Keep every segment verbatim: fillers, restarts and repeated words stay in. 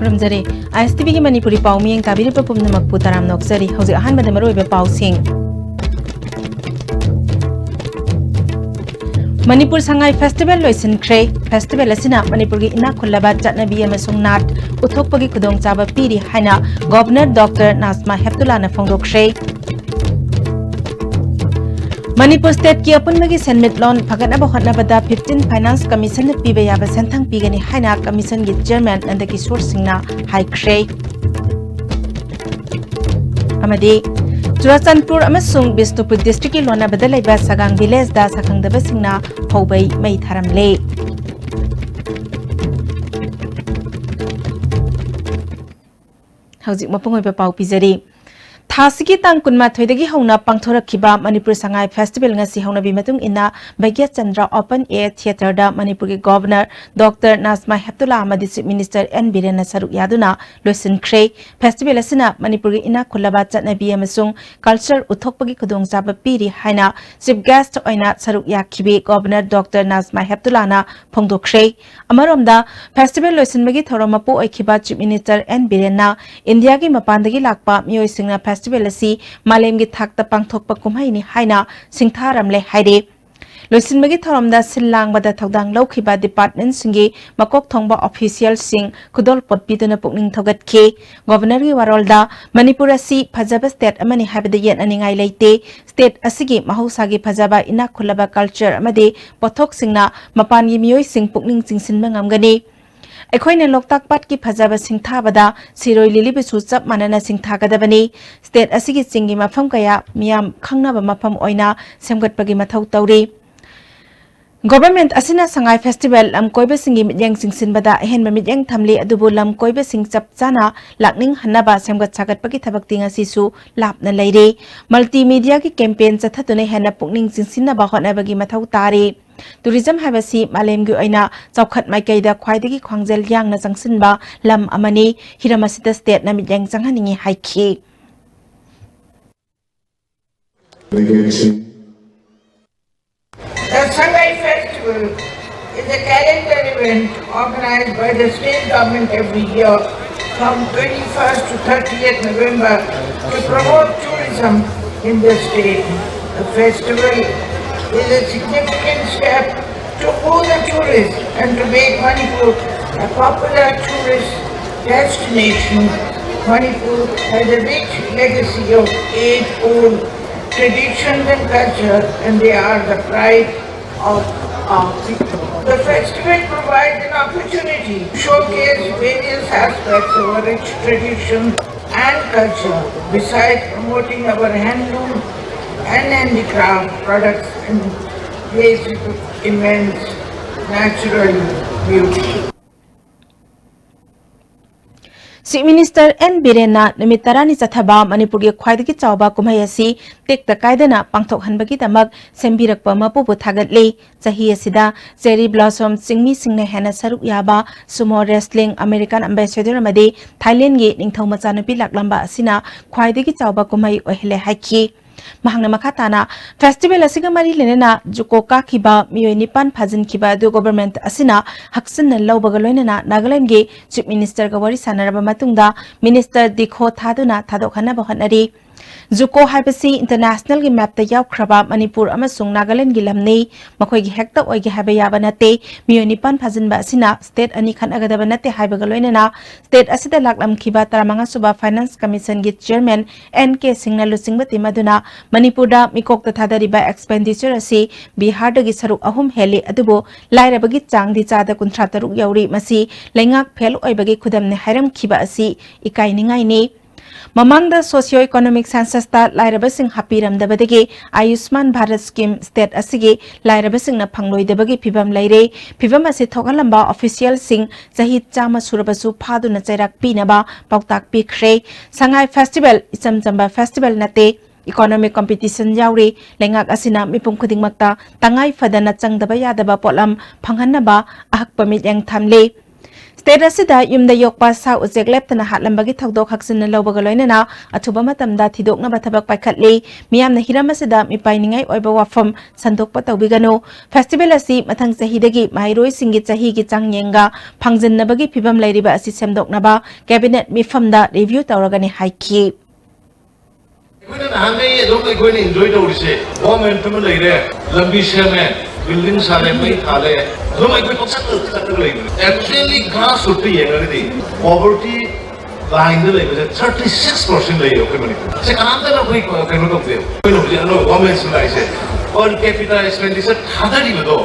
ꯈꯨꯔꯨꯝꯖꯔꯤ꯫ ISTVꯒꯤ ꯃꯅꯤꯄꯨꯔꯤ ꯄꯥꯎ ꯃꯤꯠꯌꯦꯡ ꯇꯥꯕꯤꯔꯤꯕ ꯄꯨꯝꯅꯃꯛꯄꯨ ꯇꯔꯥꯝꯅ ꯑꯣꯛꯆꯔꯤ꯫ ꯍꯧꯖꯤꯛ ꯑꯍꯥꯟꯕꯗ ꯃꯔꯨꯑꯣꯏꯕ ꯄꯥꯎꯁꯤꯡ꯫ ꯃꯅꯤꯄꯨꯔ ꯁꯉꯥꯏ ꯐꯦꯁꯇꯤꯚꯦꯜ ꯂꯣꯏꯁꯤꯟꯈ꯭ꯔꯦ꯫ ꯐꯦꯁꯇꯤꯚꯦꯜ ꯑꯁꯤꯅ ꯃꯅꯤꯄꯨꯔꯒꯤ ꯏꯅꯥꯛ ꯈꯨꯜꯂꯕ ꯆꯠꯅꯕꯤ ꯑꯃꯁꯨꯡ ꯅꯥꯠ ꯎꯠꯊꯣꯛꯄꯒꯤ ꯈꯨꯗꯣꯡꯆꯥꯕ ꯄꯤꯔꯤ ꯍꯥꯏꯅ ꯒꯣꯚꯔꯅꯔ ꯗꯣꯛꯇꯔ ꯅꯥꯖꯃꯥ ꯍꯦꯞꯇꯨꯂꯥꯅ ꯐꯣꯡꯗꯣꯛꯈ꯭ꯔꯦ꯫ ꯃꯅꯤꯄꯨꯔ ꯁ꯭ꯇꯦꯠꯀꯤ ꯑꯄꯨꯟꯕꯒꯤ ꯁꯦꯟꯃꯤꯠꯂꯣꯟ ꯐꯒꯠꯅꯕ ꯍꯣꯠꯅꯕꯗ fifteen ꯐꯥꯏꯅꯥꯟꯁ ꯀꯃꯤꯁꯟꯅ ꯄꯤꯕ ꯌꯥꯕ ꯁꯦꯟꯊꯪ ꯄꯤꯒꯅꯤ ꯍꯥꯏꯅ ꯀꯃꯤꯁꯟꯒꯤ ꯆꯤꯌꯔꯃꯦꯟ ꯅꯟꯗꯀꯤꯁꯣꯔ ꯁꯤꯡꯅ ꯍꯥꯏꯈ꯭ꯔꯦ꯫ ꯑꯃꯗꯤ ꯆꯨꯔꯥꯆꯥꯟꯄꯨꯔ ꯑꯃꯁꯨꯡ ꯕꯤꯁꯅꯨꯄꯨꯔ ꯗꯤꯁꯇ꯭ꯔꯤꯛꯀꯤ ꯂꯣꯟꯅꯕꯗ ꯂꯩꯕ ꯁꯒꯥꯡ ꯚꯤꯂꯦꯖꯗ ꯁꯛꯈꯪꯗꯕꯁꯤꯡꯅ ꯐꯧꯕꯩ ꯃꯩ ꯊꯥꯔꯝꯂꯦ꯫ ꯍꯧꯖꯤꯛ ꯃꯄꯨꯡ ꯑꯣꯏꯕ ꯄꯥꯎ ꯄꯤꯖꯔꯤ꯫ ꯊꯥꯁꯤꯒꯤ ꯇꯥꯡ ꯀꯨꯟꯃꯥꯊꯣꯏꯗꯒꯤ ꯍꯧꯅ ꯄꯥꯡꯊꯣꯔꯛꯈꯤꯕ ꯃꯅꯤꯄꯨꯔ ꯁꯉꯥꯏ ꯐꯦꯁꯇꯤꯚꯦꯜ ꯉꯁꯤ ꯍꯧꯅꯕꯤ ꯃꯇꯨꯡ ꯏꯟꯅ ꯚꯥꯒ꯭ꯌꯆꯟꯗ꯭ꯔ ꯑꯣꯄꯟ ꯑꯦꯌꯔ ꯊꯤꯌꯦꯇꯔꯗ ꯃꯅꯤꯄꯨꯔꯒꯤ ꯒꯣꯚꯔꯅꯔ ꯗꯣꯛꯇꯔ ꯅꯥꯖꯃꯥ ꯍꯦꯞꯇꯨꯂꯥ ꯑꯃꯗꯤ ꯆꯤꯐ ꯃꯤꯅꯤꯁꯇꯔ ꯑꯦꯟ ꯕꯤꯔꯦꯟꯅ ꯁꯔꯨꯛ ꯌꯥꯗꯨꯅ ꯂꯣꯏꯁꯤꯟꯈ꯭ꯔꯦ꯫ ꯐꯦꯁꯇꯤꯚꯦꯜ ꯑꯁꯤꯅ ꯃꯅꯤꯄꯨꯔꯒꯤ ꯏꯅꯥꯛ ꯈꯨꯜꯂꯕ ꯆꯠꯅꯕꯤ ꯑꯃꯁꯨꯡ ꯀꯜꯆꯔ ꯎꯠꯊꯣꯛꯄꯒꯤ ꯈꯨꯗꯣꯡꯆꯥꯕ ꯄꯤꯔꯤ ꯍꯥꯏꯅ ꯆꯤꯐ ꯒꯦꯁꯠ ꯑꯣꯏꯅ ꯁꯔꯨꯛ ꯌꯥꯈꯤꯕꯤ ꯒꯣꯚꯔꯅꯔ ꯗꯣꯛꯇꯔ ꯅꯥꯖꯃꯥ ꯍꯦꯞꯇꯨꯂꯥꯅ ꯐꯣꯡꯗꯣꯛꯈ꯭ꯔꯦ꯫ ꯑꯃꯔꯣꯝꯗ, ꯐꯦꯁꯇꯤꯚꯦꯜ ꯂꯣꯏꯁꯤꯟꯕꯒꯤ ꯊꯧꯔꯝ ꯃꯄꯨ ꯑꯣꯏꯈꯤꯕ ꯆꯤꯐ ꯃꯤꯅꯤꯁꯇꯔ ꯑꯦꯟ ꯕꯤꯔꯦꯟꯅ ꯏꯟꯗꯤꯌꯥꯒꯤ ꯃꯄꯥꯟꯗꯒꯤ ꯂꯥꯛꯄ ꯃꯤꯑꯣꯏꯁꯤꯡꯅ ꯐꯦꯁꯇꯤꯚꯦꯜ ꯑꯁꯤ ꯃꯥꯂꯦꯝꯒꯤ ꯊꯥꯛꯇ ꯄꯥꯡꯊꯣꯛꯄ ꯀꯨꯝꯍꯩꯅꯤ ꯍꯥꯏꯅ ꯁꯤꯡꯊꯥꯔꯝꯂꯦ ꯍꯥꯏꯔꯤ꯫ ꯂꯣꯏꯁꯤꯟꯕꯒꯤ ꯊꯧꯔꯝꯗ ꯁꯤꯜ ꯂꯥꯡꯕꯗ ꯊꯧꯗꯥꯡ ꯂꯧꯈꯤꯕ ꯗꯤꯄꯥꯔꯠꯃꯦꯟꯠꯁꯤꯡꯒꯤ ꯃꯀꯣꯛ ꯊꯣꯡꯕ ꯑꯣꯐꯤꯁꯤꯌꯦꯜꯁꯤꯡ ꯈꯨꯗꯣꯜ ꯄꯣꯠ ꯄꯤꯗꯨꯅ ꯄꯨꯛꯅꯤꯡ ꯊꯧꯒꯠꯈꯤ꯫ ꯒꯣꯚꯔꯅꯔꯒꯤ ꯋꯥꯔꯣꯜꯗ, ꯃꯅꯤꯄꯨꯔ ꯑꯁꯤ ꯐꯖꯕ ꯁ꯭ꯇꯦꯠ ꯑꯃꯅꯤ ꯍꯥꯏꯕꯗ ꯌꯦꯠꯅꯅꯤꯡꯉꯥꯏ ꯂꯩꯇꯦ꯫ ꯁ꯭ꯇꯦꯠ ꯑꯁꯤꯒꯤ ꯃꯍꯧꯁꯥꯒꯤ ꯐꯖꯕ, ꯏꯅꯥꯛ ꯈꯨꯜꯂꯕ ꯀꯜꯆꯔ ꯑꯃꯗꯤ ꯄꯣꯠꯊꯣꯛꯁꯤꯡꯅ ꯃꯄꯥꯟꯒꯤ ꯃꯤꯑꯣꯏꯁꯤꯡ ꯄꯨꯛꯅꯤꯡ ꯆꯤꯡꯁꯤꯟꯕ ꯉꯝꯒꯅꯤ꯫ ꯑꯩꯈꯣꯏꯅ ꯂꯣꯛꯇꯥꯛ ꯄꯥꯠꯀꯤ ꯐꯖꯕ ꯁꯤꯡꯊꯥꯕꯗ ꯁꯤꯔꯣꯏ ꯂꯤꯂꯤꯕꯨꯁꯨ ꯆꯞ ꯃꯥꯟꯅꯅ ꯁꯤꯡꯊꯥꯒꯗꯕꯅꯤ꯫ ꯁ꯭ꯇꯦꯠ ꯑꯁꯤꯒꯤ ꯆꯤꯡꯒꯤ ꯃꯐꯝ ꯀꯌꯥ ꯃꯤꯌꯥꯝ ꯈꯪꯅꯕ ꯃꯐꯝ ꯑꯣꯏꯅ ꯁꯦꯝꯒꯠꯄꯒꯤ ꯃꯊꯧ ꯇꯧꯔꯤ꯫ ꯒꯣꯚꯔꯟꯃꯦꯟꯠ ꯑꯁꯤꯅ ꯁꯉꯥꯏ ꯐꯦꯁꯇꯤꯚꯦꯜ ꯂꯝ ꯀꯣꯏꯕꯁꯤꯡꯒꯤ ꯃꯤꯠꯌꯦꯡ ꯆꯤꯡꯁꯤꯟꯕꯗ ꯑꯍꯦꯟꯕ ꯃꯤꯠꯌꯦꯡ ꯊꯝꯂꯤ, ꯑꯗꯨꯕꯨ ꯂꯝ ꯀꯣꯏꯕꯁꯤꯡ ꯆꯞ ꯆꯥꯅ ꯂꯥꯛꯅꯤꯡꯍꯟꯅꯕ ꯁꯦꯝꯒꯠ ꯁꯥꯒꯠꯄꯒꯤ ꯊꯕꯛꯇꯤ ꯉꯁꯤꯁꯨ ꯂꯥꯞꯅ ꯂꯩꯔꯤ꯫ ꯃꯜꯇꯤꯃꯤꯗꯤꯌꯥꯒꯤ ꯀꯦꯝꯄꯦꯟ ꯆꯠꯊꯗꯨꯅ ꯍꯦꯟꯅ ꯄꯨꯛꯅꯤꯡ ꯆꯤꯡꯁꯤꯟꯅꯕ ꯍꯣꯠꯅꯕꯒꯤ ꯃꯊꯧ ꯇꯥꯔꯤ꯫ ꯇꯨꯔꯤꯖꯝ ꯍꯥꯏꯕꯁꯤ ꯃꯥꯂꯦꯝꯒꯤ ꯑꯣꯏꯅ ꯆꯥꯎꯈꯠ ꯃꯥꯏꯀꯩꯗ ꯈ꯭ꯋꯥꯏꯗꯒꯤ ꯈ꯭ꯋꯥꯡꯖꯦꯜ ꯌꯥꯡꯅ ꯆꯪꯁꯤꯟꯕ ꯂꯝ ꯑꯃꯅꯤ꯫ ꯍꯤꯔꯝ ꯑꯁꯤꯗ ꯁ꯭ꯇꯦꯠꯅ ꯃꯤꯠꯌꯦꯡ ꯆꯪꯍꯟꯅꯤꯡꯏ ꯍꯥꯏꯈꯤ꯫ The Sangai Festival It's a calendar event organized by the state government every year from twenty-first to thirtieth November to promote tourism in the state. The festival is a significant step to woo the tourists and to make Manipur a popular tourist destination. Manipur has a rich legacy of age-old traditions and culture, and they are the pride of our people. The festival provides an opportunity to showcase various aspects of our rich tradition and culture, besides promoting our handloom and handicraft products in places of immense natural beauty. Chief Minister N ꯕꯤꯔꯦꯟꯅ ꯅꯨꯃꯤꯠ ꯇꯔꯥꯅꯤ ꯆꯠꯊꯕ ꯃꯅꯤꯄꯨꯔꯒꯤ ꯈ꯭ꯋꯥꯏꯗꯒꯤ ꯆꯥꯎꯕ ꯀꯨꯝꯍꯩ ꯑꯁꯤ ꯇꯦꯛꯇ ꯀꯥꯏꯗꯅ ꯄꯥꯡꯊꯣꯛꯍꯟꯕꯒꯤꯗꯃꯛ ꯁꯦꯝꯕꯤꯔꯛꯄ ꯃꯄꯨꯕꯨ ꯊꯥꯒꯠꯂꯤ꯫ ꯆꯍꯤ ꯑꯁꯤꯗ Cherry Blossom ꯆꯤꯡꯃꯤꯁꯤꯡꯅ ꯍꯦꯟꯅ ꯁꯔꯨꯛ ꯌꯥꯕ sumo wrestling, American Ambassador ꯑꯃꯗꯤ ꯊꯥꯏꯂꯦꯟꯒꯤ ꯅꯤꯡꯊꯧ ꯃꯆꯥꯅꯨꯄꯤ ꯂꯥꯛꯂꯝꯕ ꯑꯁꯤꯅ ꯈ꯭ꯋꯥꯏꯗꯒꯤ ꯆꯥꯎꯕ ꯀꯨꯝꯍꯩ ꯑꯣꯏꯍꯜꯂꯦ ꯍꯥꯏꯈꯤ꯫ ꯃꯍꯥꯛꯅ ꯃꯈꯥ ꯇꯥꯅ festival ꯑꯁꯤꯒ ꯃꯔꯤ ꯂꯩꯅꯅ JUCO ꯀꯥꯈꯤꯕ ꯃꯤꯑꯣꯏ ꯅꯤꯄꯥꯟ ꯐꯥꯖꯤꯟꯈꯤꯕ ꯑꯗꯨ government ꯑꯁꯤꯅ ꯍꯛꯆꯤꯟꯅ ꯂꯧꯕꯒ ꯂꯣꯏꯅꯅ ꯅꯥꯒꯥꯂꯦꯟꯗꯒꯤ Chief Minister ꯒ ꯋꯥꯔꯤ ꯁꯥꯟꯅꯔꯕ ꯃꯇꯨꯡꯗ Minister ꯗꯤꯈꯣ ꯊꯥꯗꯨꯅ ꯊꯥꯗꯣꯛꯍꯟꯅꯕ ꯍꯣꯠꯅꯔꯤ꯫ JUCO ꯍꯥꯏꯕꯁꯤ international ꯒꯤ map ꯇ ꯌꯥꯎꯈ꯭ꯔꯕ ꯃꯅꯤꯄꯨꯔ ꯑꯃꯁꯨꯡ ꯅꯥꯒꯥꯂꯦꯟꯒꯤ ꯂꯝꯅꯤ꯫ ꯃꯈꯣꯏꯒꯤ ꯍꯦꯛꯇ ꯑꯣꯏꯒꯦ ꯍꯥꯏꯕ ꯌꯥꯕ ꯅꯠꯇꯦ꯫ ꯃꯤꯑꯣꯏ ꯅꯤꯄꯥꯟ ꯐꯥꯖꯤꯟꯕ ꯑꯁꯤꯅ state ꯑꯅꯤ ꯈꯠꯅꯒꯗꯕ ꯅꯠꯇꯦ ꯍꯥꯏꯕꯒ ꯂꯣꯏꯅꯅ state ꯑꯁꯤꯗ ꯂꯥꯛꯂꯝꯈꯤꯕ ꯇꯔꯥꯃꯉꯥ ꯁꯨꯕ Finance Commission ꯒꯤ Chairman N ꯀꯦ ꯁꯤꯡꯅ ꯂꯨꯆꯤꯡꯕ team ꯑꯗꯨꯅ ꯃꯅꯤꯄꯨꯔꯗ ꯃꯤꯀꯣꯛꯇ ꯊꯥꯗꯔꯤꯕ expenditure ꯑꯁꯤ ꯕꯤꯍꯥꯔꯗꯒꯤ ꯁꯔꯨꯛ ꯑꯍꯨꯝ ꯍꯦꯜꯂꯤ, ꯑꯗꯨꯕꯨ ꯂꯥꯏꯔꯕꯒꯤ ꯆꯥꯡꯗꯤ ꯆꯥꯗ ꯀꯨꯟꯊ꯭ꯔꯥ ꯇꯔꯨꯛ ꯌꯧꯔꯤ꯫ ꯃꯁꯤ ꯂꯩꯉꯥꯛ fail ꯑꯣꯏꯕꯒꯤ ꯈꯨꯗꯝꯅꯤ ꯍꯥꯏꯔꯝꯈꯤꯕ ꯑꯁꯤ ꯏꯀꯥꯏꯅꯤꯡꯉꯥꯏꯅꯤ꯫ ꯃꯃꯥꯡꯗ socio economic census ꯇ ꯂꯥꯏꯔꯕꯁꯤꯡ ꯍꯥꯞꯄꯤꯔꯝꯗꯕꯗꯒꯤ ꯑꯌꯨꯁꯃꯥꯟ ꯚꯥꯔꯠ scheme state ꯑꯁꯤꯒꯤ ꯂꯥꯏꯔꯕꯁꯤꯡꯅ ꯐꯪꯂꯣꯏꯗꯕꯒꯤ ꯐꯤꯚꯝ ꯂꯩꯔꯦ꯫ ꯐꯤꯚꯝ ꯑꯁꯤ ꯊꯣꯛꯍꯜꯂꯝꯕ official ꯁꯤꯡ ꯆꯍꯤ ꯆꯥꯝꯃ ꯁꯨꯔꯕꯁꯨ ꯐꯥꯗꯨꯅ ꯆꯩꯔꯥꯛ ꯄꯤꯅꯕ ꯄꯥꯎꯇꯥꯛ ꯄꯤꯈ꯭ꯔꯦ꯫ ꯁꯉꯥꯏ festival ꯏꯆꯝ ꯆꯝꯕ festival ꯅꯠꯇꯦ꯫ Economic competition ꯌꯥꯎꯔꯤ꯫ ꯂꯩꯉꯥꯛ ꯑꯁꯤꯅ ꯃꯤꯄꯨꯝ ꯈꯨꯗꯤꯡꯃꯛꯇ ꯇꯉꯥꯏ ꯐꯗꯅ ꯆꯪꯗꯕ ꯌꯥꯗꯕ ꯄꯣꯠꯂꯝ ꯐꯪꯍꯟꯅꯕ ꯑꯍꯛꯄ ꯃꯤꯠꯌꯦꯡ ꯊꯝꯂꯤ꯫ State ꯑꯁꯤꯗ ꯌꯨꯝꯗ ꯌꯣꯛꯄ ꯁꯥ ꯎꯆꯦꯛ ꯂꯦꯞꯇꯅ ꯍꯥꯠꯂꯝꯕꯒꯤ ꯊꯧꯗꯣꯛ ꯍꯛꯆꯤꯟꯅ ꯂꯧꯕꯒ ꯂꯣꯏꯅꯅ ꯑꯊꯨꯕ ꯃꯇꯝꯗ ꯊꯤꯗꯣꯛꯅꯕ ꯊꯕꯛ ꯄꯥꯏꯈꯠꯂꯤ꯫ ꯃꯤꯌꯥꯝꯅ ꯍꯤꯔꯝ ꯑꯁꯤꯗ ꯃꯤꯄꯥꯏꯅꯤꯡꯉꯥꯏ ꯑꯣꯏꯕ ꯋꯥꯐꯝ ꯁꯟꯗꯣꯛꯄ ꯇꯧꯕꯤꯒꯅꯨ꯫ Festival ꯑꯁꯤ ꯃꯊꯪ ꯆꯍꯤꯗꯒꯤ ꯃꯍꯩꯔꯣꯏꯁꯤꯡꯒꯤ ꯆꯍꯤꯒꯤ ꯆꯥꯡꯌꯦꯡꯒ ꯐꯪꯖꯤꯟꯅꯕꯒꯤ ꯐꯤꯕꯝ ꯂꯩꯔꯤꯕ ꯑꯁꯤ ꯁꯦꯝꯗꯣꯛꯅꯕ cabinet ꯃꯤꯐꯝꯗ review ꯇꯧꯔꯒꯅꯤ ꯍꯥꯏꯈꯤ꯫ ꯑꯩꯈꯣꯏꯅ ꯅꯍꯥꯟꯈꯩ ꯑꯗꯨꯝ ꯑꯩꯈꯣꯏꯅ enjoy ꯇꯧꯔꯤꯁꯦ, government ꯑꯃ ꯂꯩꯔꯦ, ꯂꯝꯕꯤ ꯁꯦꯝꯃꯦ, building ꯁꯥꯔꯦ, ꯃꯩ ꯊꯥꯜꯂꯦ, ꯑꯗꯨꯝ ꯑꯩꯈꯣꯏ ꯄꯪꯆꯠꯇ ꯆꯠꯂꯒ ꯂꯩꯕꯅꯦ꯫ Actually grassrootsꯇ ꯌꯦꯡꯉꯒꯗꯤ poverty lineꯗ ꯂꯩꯕꯁꯦ thirty six percent ꯂꯩꯌꯦ ꯑꯩꯈꯣꯏ ꯃꯅꯤꯄꯨꯔ꯫ ꯁꯤ ꯀꯅꯥꯝꯇꯅ ꯑꯩꯈꯣꯏ ꯀꯩꯅꯣ ꯇꯧꯗꯦ꯫ ꯑꯩꯈꯣꯏꯅ ꯍꯧꯖꯤꯛ ꯑꯅꯧꯕ government ꯁꯤꯜꯂꯛꯏꯁꯦ, per capita expenditure ꯊꯥꯗꯔꯤꯕꯗꯣ,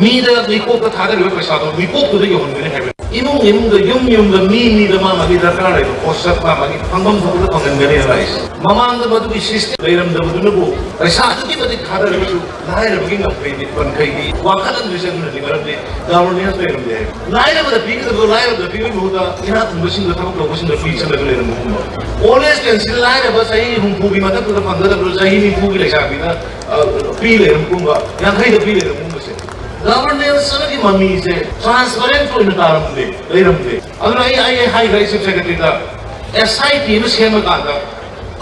ꯃꯤꯗ ꯃꯤꯀꯣꯛꯇ ꯊꯥꯗꯔꯤꯕ ꯄꯩꯁꯥꯗꯣ ꯃꯤꯀꯣꯛꯇꯨꯗ ꯌꯧꯍꯟꯒꯅꯤ ꯍꯥꯏꯕꯅꯤ꯫ ꯏꯃꯨꯡ ꯏꯃꯨꯡꯗ, ꯌꯨꯝ ꯌꯨꯝꯗ, ꯃꯤ ꯃꯤꯗ ꯃꯥ ꯃꯥꯒꯤ ꯗꯔꯀꯥꯔ ꯂꯩꯕ ꯄꯣꯠꯁꯛ ꯃꯥ ꯃꯥꯒꯤ ꯐꯪꯐꯝ ꯊꯣꯛꯄꯗ ꯐꯪꯍꯟꯒꯅꯤ ꯍꯥꯏꯁꯦ꯫ ꯃꯃꯥꯡꯗ ꯃꯗꯨꯒꯤ system ꯂꯩꯔꯝꯗꯕꯗꯨꯅꯕꯨ ꯄꯩꯁꯥ ꯑꯗꯨꯛꯀꯤ ꯃꯇꯤꯛ ꯊꯥꯗꯔꯒꯁꯨ ꯂꯥꯏꯔꯕꯒꯤ ꯉꯝꯈꯩꯗꯤ ꯄꯟꯈꯩꯗꯤ ꯋꯥꯈꯜꯍꯟꯗꯣꯏꯁꯦ꯫ ꯑꯗꯨꯅꯗꯤ ꯃꯔꯝꯗꯤ governance ꯂꯩꯔꯝꯗꯦ ꯍꯥꯏꯕ꯫ ꯂꯥꯏꯔꯕꯗ ꯄꯤꯒꯗꯕꯗꯣ ꯂꯥꯏꯔꯕꯗ ꯄꯤꯕꯒꯤ ꯃꯍꯨꯠꯇ ꯏꯅꯥꯛ ꯈꯨꯟꯕꯁꯤꯡꯗ, ꯊꯕꯛ ꯇꯧꯕꯁꯤꯡꯗ ꯄꯤꯁꯜꯂꯒ ꯂꯩꯔꯝꯕꯒꯨꯝꯕ꯫ Old age pension ꯂꯥꯏꯔꯕ ꯆꯍꯤ ꯍꯨꯝꯐꯨꯒꯤ ꯃꯊꯛꯇꯨꯗ ꯐꯪꯒꯗꯕꯗꯣ ꯆꯍꯤ ꯅꯤꯐꯨꯒꯤ ꯂꯩꯁꯥꯕꯤꯗ, ꯑ, ꯄꯤ ꯂꯩꯔꯝꯕꯒꯨꯝꯕ, ꯌꯥꯡꯈꯩꯗ ꯄꯤ ꯂꯩꯔꯝꯕꯒꯨꯝꯕꯁꯦ꯫ Governance ꯑꯃꯒꯤ ꯃꯃꯤꯁꯦ transparent ꯑꯣꯏꯅ ꯇꯥꯔꯝꯗꯦ, ꯂꯩꯔꯝꯗꯦ꯫ ꯑꯗꯨꯅ ꯑꯩ, ꯑꯩ ꯍꯥꯏꯈ꯭ꯔꯦ Chief Secretaryꯗ, S I T ꯑꯃ ꯁꯦꯝꯃꯀꯥꯟꯗ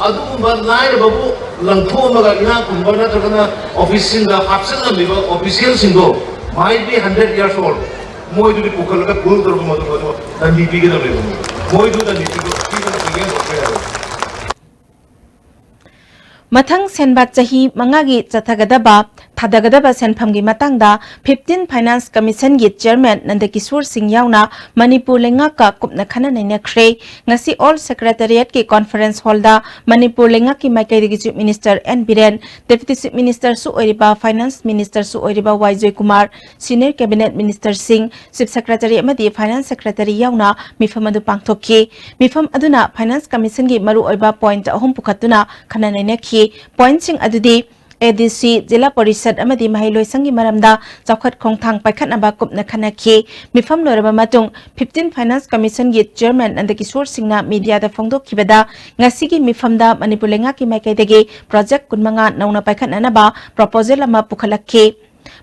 ꯑꯗꯨꯒꯨꯝꯕ ꯂꯥꯏꯔꯕꯕꯨ ꯂꯪꯊꯣꯛꯑꯝꯃꯒ ꯏꯅꯥꯛ ꯈꯨꯟꯕ ꯅꯠꯇ꯭ꯔꯒꯅ officeꯁꯤꯡꯗ ꯍꯥꯞꯆꯤꯜꯂꯝꯃꯤꯕ officialꯁꯤꯡꯗꯣ, might be hundred years old, ꯃꯣꯏꯗꯨꯗꯤ ꯄꯨꯈꯠꯂꯒ pull ꯇꯧꯔꯒ ꯃꯗꯨ, ꯃꯗꯨ ꯗꯟꯗꯤ ꯄꯤꯒꯗꯕꯅꯦꯕ꯫ ꯃꯣꯏꯗꯨ ꯗꯟꯗꯤ ꯄꯤꯕ-, ꯄꯤꯕ ꯉꯝꯗꯕ ꯌꯥꯔꯣꯏ꯫ ꯃꯊꯪ ꯁꯦꯟꯕꯥ ꯆꯍꯤ ꯃꯉꯥꯒꯤ ꯆꯠꯊꯒꯗꯕ ꯊꯥꯗꯒꯗꯕ ꯁꯦꯟꯐꯝꯒꯤ ꯃꯇꯥꯡꯗ fifteen Finance Commissionꯒꯤ Chairman ꯅꯟꯗꯀꯤꯁꯣꯔ ꯁꯤꯡ ꯌꯥꯎꯅ ꯃꯅꯤꯄꯨꯔ ꯂꯩꯉꯥꯛꯀ ꯀꯨꯞꯅ ꯈꯟꯅ ꯅꯩꯅꯈ꯭ꯔꯦ꯫ ꯉꯁꯤ Old Secretariatꯀꯤ Conference Hallꯗ ꯃꯅꯤꯄꯨꯔ ꯂꯩꯉꯥꯛꯀꯤ ꯃꯥꯏꯀꯩꯗꯒꯤ Chief Minister N Biren, Deputy Chief Ministerꯁꯨ ꯑꯣꯏꯔꯤꯕ, Finance Ministerꯁꯨ ꯑꯣꯏꯔꯤꯕ ꯋꯥꯏ Joykumar, Senior Cabinet Ministerꯁꯤꯡ, Chief Secretary ꯑꯃꯗꯤ Finance Secretary ꯌꯥꯎꯅ ꯃꯤꯐꯝ ꯑꯗꯨ ꯄꯥꯡꯊꯣꯛꯈꯤ꯫ ꯃꯤꯐꯝ ꯑꯗꯨꯅ Finance Commissionꯒꯤ ꯃꯔꯨꯑꯣꯏꯕ point ꯑꯍꯨꯝ ꯄꯨꯈꯠꯇꯨꯅ ꯈꯟꯅ ꯅꯩꯅꯈꯤ꯫ Pointꯁꯤꯡ ꯑꯗꯨꯗꯤ A D C, ꯖꯤꯂꯥ ꯄꯔꯤꯁꯠ ꯑꯃꯗꯤ ꯃꯍꯩꯂꯣꯏꯁꯪꯒꯤ ꯃꯔꯝꯗ ꯆꯥꯎꯈꯠ ꯈꯣꯡꯊꯥꯡ ꯄꯥꯏꯈꯠꯅꯕ ꯀꯨꯞꯅ ꯈꯟꯅꯈꯤ꯫ ꯃꯤꯐꯝ ꯂꯣꯏꯔꯕ ꯃꯇꯨꯡ, fifteen Finance Commissionꯒꯤ Chairman ꯅꯟꯗꯀꯤꯁꯣꯔ ꯁꯤꯡꯅ mediaꯗ ꯐꯣꯡꯗꯣꯛꯈꯤꯕꯗ, ꯉꯁꯤꯒꯤ ꯃꯤꯐꯝꯗ ꯃꯅꯤꯄꯨꯔ ꯂꯩꯉꯥꯛꯀꯤ ꯃꯥꯏꯀꯩꯗꯒꯤ project ꯀꯨꯟꯃꯉꯥ ꯅꯧꯅ ꯄꯥꯏꯈꯠꯅꯅꯕ proposal ꯑꯃ ꯄꯨꯈꯠꯂꯛꯈꯤ꯫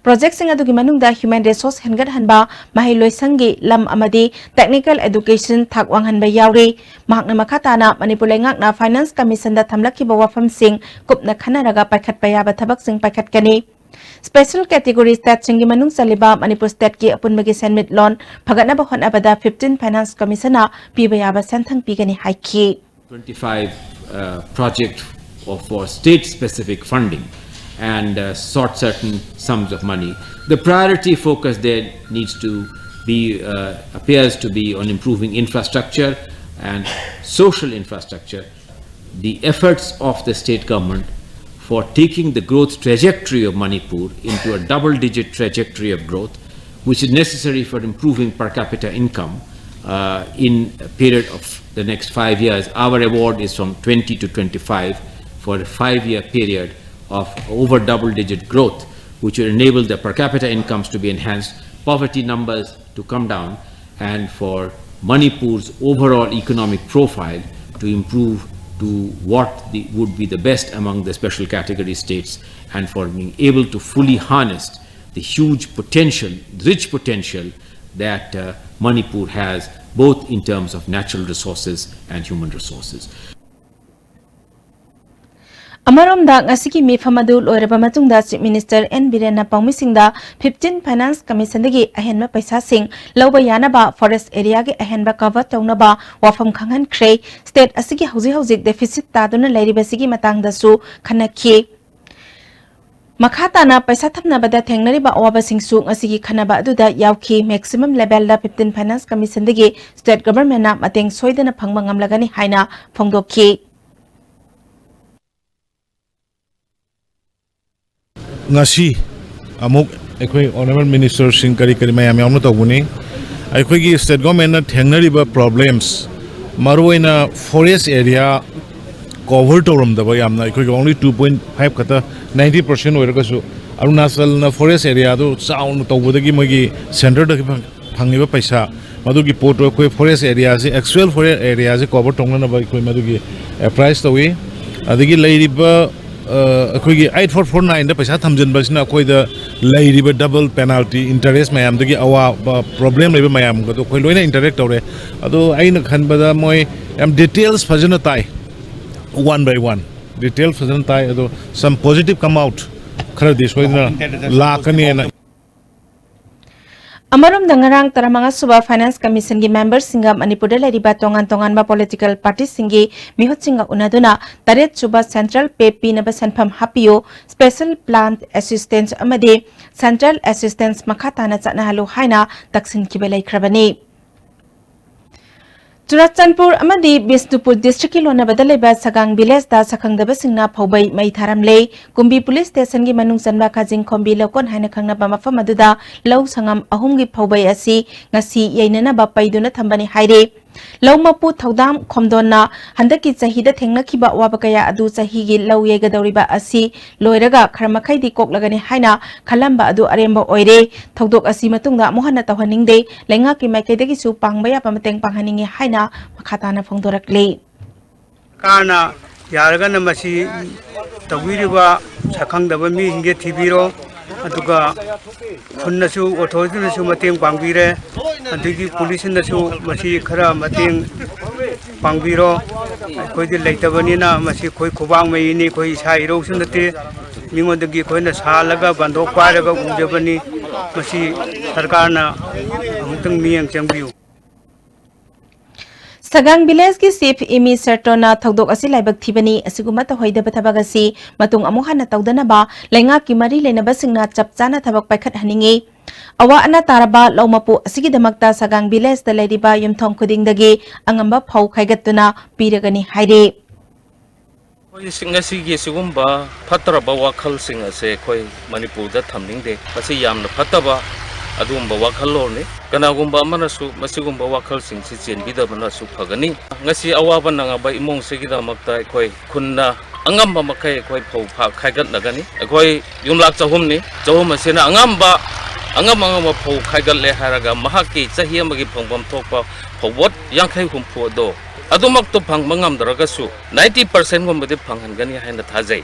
ꯄ꯭ꯔꯣꯖꯦꯛꯁꯤꯡ ꯑꯗꯨꯒꯤ ꯃꯅꯨꯡꯗ human resource ꯍꯦꯟꯒꯠꯍꯟꯕ, ꯃꯍꯩꯂꯣꯏꯁꯪꯒꯤ ꯂꯝ ꯑꯃꯗꯤ technical education ꯊꯥꯛ ꯋꯥꯡꯍꯟꯕ ꯌꯥꯎꯔꯤ꯫ ꯃꯍꯥꯛꯅ ꯃꯈꯥ ꯇꯥꯅ ꯃꯅꯤꯄꯨꯔ ꯂꯩꯉꯥꯛꯅ Finance Commissionꯗ ꯊꯝꯂꯛꯈꯤꯕ ꯋꯥꯐꯝꯁꯤꯡ ꯀꯨꯞꯅ ꯈꯟꯅꯔꯒ ꯄꯥꯏꯈꯠꯄ ꯌꯥꯕ ꯊꯕꯛꯁꯤꯡ ꯄꯥꯏꯈꯠꯀꯅꯤ꯫ Special category stateꯁꯤꯡꯒꯤ ꯃꯅꯨꯡ ꯆꯜꯂꯤꯕ ꯃꯅꯤꯄꯨꯔ stateꯀꯤ ꯑꯄꯨꯟꯕꯒꯤ ꯁꯦꯟꯃꯤꯠꯂꯣꯟ ꯐꯒꯠꯅꯕ ꯍꯣꯠꯅꯕꯗ Fifteen Finance Commissionꯅ ꯄꯤꯕ ꯌꯥꯕ ꯁꯦꯟꯊꯪ ꯄꯤꯒꯅꯤ ꯍꯥꯏꯈꯤ꯫ twenty-five uh, project of, for state-specific funding and uh, sought certain sums of money. The priority focus there needs to be, uh, appears to be on improving infrastructure and social infrastructure. The efforts of the state government for taking the growth trajectory of Manipur into a double-digit trajectory of growth, which is necessary for improving per capita income uh, in a period of the next five years. Our award is from twenty to twenty-five for a five-year period of over double-digit growth, which will enable the per capita incomes to be enhanced, poverty numbers to come down, and for Manipur's overall economic profile to improve to what the, would be the best among the special category states, and for being able to fully harness the huge potential, rich potential that uh, Manipur has, both in terms of natural resources and human resources. ꯑꯃꯔꯣꯝꯗ, ꯉꯁꯤꯒꯤ ꯃꯤꯐꯝ ꯑꯗꯨ ꯂꯣꯏꯔꯕ ꯃꯇꯨꯡꯗ Chief Minister N ꯕꯤꯔꯦꯟꯅ ꯄꯥꯎꯃꯤꯁꯤꯡꯗ Fifteen Finance Commissionꯗꯒꯤ ꯑꯍꯦꯟꯕ ꯄꯩꯁꯥꯁꯤꯡ ꯂꯧꯕ ꯌꯥꯅꯕ forest areaꯒꯤ ꯑꯍꯦꯟꯕ cover ꯇꯧꯅꯕ ꯋꯥꯐꯝ ꯈꯪꯍꯟꯈ꯭ꯔꯦ꯫ State ꯑꯁꯤꯒꯤ ꯍꯧꯖꯤꯛ ꯍꯧꯖꯤꯛ deficit ꯇꯥꯗꯨꯅ ꯂꯩꯔꯤꯕꯁꯤꯒꯤ ꯃꯇꯥꯡꯗꯁꯨ ꯈꯟꯅꯈꯤ꯫ ꯃꯈꯥ ꯇꯥꯅ ꯄꯩꯁꯥ ꯊꯝꯅꯕꯗ ꯊꯦꯡꯅꯔꯤꯕ ꯑꯋꯥꯕꯁꯤꯡꯁꯨ ꯉꯁꯤꯒꯤ ꯈꯟꯅꯕ ꯑꯗꯨꯗ ꯌꯥꯎꯈꯤ꯫ Maximum levelꯗ Fifteen Finance Commissionꯗꯒꯤ state governmentꯅ ꯃꯇꯦꯡ ꯁꯣꯏꯗꯅ ꯐꯪꯕ ꯉꯝꯂꯒꯅꯤ ꯍꯥꯏꯅ ꯐꯣꯡꯗꯣꯛꯈꯤ꯫ ꯉꯁꯤ ꯑꯃꯨꯛ ꯑꯩꯈꯣꯏ honourable ministerꯁꯤꯡ ꯀꯔꯤ ꯀꯔꯤ ꯃꯌꯥꯝ ꯌꯥꯎꯅ ꯇꯧꯕꯅꯤ꯫ ꯑꯩꯈꯣꯏꯒꯤ state governmentꯅ ꯊꯦꯡꯅꯔꯤꯕ problems, ꯃꯔꯨꯑꯣꯏꯅ forest area cover ꯇꯧꯔꯝꯗꯕ, ꯌꯥꯝꯅ ꯑꯩꯈꯣꯏꯒꯤ only two point five ꯈꯛꯇ, ninety percent ꯑꯣꯏꯔꯒꯁꯨ ꯑꯔꯨꯅꯥꯆꯜꯅ forest areaꯗꯨ ꯆꯥꯎꯅ ꯇꯧꯕꯗꯒꯤ ꯃꯣꯏꯒꯤ centreꯗꯒꯤ ꯐꯪ-, ꯐꯪꯉꯤꯕ ꯄꯩꯁꯥ, ꯃꯗꯨꯒꯤ ꯄꯣꯠꯇꯣ ꯑꯩꯈꯣꯏ forest areaꯁꯦ, actual forest areaꯁꯦ cover ꯇꯧꯅꯅꯕ ꯑꯩꯈꯣꯏ ꯃꯗꯨꯒꯤ apprise ꯇꯧꯏ꯫ ꯑꯗꯒꯤ ꯂꯩꯔꯤꯕ ꯑ, ꯑꯩꯈꯣꯏꯒꯤ ꯑꯩꯠ ꯐꯣꯔ ꯐꯣꯔ ꯅꯥꯏꯟꯗ ꯄꯩꯁꯥ ꯊꯝꯖꯤꯟꯕꯁꯤꯅ ꯑꯩꯈꯣꯏꯗ ꯂꯩꯔꯤꯕ double penalty interest ꯃꯌꯥꯝꯗꯒꯤ ꯑꯋꯥꯕ problem ꯂꯩꯕ ꯃꯌꯥꯝꯒꯗꯣ ꯑꯩꯈꯣꯏ ꯂꯣꯏꯅ interact ꯇꯧꯔꯦ꯫ ꯑꯗꯣ ꯑꯩꯅ ꯈꯟꯕꯗ ꯃꯣꯏ ꯌꯥꯝ details ꯐꯖꯅ ꯇꯥꯏ, one by one detail ꯐꯖꯅ ꯇꯥꯏ꯫ ꯑꯗꯣ some positive come out ꯈꯔꯗꯤ ꯁꯣꯏꯗꯅ ꯂꯥꯛꯀꯅꯦꯅ꯫ ꯑꯃꯔꯣꯝꯗ, ꯉꯔꯥꯡ ꯇꯔꯥꯃꯉꯥ ꯁꯨꯕ Finance Commissionꯒꯤ memberꯁꯤꯡꯒ ꯃꯅꯤꯄꯨꯔꯗ ꯂꯩꯔꯤꯕ ꯇꯣꯉꯥꯟ ꯇꯣꯉꯥꯟꯕ political partyꯁꯤꯡꯒꯤ ꯃꯤꯍꯨꯠꯁꯤꯡꯒ ꯎꯅꯗꯨꯅ ꯇꯔꯦꯠ ꯁꯨꯕ central pay ꯄꯤꯅꯕ ꯁꯦꯟꯐꯝ ꯍꯥꯞꯄꯤꯌꯨ, special plant assistance ꯑꯃꯗꯤ central assistance ꯃꯈꯥ ꯇꯥꯅ ꯆꯠꯅꯍꯜꯂꯨ ꯍꯥꯏꯅ ꯇꯛꯁꯤꯟꯈꯤꯕ ꯂꯩꯈ꯭ꯔꯕꯅꯤ꯫ ꯆꯨꯔꯥꯆꯥꯟꯄꯨꯔ ꯑꯃꯗꯤ ꯕꯤꯁꯅꯨꯄꯨꯔ districtꯀꯤ ꯂꯣꯟꯅꯕꯗ ꯂꯩꯕ ꯁꯒꯥꯡ villageꯇ ꯁꯛꯈꯪꯗꯕꯁꯤꯡꯅ ꯐꯧꯕꯩ ꯃꯩ ꯊꯥꯔꯝꯂꯦ꯫ ꯀꯨꯝꯕꯤ police stationꯒꯤ ꯃꯅꯨꯡ ꯆꯟꯕ ꯈꯥꯖꯤꯡ ꯈꯣꯝꯕꯤ ꯂꯧꯀꯣꯟ ꯍꯥꯏꯅ ꯈꯪꯅꯕ ꯃꯐꯝ ꯑꯗꯨꯗ ꯂꯧ ꯁꯪꯉꯝ ꯑꯍꯨꯝꯒꯤ ꯐꯧꯕꯩ ꯑꯁꯤ ꯉꯁꯤ ꯌꯩꯅꯅꯕ ꯄꯩꯗꯨꯅ ꯊꯝꯕꯅꯤ ꯍꯥꯏꯔꯤ꯫ ꯂꯧ ꯃꯄꯨ ꯊꯧꯗꯥꯝ ꯈꯣꯝꯗꯣꯟꯅ ꯍꯟꯗꯛꯀꯤ ꯆꯍꯤꯗ ꯊꯦꯡꯅꯈꯤꯕ ꯑꯋꯥꯕ ꯀꯌꯥ ꯑꯗꯨ ꯆꯍꯤꯒꯤ ꯂꯧ ꯌꯩꯒꯗꯧꯔꯤꯕ ꯑꯁꯤ ꯂꯣꯏꯔꯒ ꯈꯔ ꯃꯈꯩꯗꯤ ꯀꯣꯛꯂꯒꯅꯤ ꯍꯥꯏꯅ ꯈꯜꯂꯝꯕ ꯑꯗꯨ ꯑꯔꯦꯝꯕ ꯑꯣꯏꯔꯦ꯫ ꯊꯧꯗꯣꯛ ꯑꯁꯤ ꯃꯇꯨꯡꯗ ꯑꯃꯨꯛ ꯍꯟꯅ ꯇꯧꯍꯟꯅꯤꯡꯗꯦ꯫ ꯂꯩꯉꯥꯛꯀꯤ ꯃꯥꯏꯀꯩꯗꯒꯤꯁꯨ ꯄꯥꯡꯕ ꯌꯥꯕ ꯃꯇꯦꯡ ꯄꯥꯡꯍꯟꯅꯤꯡꯉꯤ ꯍꯥꯏꯅ ꯃꯈꯥ ꯇꯥꯅ ꯐꯣꯡꯗꯣꯔꯛꯂꯤ꯫ ꯁꯔꯀꯥꯔꯅ ꯌꯥꯔꯒꯅ ꯃꯁꯤ ꯇꯧꯕꯤꯔꯤꯕ ꯁꯛꯈꯪꯗꯕ ꯃꯤꯁꯤꯡꯁꯦ ꯊꯤꯕꯤꯔꯣ, ꯑꯗꯨꯒ ꯈꯨꯟꯅꯁꯨ, authorityꯅꯁꯨ ꯃꯇꯦꯡ ꯄꯥꯡꯕꯤꯔꯦ, ꯑꯗꯒꯤ policeꯅꯁꯨ ꯃꯁꯤ ꯈꯔ ꯃꯇꯦꯡ ꯄꯥꯡꯕꯤꯔꯣ꯫ ꯑꯩꯈꯣꯏꯗꯤ ꯂꯩꯇꯕꯅꯤꯅ ꯃꯁꯤ ꯑꯩꯈꯣꯏ ꯈꯨꯕꯥꯛ ꯃꯩꯅꯤ, ꯑꯩꯈꯣꯏ ꯏꯁꯥ ꯏꯔꯧꯁꯨ ꯅꯠꯇꯦ, ꯃꯤꯉꯣꯟꯗꯒꯤ ꯑꯩꯈꯣꯏꯅ ꯁꯥꯜꯂꯒ ꯕꯟꯗꯣꯛ ꯄꯥꯏꯔꯒ ꯎꯖꯕꯅꯤ꯫ ꯃꯁꯤ ꯁꯔꯀꯥꯔꯅ ꯑꯃꯨꯛꯇꯪ ꯃꯤꯠꯌꯦꯡ ꯆꯪꯕꯤꯌꯨ꯫ ꯁꯒꯥꯡ villageꯀꯤ chief ꯏꯃꯤ ꯁꯔꯇꯣꯅ ꯊꯧꯗꯣꯛ ꯑꯁꯤ ꯂꯥꯏꯕꯛ ꯊꯤꯕꯅꯤ꯫ ꯑꯁꯤꯒꯨꯝꯕ ꯇꯧꯍꯩꯗꯕ ꯊꯕꯛ ꯑꯁꯤ ꯃꯇꯨꯡ ꯑꯃꯨꯛ ꯍꯟꯅ ꯇꯧꯗꯅꯕ ꯂꯩꯉꯥꯛꯀꯤ ꯃꯔꯤ ꯂꯩꯅꯕꯁꯤꯡꯅ ꯆꯞ ꯆꯥꯅ ꯊꯕꯛ ꯄꯥꯏꯈꯠꯍꯟꯅꯤꯡꯏ꯫ ꯑꯋꯥ ꯑꯅꯥ ꯇꯥꯔꯕ ꯂꯧ ꯃꯄꯨ ꯑꯁꯤꯒꯤꯗꯃꯛꯇ ꯁꯒꯥꯡ villageꯇ ꯂꯩꯔꯤꯕ ꯌꯨꯝꯊꯣꯡ ꯈꯨꯗꯤꯡꯗꯒꯤ ꯑꯉꯝꯕ ꯐꯧ ꯈꯥꯏꯒꯠꯇꯨꯅ ꯄꯤꯔꯒꯅꯤ ꯍꯥꯏꯔꯤ꯫ ꯑꯩꯈꯣꯏ ꯁꯤ-, ꯉꯁꯤꯒꯤ ꯁꯤꯒꯨꯝꯕ ꯐꯠꯇ꯭ꯔꯕ ꯋꯥꯈꯜꯁꯤꯡ ꯑꯁꯦ ꯑꯩꯈꯣꯏ ꯃꯅꯤꯄꯨꯔꯗ ꯊꯝꯅꯤꯡꯗꯦ꯫ ꯃꯁꯤ ꯌꯥꯝꯅ ꯐꯠꯇꯕ ꯑꯗꯨꯒꯨꯝꯕ ꯋꯥꯈꯜꯂꯣꯟꯅꯤ꯫ ꯀꯅꯥꯒꯨꯝꯕ ꯑꯃꯅꯁꯨ ꯃꯁꯤꯒꯨꯝꯕ ꯋꯥꯈꯜꯁꯤꯡꯁꯤ ꯆꯦꯟꯕꯤꯗꯕꯅꯁꯨ ꯐꯒꯅꯤ꯫ ꯉꯁꯤ ꯑꯋꯥꯕ ꯅꯪꯉꯕ ꯏꯃꯨꯡꯁꯤꯒꯤꯗꯃꯛꯇ ꯑꯩꯈꯣꯏ ꯈꯨꯟꯅ ꯑꯉꯝꯕ ꯃꯈꯩ ꯑꯩꯈꯣꯏ ꯐꯧ ꯐꯥ-, ꯈꯥꯏꯒꯠꯅꯒꯅꯤ꯫ ꯑꯩꯈꯣꯏ ꯌꯨꯝꯂꯥꯛ ꯆꯍꯨꯝꯅꯤ꯫ ꯆꯍꯨꯝ ꯑꯁꯤꯅ ꯑꯉꯝꯕ, ꯑꯉꯝ ꯑꯉꯝꯕ ꯐꯧ ꯈꯥꯏꯒꯠꯂꯦ ꯍꯥꯏꯔꯒ ꯃꯍꯥꯛꯀꯤ ꯆꯍꯤ ꯑꯃꯒꯤ ꯐꯪꯐꯝ ꯊꯣꯛꯄ ꯐꯧꯕꯣꯠ ꯌꯥꯡꯈꯩ ꯍꯨꯝꯐꯨ ꯑꯗꯣ ꯑꯗꯨꯃꯛꯇꯣ ꯐꯪꯕ ꯉꯝꯗ꯭ꯔꯒꯁꯨ ninety percentꯒꯨꯝꯕꯗꯤ ꯐꯪꯍꯟꯒꯅꯤ ꯍꯥꯏꯅ ꯊꯥꯖꯩ꯫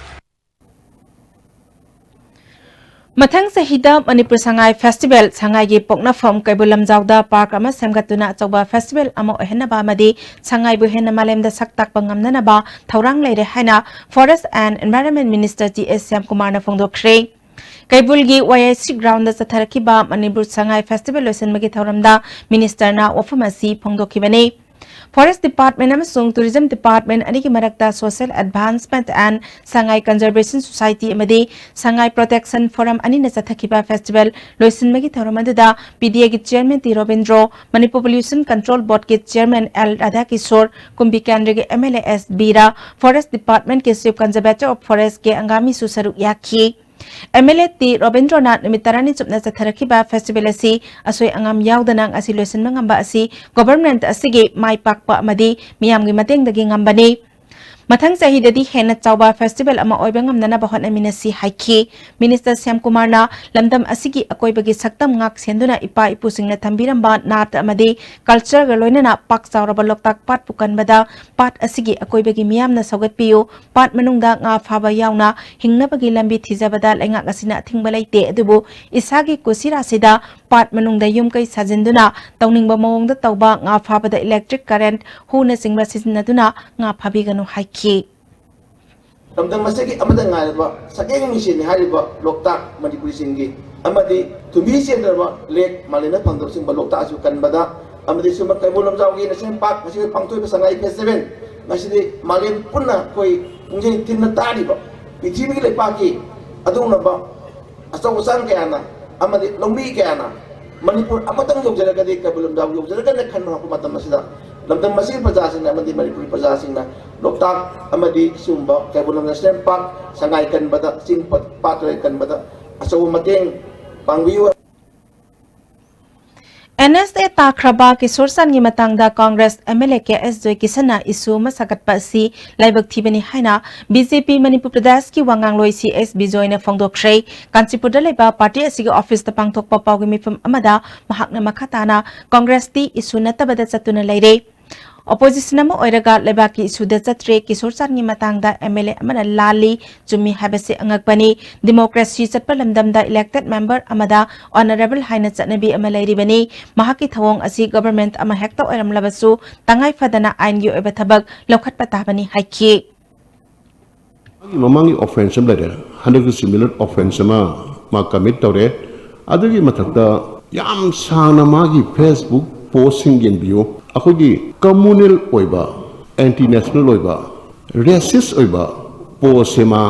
ꯃꯊꯪ ꯆꯍꯤꯗ ꯃꯅꯤꯄꯨꯔ ꯁꯉꯥꯏ ꯐꯦꯁꯇꯤꯚꯦꯜ, ꯁꯉꯥꯏꯒꯤ ꯄꯣꯛꯅꯐꯝ ꯀꯩꯕꯨꯜ ꯂꯝꯖꯥꯎꯗ ꯄꯥꯔꯛ ꯑꯃ ꯁꯦꯝꯒꯠꯇꯨꯅ ꯑꯆꯧꯕ ꯐꯦꯁꯇꯤꯚꯦꯜ ꯑꯃ ꯑꯣꯏꯍꯟꯅꯕ ꯑꯃꯗꯤ ꯁꯉꯥꯏꯕꯨ ꯍꯦꯟꯅ ꯃꯥꯂꯦꯝꯗ ꯁꯛ ꯇꯥꯛꯄ ꯉꯝꯅꯅꯕ ꯊꯧꯔꯥꯡ ꯂꯩꯔꯦ ꯍꯥꯏꯅ Forest and Environment Minister T S ꯁ꯭ꯌꯥꯝꯀꯨꯃꯥꯔꯅ ꯐꯣꯡꯗꯣꯛꯈ꯭ꯔꯦ꯫ ꯀꯩꯕꯨꯜꯒꯤ ꯋꯥꯏ ꯑꯥꯏ ꯁꯤ ꯒ꯭ꯔꯥꯎꯟꯗ ꯆꯠꯊꯔꯛꯈꯤꯕ ꯃꯅꯤꯄꯨꯔ ꯁꯉꯥꯏ ꯐꯦꯁꯇꯤꯚꯦꯜ ꯂꯣꯏꯁꯤꯟꯕꯒꯤ ꯊꯧꯔꯝꯗ ꯃꯤꯅꯤꯁꯇꯔꯅ ꯋꯥꯐꯝ ꯑꯁꯤ ꯐꯣꯡꯗꯣꯛꯈꯤꯕꯅꯤ꯫ Forest Department ꯑꯃꯁꯨꯡ Tourism Department ꯑꯅꯤꯒꯤ ꯃꯔꯛꯇ Social Advancement and Sangai Conservation Society ꯑꯃꯗꯤ Sangai Protection Forum ꯑꯅꯤꯅ ꯆꯠꯊꯈꯤꯕ ꯐꯦꯁꯇꯤꯚꯦꯜ ꯂꯣꯏꯁꯤꯟꯕꯒꯤ ꯊꯧꯔꯝ ꯑꯗꯨꯗ ꯄꯤ ꯗꯤ ꯑꯦꯒꯤ chairman T Robindro, Manipur pollution control ꯕꯣꯔꯗꯀꯤ ꯆꯤꯌꯔꯃꯦꯟ ꯑꯦꯜ ꯔꯥꯙꯥꯀꯤꯁꯣꯔ, ꯀꯨꯝꯕꯤ ꯀꯦꯟꯗ꯭ꯔꯒꯤ M L A S Bira, Forest Departmentꯀꯤ Chief Conservator of Forest K ꯑꯪꯒꯥꯃꯤꯁꯨ ꯁꯔꯨꯛ ꯌꯥꯈꯤ꯫ ꯑꯦꯝ ꯑꯦꯜ ꯑꯦ ꯇꯤ ꯔꯣꯕꯤꯟꯗ꯭ꯔꯣꯅ ꯅꯨꯃꯤꯠ ꯇꯔꯥꯅꯤ ꯆꯨꯞꯅ ꯆꯠꯊꯔꯛꯈꯤꯕ ꯐꯦꯁꯇꯤꯚꯦꯜ ꯑꯁꯤ ꯑꯁꯣꯏ ꯑꯉꯥꯝ ꯌꯥꯎꯗꯅ ꯉꯁꯤ ꯂꯣꯏꯁꯤꯟꯕ ꯉꯝꯕ ꯑꯁꯤ ꯒꯣꯚꯔꯟꯃꯦꯟꯠ ꯑꯁꯤꯒꯤ ꯃꯥꯏ ꯄꯥꯛꯄ ꯑꯃꯗꯤ ꯃꯤꯌꯥꯝꯒꯤ ꯃꯇꯦꯡꯗꯒꯤ ꯉꯝꯕꯅꯤ꯫ ꯃꯊꯪ ꯆꯍꯤꯗꯗꯤ ꯍꯦꯟꯅ ꯆꯥꯎꯕ ꯐꯦꯁꯇꯤꯚꯦꯜ ꯑꯃ ꯑꯣꯏꯕ ꯉꯝꯅꯅꯕ ꯍꯣꯠꯅꯃꯤꯟꯅꯁꯤ ꯍꯥꯏꯈꯤ꯫ ꯃꯤꯅꯤꯁꯇꯔ ꯁ꯭ꯌꯥꯝꯀꯨꯃꯥꯔꯅ ꯂꯝꯗꯝ ꯑꯁꯤꯒꯤ ꯑꯀꯣꯏꯕꯒꯤ ꯁꯛꯇꯝ ꯉꯥꯛ ꯁꯦꯟꯗꯨꯅ ꯏꯄꯥ ꯏꯄꯨꯁꯤꯡꯅ ꯊꯝꯕꯤꯔꯝꯕ ꯅꯥꯠ ꯑꯃꯗꯤ ꯀꯜꯆꯔꯒ ꯂꯣꯏꯅꯅ ꯄꯥꯛ ꯆꯥꯎꯔꯕ ꯂꯣꯛꯇꯥꯛ ꯄꯥꯠꯄꯨ ꯀꯟꯕꯗ ꯄꯥꯠ ꯑꯁꯤꯒꯤ ꯑꯀꯣꯏꯕꯒꯤ ꯃꯤꯌꯥꯝꯅ ꯁꯧꯒꯠꯄꯤꯌꯨ, ꯄꯥꯠ ꯃꯅꯨꯡꯗ ꯉꯥ ꯐꯥꯕ ꯌꯥꯎꯅ ꯍꯤꯡꯅꯕꯒꯤ ꯂꯝꯕꯤ ꯊꯤꯖꯕꯗ ꯂꯩꯉꯥꯛ ꯑꯁꯤꯅ ꯑꯊꯤꯡꯕ ꯂꯩꯇꯦ, ꯑꯗꯨꯕꯨ ꯏꯁꯥꯒꯤ ꯀꯨꯁꯤꯔꯥꯁꯤꯗ ꯄꯥꯠ ꯃꯅꯨꯡꯗ ꯌꯨꯝ ꯀꯩ ꯁꯥꯖꯤꯟꯗꯨꯅ ꯇꯧꯅꯤꯡꯕ ꯃꯑꯣꯡꯗ ꯇꯧꯕ, ꯉꯥ ꯐꯥꯕꯗ electric current, ꯍꯨꯅꯆꯤꯡꯕ ꯁꯤꯖꯤꯟꯅꯗꯨꯅ ꯉꯥ ꯐꯥꯕꯤꯒꯅꯨ ꯍꯥꯏꯈꯤ꯫ ꯂꯝꯗꯝ ꯑꯁꯤꯒꯤ ꯑꯃꯠꯇ ꯉꯥꯏꯔꯕ ꯁꯛꯍꯦꯟ ꯃꯤꯡꯁꯦꯟꯅꯤ ꯍꯥꯏꯔꯤꯕ ꯂꯣꯛꯇꯥꯛ ꯃꯅꯤꯄꯨꯔꯤꯁꯤꯡꯒꯤ ꯑꯃꯗꯤ ꯊꯨꯝꯕꯤ ꯆꯦꯟꯗ꯭ꯔꯕ ꯂꯦꯛ ꯃꯥꯂꯦꯝꯗ ꯐꯪꯗꯕ ꯁꯤꯒꯨꯝꯕ ꯂꯣꯛꯇꯥꯛ ꯑꯁꯤꯕꯨ ꯀꯟꯕꯗ ꯑꯃꯗꯤ ꯁꯤꯒꯨꯝꯕ ꯀꯩꯕꯨꯜ ꯂꯝꯖꯥꯎꯒꯤ ꯅꯦꯁꯅꯦꯜ ꯄꯥꯔꯛ ꯑꯁꯤꯗ ꯄꯥꯡꯊꯣꯛꯏꯕ ꯁꯉꯥꯏ ꯐꯦꯁꯇꯤꯚꯦꯜ ꯉꯁꯤꯗꯤ ꯃꯥꯂꯦꯝ ꯄꯨꯟꯅ ꯑꯩꯈꯣꯏ ꯄꯨꯛꯅꯤꯡ ꯊꯤꯟꯅ ꯇꯥꯔꯤꯕ ꯄ꯭ꯔꯤꯊꯤꯕꯤꯒꯤ ꯂꯩꯄꯥꯛꯀꯤ ꯑꯗꯨꯒꯨꯝꯂꯕ ꯑꯆꯧ ꯑꯁꯥꯡ ꯀꯌꯥꯅ ꯑꯃꯗꯤ ꯂꯧꯃꯤ ꯀꯌꯥꯅ ꯃꯅꯤꯄꯨꯔ ꯑꯃꯇꯪ ꯌꯧꯖꯔꯒꯗꯤ, ꯀꯩꯕꯨꯜ ꯂꯝꯖꯥꯎ ꯌꯧꯖꯔꯒꯅꯤ ꯈꯟꯕ ꯍꯧꯔꯛꯄ ꯃꯇꯝ ꯑꯁꯤꯗ ꯂꯝꯗꯝ ꯑꯁꯤꯒꯤ ꯄ꯭ꯔꯖꯥꯁꯤꯡꯅ ꯑꯃꯗꯤ ꯃꯅꯤꯄꯨꯔꯒꯤ ꯄ꯭ꯔꯖꯥꯁꯤꯡꯅ ꯂꯣꯛꯇꯥꯛ ꯑꯃꯗꯤ ꯁꯤꯒꯨꯝꯕ ꯀꯩꯕꯨꯜ ꯂꯝꯖꯥꯎ ꯅꯦꯁꯅꯦꯜ ꯄꯥꯔꯛ, ꯁꯉꯥꯏ ꯀꯟꯕꯗ, ꯆꯤꯡ ꯄꯥꯠ, ꯄꯥꯠ ꯇꯨꯔꯦꯜ ꯀꯟꯕꯗ ꯑꯆꯧꯕ ꯃꯇꯦꯡ ꯄꯥꯡꯕꯤꯌꯨ꯫ ꯑꯦꯟ ꯑꯦꯁ ꯑꯦ ꯇꯥꯈ꯭ꯔꯕ ꯀꯤꯁꯣꯔ ꯆꯥꯟꯒꯤ ꯃꯇꯥꯡꯗ Congress M L A K S ꯖꯣꯏꯀꯤꯁꯟꯅ ꯏꯁꯨ ꯑꯃ ꯁꯥꯒꯠꯄ ꯑꯁꯤ ꯂꯥꯏꯕꯛ ꯊꯤꯕꯅꯤ ꯍꯥꯏꯅ ꯕꯤ ꯖꯦ ꯄꯤ ꯃꯅꯤꯄꯨꯔ ꯄ꯭ꯔꯗꯦꯁꯀꯤ ꯋꯥ ꯉꯥꯡꯂꯣꯏ ꯁꯤ ꯑꯦꯁ ꯕꯤꯖꯣꯏꯅ ꯐꯣꯡꯗꯣꯛꯈ꯭ꯔꯦ꯫ ꯀꯥꯟꯆꯤꯄꯨꯔꯗ ꯂꯩꯕ ꯄꯥꯔꯇꯤ ꯑꯁꯤꯒꯤ ꯑꯣꯐꯤꯁꯇ ꯄꯥꯡꯊꯣꯛꯄ ꯄꯥꯎꯒꯤ ꯃꯤꯐꯝ ꯑꯃꯗ ꯃꯍꯥꯛꯅ ꯃꯈꯥ ꯇꯥꯅ ꯀꯣꯡꯒ꯭ꯔꯦꯁꯇꯤ ꯏꯁꯨ ꯅꯠꯇꯕꯗ ꯆꯠꯇꯨꯅ ꯂꯩꯔꯦ꯫ Opposition ꯑꯃ ꯑꯣꯏꯔꯒ ꯂꯩꯕꯥꯛꯀꯤ ꯏꯁꯨꯗ ꯆꯠꯇ꯭ꯔꯦ, ꯀꯤꯁꯣꯔ ꯆꯥꯟꯒꯤ ꯃꯇꯥꯡꯗ MLA ꯑꯃꯅ ꯂꯥꯜꯂꯤ, ꯆꯨꯝꯃꯤ ꯍꯥꯏꯕꯁꯤ ꯑꯉꯛꯄꯅꯤ꯫ Democracy ꯆꯠꯄ ꯂꯝꯗꯝꯗ elected member ꯑꯃꯗ honourable ꯍꯥꯏꯅ ꯆꯠꯅꯕꯤ ꯑꯃ ꯂꯩꯔꯤꯕꯅꯤ꯫ ꯃꯍꯥꯛꯀꯤ ꯊꯧꯑꯣꯡ ꯑꯁꯤ government ꯑꯃ ꯍꯦꯛꯇ ꯑꯣꯏꯔꯝꯂꯕꯁꯨ ꯇꯉꯥꯏ ꯐꯗꯅ ꯑꯥꯏꯟꯒꯤ ꯑꯣꯏꯕ ꯊꯕꯛ ꯂꯧꯈꯠꯄ ꯇꯥꯕꯅꯤ ꯍꯥꯏꯈꯤ꯫ ꯃꯥꯒꯤ ꯃꯃꯥꯡꯒꯤ offence ꯑꯃ ꯂꯩꯔꯦ, ꯍꯟꯗꯛꯁꯨ similar offence ꯑꯃ ꯃꯥ commit ꯇꯧꯔꯦ꯫ ꯑꯗꯨꯒꯤ ꯃꯊꯛꯇ ꯌꯥꯝ ꯁꯥꯡꯅ ꯃꯥꯒꯤ Facebook postꯁꯤꯡ ꯌꯦꯡꯕꯤꯌꯨ꯫ ꯑꯩꯈꯣꯏꯒꯤ communal ꯑꯣꯏꯕ, anti national ꯑꯣꯏꯕ, racist ꯑꯣꯏꯕ postꯁꯦ ꯃꯥ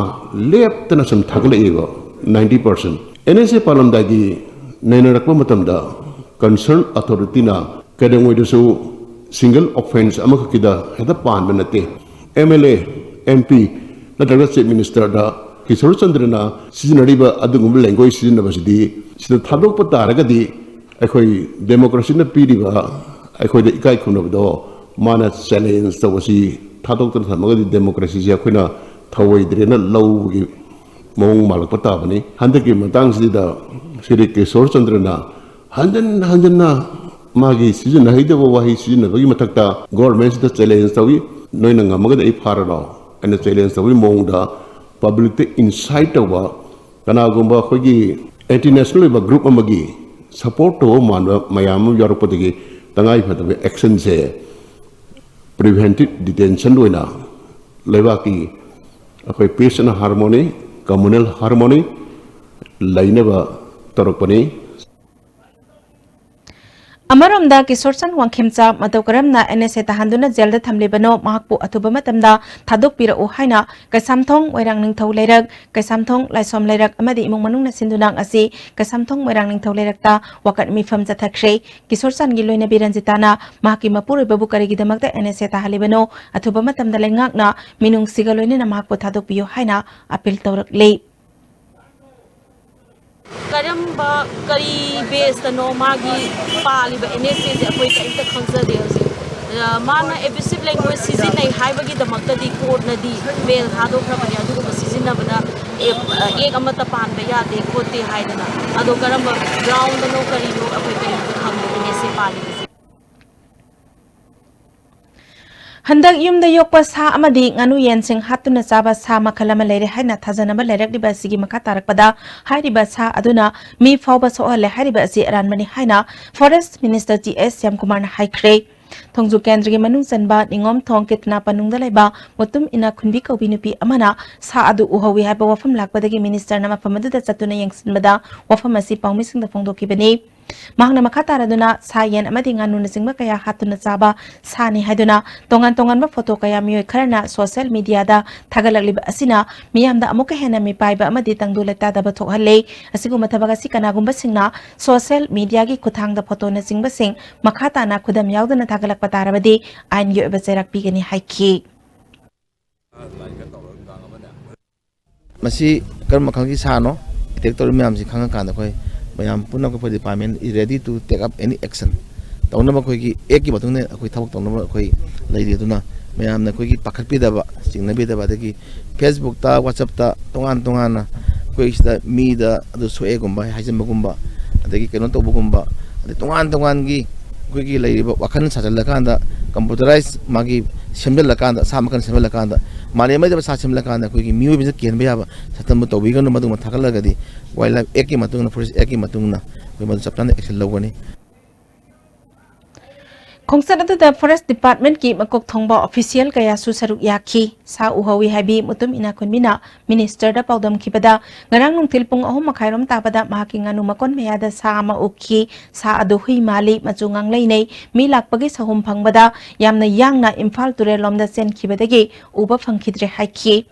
ꯂꯦꯞꯇꯅ ꯁꯨꯝ ꯊꯥꯒꯠꯂꯛꯏꯕ꯫ Ninety percent NSA ꯄꯥꯜꯂꯝꯗꯥꯏꯒꯤ ꯅꯩꯅꯔꯛꯄ ꯃꯇꯝꯗ concern authorityꯅ ꯀꯩꯗꯧꯉꯩꯗꯁꯨ single offence ꯑꯃꯈꯛꯀꯤꯗ ꯍꯦꯛꯇ ꯄꯥꯟꯕ ꯅꯠꯇꯦ꯫ MLA, MP ꯅꯠꯇ꯭ꯔꯒ Chief Ministerꯗ ꯀꯤꯁꯣꯔ ꯆꯟꯗ꯭ꯔꯅ ꯁꯤꯖꯤꯟꯅꯔꯤꯕ ꯑꯗꯨꯒꯨꯝꯕ language ꯁꯤꯖꯤꯟꯅꯕꯁꯤꯗꯤ ꯁꯤꯗ ꯊꯥꯗꯣꯛꯄ ꯇꯥꯔꯒꯗꯤ ꯑꯩꯈꯣꯏ democracyꯅ ꯄꯤꯔꯤꯕ ꯑꯩꯈꯣꯏꯗ ꯏꯀꯥꯏ ꯈꯨꯝꯅꯕꯗꯣ ꯃꯥꯅ challenge ꯇꯧꯕꯁꯤ ꯊꯥꯗꯣꯛꯇꯅ ꯊꯝꯃꯒꯗꯤ democracyꯁꯦ ꯑꯩꯈꯣꯏꯅ ꯊꯧꯑꯣꯏꯗ꯭ꯔꯦꯅ ꯂꯧꯕꯒꯤ ꯃꯑꯣꯡ ꯃꯥꯜꯂꯛꯄ ꯇꯥꯕꯅꯤ꯫ ꯍꯟꯗꯛꯀꯤ ꯃꯇꯥꯡꯁꯤꯗ ꯁ꯭ꯔꯤ ꯀꯤꯁꯣꯔ ꯆꯟꯗ꯭ꯔꯅ ꯍꯟꯖꯟ ꯍꯟꯖꯟꯅ ꯃꯥꯒꯤ ꯁꯤꯖꯤꯟꯅꯍꯩꯗꯕ ꯋꯥꯍꯩ ꯁꯤꯖꯤꯟꯅꯕꯒꯤ ꯃꯊꯛꯇ governmentꯁꯤꯗ challenge ꯇꯧꯏ, "ꯅꯣꯏꯅ ꯉꯝꯃꯒꯗꯤ ꯑꯩ ꯐꯥꯔꯔꯣ?" ꯑꯩꯅ challenge ꯇꯧꯕꯒꯤ ꯃꯑꯣꯡꯗ publicꯇ incite ꯇꯧꯕ, ꯀꯅꯥꯒꯨꯝꯕ ꯑꯩꯈꯣꯏꯒꯤ anti national ꯑꯣꯏꯕ group ꯑꯃꯒꯤ support ꯇꯧꯕ ꯃꯥꯟꯕ ꯃꯌꯥꯝ ꯑꯃ ꯌꯥꯎꯔꯛꯄꯗꯒꯤ ꯇꯉꯥꯏ ꯐꯗꯕ actionꯁꯦ preventive detention ꯑꯣꯏꯅ ꯂꯩꯕꯥꯛꯀꯤ ꯑꯩꯈꯣꯏ peace and harmony, communal harmony ꯂꯩꯅꯕ ꯇꯧꯔꯛꯄꯅꯤ꯫ ꯑꯃꯔꯣꯝꯗ ꯀꯤꯁꯣꯔꯆꯟ ꯋꯥꯡꯈꯦꯝꯆꯥ ꯃꯇꯧ ꯀꯔꯝꯅ NSA ꯇꯥꯍꯟꯗꯨꯅ ꯖꯦꯜꯗ ꯊꯝꯂꯤꯕꯅꯣ, ꯃꯍꯥꯛꯄꯨ ꯑꯊꯨꯕ ꯃꯇꯝꯗ ꯊꯥꯗꯣꯛꯄꯤꯔꯛꯎ ꯍꯥꯏꯅ ꯀꯩꯁꯥꯝꯊꯣꯡ ꯃꯣꯏꯔꯥꯡ ꯅꯤꯡꯊꯧ ꯂꯩꯔꯛ, ꯀꯩꯁꯥꯝꯊꯣꯡ ꯂꯥꯏꯁꯣꯝ ꯂꯩꯔꯛ ꯑꯃꯗꯤ ꯏꯃꯨꯡ ꯃꯅꯨꯡꯅ ꯁꯤꯟꯗꯨꯅ ꯉꯁꯤ ꯀꯩꯁꯥꯝꯊꯣꯡ ꯃꯣꯏꯔꯥꯡ ꯅꯤꯡꯊꯧ ꯂꯩꯔꯛꯇ ꯋꯥꯀꯠ ꯃꯤꯐꯝ ꯆꯠꯊꯈ꯭ꯔꯦ꯫ ꯀꯤꯁꯣꯔ ꯆꯥꯟꯒꯤ ꯂꯣꯏꯅꯕꯤ ꯔꯟꯖꯤꯇꯥꯅ ꯃꯍꯥꯛꯀꯤ ꯃꯄꯨꯔꯣꯏꯕꯕꯨ ꯀꯔꯤꯒꯤꯗꯃꯛꯇ NSA ꯇꯥꯍꯜꯂꯤꯕꯅꯣ, ꯑꯊꯨꯕ ꯃꯇꯝꯗ ꯂꯩꯉꯥꯛꯅ ꯃꯤꯅꯨꯡꯁꯤꯒ ꯂꯣꯏꯅꯅ ꯃꯍꯥꯛꯄꯨ ꯊꯥꯗꯣꯛꯄꯤꯌꯨ ꯍꯥꯏꯅ appeal ꯇꯧꯔꯛꯂꯤ꯫ ꯀꯔꯝꯕ, ꯀꯔꯤ baseꯇꯅꯣ ꯃꯥꯒꯤ ꯄꯥꯜꯂꯤꯕ NSAꯁꯦ ꯑꯩꯈꯣꯏ ꯀꯔꯤꯝꯇ ꯈꯪꯖꯗꯦ ꯍꯧꯖꯤꯛ꯫ ꯑ, ꯃꯥꯅ abusive language ꯁꯤꯖꯤꯟꯅꯩ ꯍꯥꯏꯕꯒꯤꯗꯃꯛꯇꯗꯤ courtꯅꯗꯤ bail ꯊꯥꯗꯣꯛꯈ꯭ꯔꯕꯅꯤ, ꯑꯗꯨꯒꯨꯝꯕ ꯁꯤꯖꯤꯟꯅꯕꯅ act, ꯑ, act ꯑꯃꯠꯇ ꯄꯥꯟꯕ ꯌꯥꯗꯦ ꯈꯣꯠꯇꯦ ꯍꯥꯏꯗꯅ꯫ ꯑꯗꯣ ꯀꯔꯝꯕ groundꯗꯅꯣ ꯀꯔꯤꯅꯣ ꯑꯩꯈꯣꯏ ꯀꯔꯤꯝꯇ ꯈꯪꯗꯦ NSA ꯄꯥꯜꯂꯤꯕꯁꯦ꯫ ꯍꯟꯗꯛ ꯌꯨꯝꯗ ꯌꯣꯛꯄ ꯁꯥ ꯑꯃꯗꯤ ꯉꯥꯅꯨ ꯌꯦꯟꯁꯤꯡ ꯍꯥꯠꯇꯨꯅ ꯆꯥꯕ ꯁꯥ ꯃꯈꯜ ꯑꯃ ꯂꯩꯔꯦ ꯍꯥꯏꯅ ꯊꯥꯖꯅꯕ ꯂꯩꯔꯛꯂꯤꯕ ꯑꯁꯤꯒꯤ ꯃꯈꯥ ꯇꯥꯔꯛꯄꯗ, ꯍꯥꯏꯔꯤꯕ ꯁꯥ ꯑꯗꯨꯅ ꯃꯤ ꯐꯥꯎꯕ ꯁꯣꯛꯍꯜꯂꯦ ꯍꯥꯏꯔꯤꯕ ꯑꯁꯤ ꯑꯔꯥꯟꯕꯅꯤ ꯍꯥꯏꯅ Forest Minister ꯇꯤ ꯑꯦꯁ ꯁ꯭ꯌꯥꯝꯀꯨꯃꯥꯔꯅ ꯍꯥꯏꯈ꯭ꯔꯦ꯫ ꯊꯣꯡꯖꯨ ꯀꯦꯟꯗ꯭ꯔꯒꯤ ꯃꯅꯨꯡ ꯆꯟꯕ ꯅꯤꯉꯣꯝꯊꯣꯡ ꯀꯤꯠꯅꯥꯄꯅꯨꯡꯗ ꯂꯩꯕ ꯃꯨꯇꯨꯝ ꯏꯅꯥ ꯈꯨꯟꯕꯤ ꯀꯧꯕꯤ ꯅꯨꯄꯤ ꯑꯃꯅ ꯁꯥ ꯑꯗꯨ ꯎꯍꯧꯏ ꯍꯥꯏꯕ ꯋꯥꯐꯝ ꯂꯥꯛꯄꯗꯒꯤ ꯃꯤꯅꯤꯁꯇꯔꯅ ꯃꯐꯝ ꯑꯗꯨꯗ ꯆꯠꯇꯨꯅ ꯌꯦꯡꯁꯤꯟꯕꯗ ꯋꯥꯐꯝ ꯑꯁꯤ ꯄꯥꯎꯃꯤꯁꯤꯡꯗ ꯐꯣꯡꯗꯣꯛꯈꯤꯕꯅꯤ꯫ ꯃꯍꯥꯛꯅ ꯃꯈꯥ ꯇꯥꯔꯗꯨꯅ ꯁꯥ ꯌꯦꯟ ꯑꯃꯗꯤ ꯉꯥꯅꯨꯅꯆꯤꯡꯕ ꯀꯌꯥ ꯍꯥꯠꯇꯨꯅ ꯆꯥꯕ ꯁꯥꯅꯤ ꯍꯥꯏꯗꯨꯅ ꯇꯣꯉꯥꯟ ꯇꯣꯉꯥꯟꯕ ꯐꯣꯇꯣ ꯀꯌꯥ ꯃꯤꯑꯣꯏ ꯈꯔꯅ ꯁꯣꯁꯤꯌꯦꯜ ꯃꯤꯗꯤꯌꯥꯗ ꯊꯥꯒꯠꯂꯛꯂꯤꯕ ꯑꯁꯤꯅ ꯃꯤꯌꯥꯝꯗ ꯑꯃꯨꯛꯀ ꯍꯦꯟꯅ ꯃꯤꯄꯥꯏꯕ ꯑꯃꯗꯤ ꯇꯪꯗꯨ ꯂꯩꯇꯥꯗꯕ ꯊꯣꯛꯍꯜꯂꯦ꯫ ꯑꯁꯤꯒꯨꯝꯕ ꯊꯕꯛ ꯑꯁꯤ ꯀꯅꯥꯒꯨꯝꯕꯁꯤꯡꯅ ꯁꯣꯁꯤꯌꯦꯜ ꯃꯤꯗꯤꯌꯥꯒꯤ ꯈꯨꯠꯊꯥꯡꯗ ꯐꯣꯇꯣꯅꯆꯤꯡꯕꯁꯤꯡ ꯃꯈꯥ ꯇꯥꯅ ꯈꯨꯗꯝ ꯌꯥꯎꯗꯅ ꯊꯥꯒꯠꯂꯛꯄ ꯇꯥꯔꯕꯗꯤ ꯑꯥꯏꯟꯒꯤ ꯑꯣꯏꯕ ꯆꯩꯔꯥꯛ ꯄꯤꯒꯅꯤ ꯍꯥꯏꯈꯤ꯫ ꯃꯁꯤ ꯀꯔꯝꯕ ꯃꯈꯜꯒꯤ ꯁꯥꯅꯣ, ꯑꯦꯇꯦꯛ ꯇꯧꯔꯤꯕ ꯃꯌꯥꯝꯁꯤ ꯈꯪꯉꯀꯥꯟꯗ ꯑꯩꯈꯣꯏ ꯃꯌꯥꯝ ꯄꯨꯝꯅꯃꯛ ꯑꯩꯈꯣꯏ department is ready to take up any action꯫ ꯇꯧꯅꯕ ꯑꯩꯈꯣꯏꯒꯤ ꯑꯦꯛꯀꯤ ꯃꯇꯨꯡ ꯏꯟꯅ ꯑꯩꯈꯣꯏ ꯊꯕꯛ ꯇꯧꯅꯕ ꯑꯩꯈꯣꯏ ꯂꯩꯔꯤ꯫ ꯑꯗꯨꯅ ꯃꯌꯥꯝꯅ ꯑꯩꯈꯣꯏꯒꯤ ꯄꯥꯈꯠꯄꯤꯗꯕ, ꯆꯤꯡꯅꯕꯤꯗꯕ, ꯑꯗꯒꯤ Facebook ꯇ, WhatsApp ꯇ ꯇꯣꯉꯥꯟ ꯇꯣꯉꯥꯟꯅ ꯑꯩꯈꯣꯏ ꯁꯤꯗ ꯃꯤꯗ ꯑꯗꯨ ꯁꯣꯛꯑꯦꯒꯨꯝꯕ ꯍꯥꯏꯖꯟꯕꯒꯨꯝꯕ, ꯑꯗꯒꯤ ꯀꯩꯅꯣ ꯇꯧꯕꯒꯨꯝꯕ, ꯑꯗꯩ ꯇꯣꯉꯥꯟ ꯇꯣꯉꯥꯟꯒꯤ ꯑꯩꯈꯣꯏꯒꯤ ꯂꯩꯔꯤꯕ ꯋꯥꯈꯜ ꯁꯥꯖꯜꯂꯀꯥꯟꯗ, computerize ꯃꯥꯒꯤ ꯁꯦꯝꯖꯤꯜꯂꯀꯥꯟꯗ, ꯁꯥ ꯃꯈꯜ ꯁꯦꯝꯖꯤꯜꯂꯀꯥꯟꯗ, ꯃꯥꯂꯦꯝ ꯂꯩꯇꯕ ꯁꯥ ꯁꯦꯝꯖꯤꯜꯂꯀꯥꯟꯗ ꯑꯩꯈꯣꯏꯒꯤ ꯃꯤꯑꯣꯏꯕꯁꯤꯗ ꯀꯤꯍꯟꯕ ꯌꯥꯕ ꯁꯛꯇꯝꯕꯨ ꯇꯧꯕꯤꯒꯅꯨ꯫ ꯃꯗꯨꯒꯨꯝꯕ ꯊꯥꯒꯠꯂꯒꯗꯤ Wildlife Act ꯀꯤ ꯃꯇꯨꯡ ꯏꯟꯅ, Forest Act ꯀꯤ ꯃꯇꯨꯡ ꯏꯟꯅ ꯑꯩꯈꯣꯏ ꯃꯗꯨ ꯆꯞ ꯆꯥꯅ action ꯂꯧꯒꯅꯤ꯫ ꯈꯣꯡꯆꯠ ꯑꯗꯨꯗ Forest Department ꯀꯤ ꯃꯀꯣꯛ ꯊꯣꯡꯕ official ꯀꯌꯥꯁꯨ ꯁꯔꯨꯛ ꯌꯥꯈꯤ꯫ ꯁꯥ ꯎꯍꯧꯏ ꯍꯥꯏꯕꯤ ꯃꯨꯇꯨꯝ ꯏꯅꯥꯈꯨꯟꯕꯤꯅ ꯃꯤꯅꯤꯁꯇꯔꯗ ꯄꯥꯎꯗꯝꯈꯤꯕꯗ, ꯉꯔꯥꯡ ꯅꯨꯡꯊꯤꯜ ꯄꯨꯡ ꯑꯍꯨꯝ ꯃꯈꯥꯏꯔꯣꯝ ꯇꯥꯕꯗ ꯃꯍꯥꯛꯀꯤ ꯉꯥꯅꯨ ꯃꯀꯣꯟ ꯃꯌꯥꯗ ꯁꯥ ꯑꯃ ꯎꯈꯤ꯫ ꯁꯥ ꯑꯗꯨ ꯍꯨꯏ ꯃꯥꯜꯂꯤ, ꯃꯆꯨ ꯉꯥꯡꯂꯩꯅꯩ꯫ ꯃꯤ ꯂꯥꯛꯄꯒꯤ ꯁꯍꯨꯝ ꯐꯪꯕꯗ ꯌꯥꯝꯅ ꯌꯥꯡꯅ ꯏꯝꯐꯥꯜ ꯇꯨꯔꯦꯜꯂꯣꯝꯗ ꯆꯦꯟꯈꯤꯕꯗꯒꯤ ꯎꯕ ꯐꯪꯈꯤꯗ꯭ꯔꯦ ꯍꯥꯏꯈꯤ꯫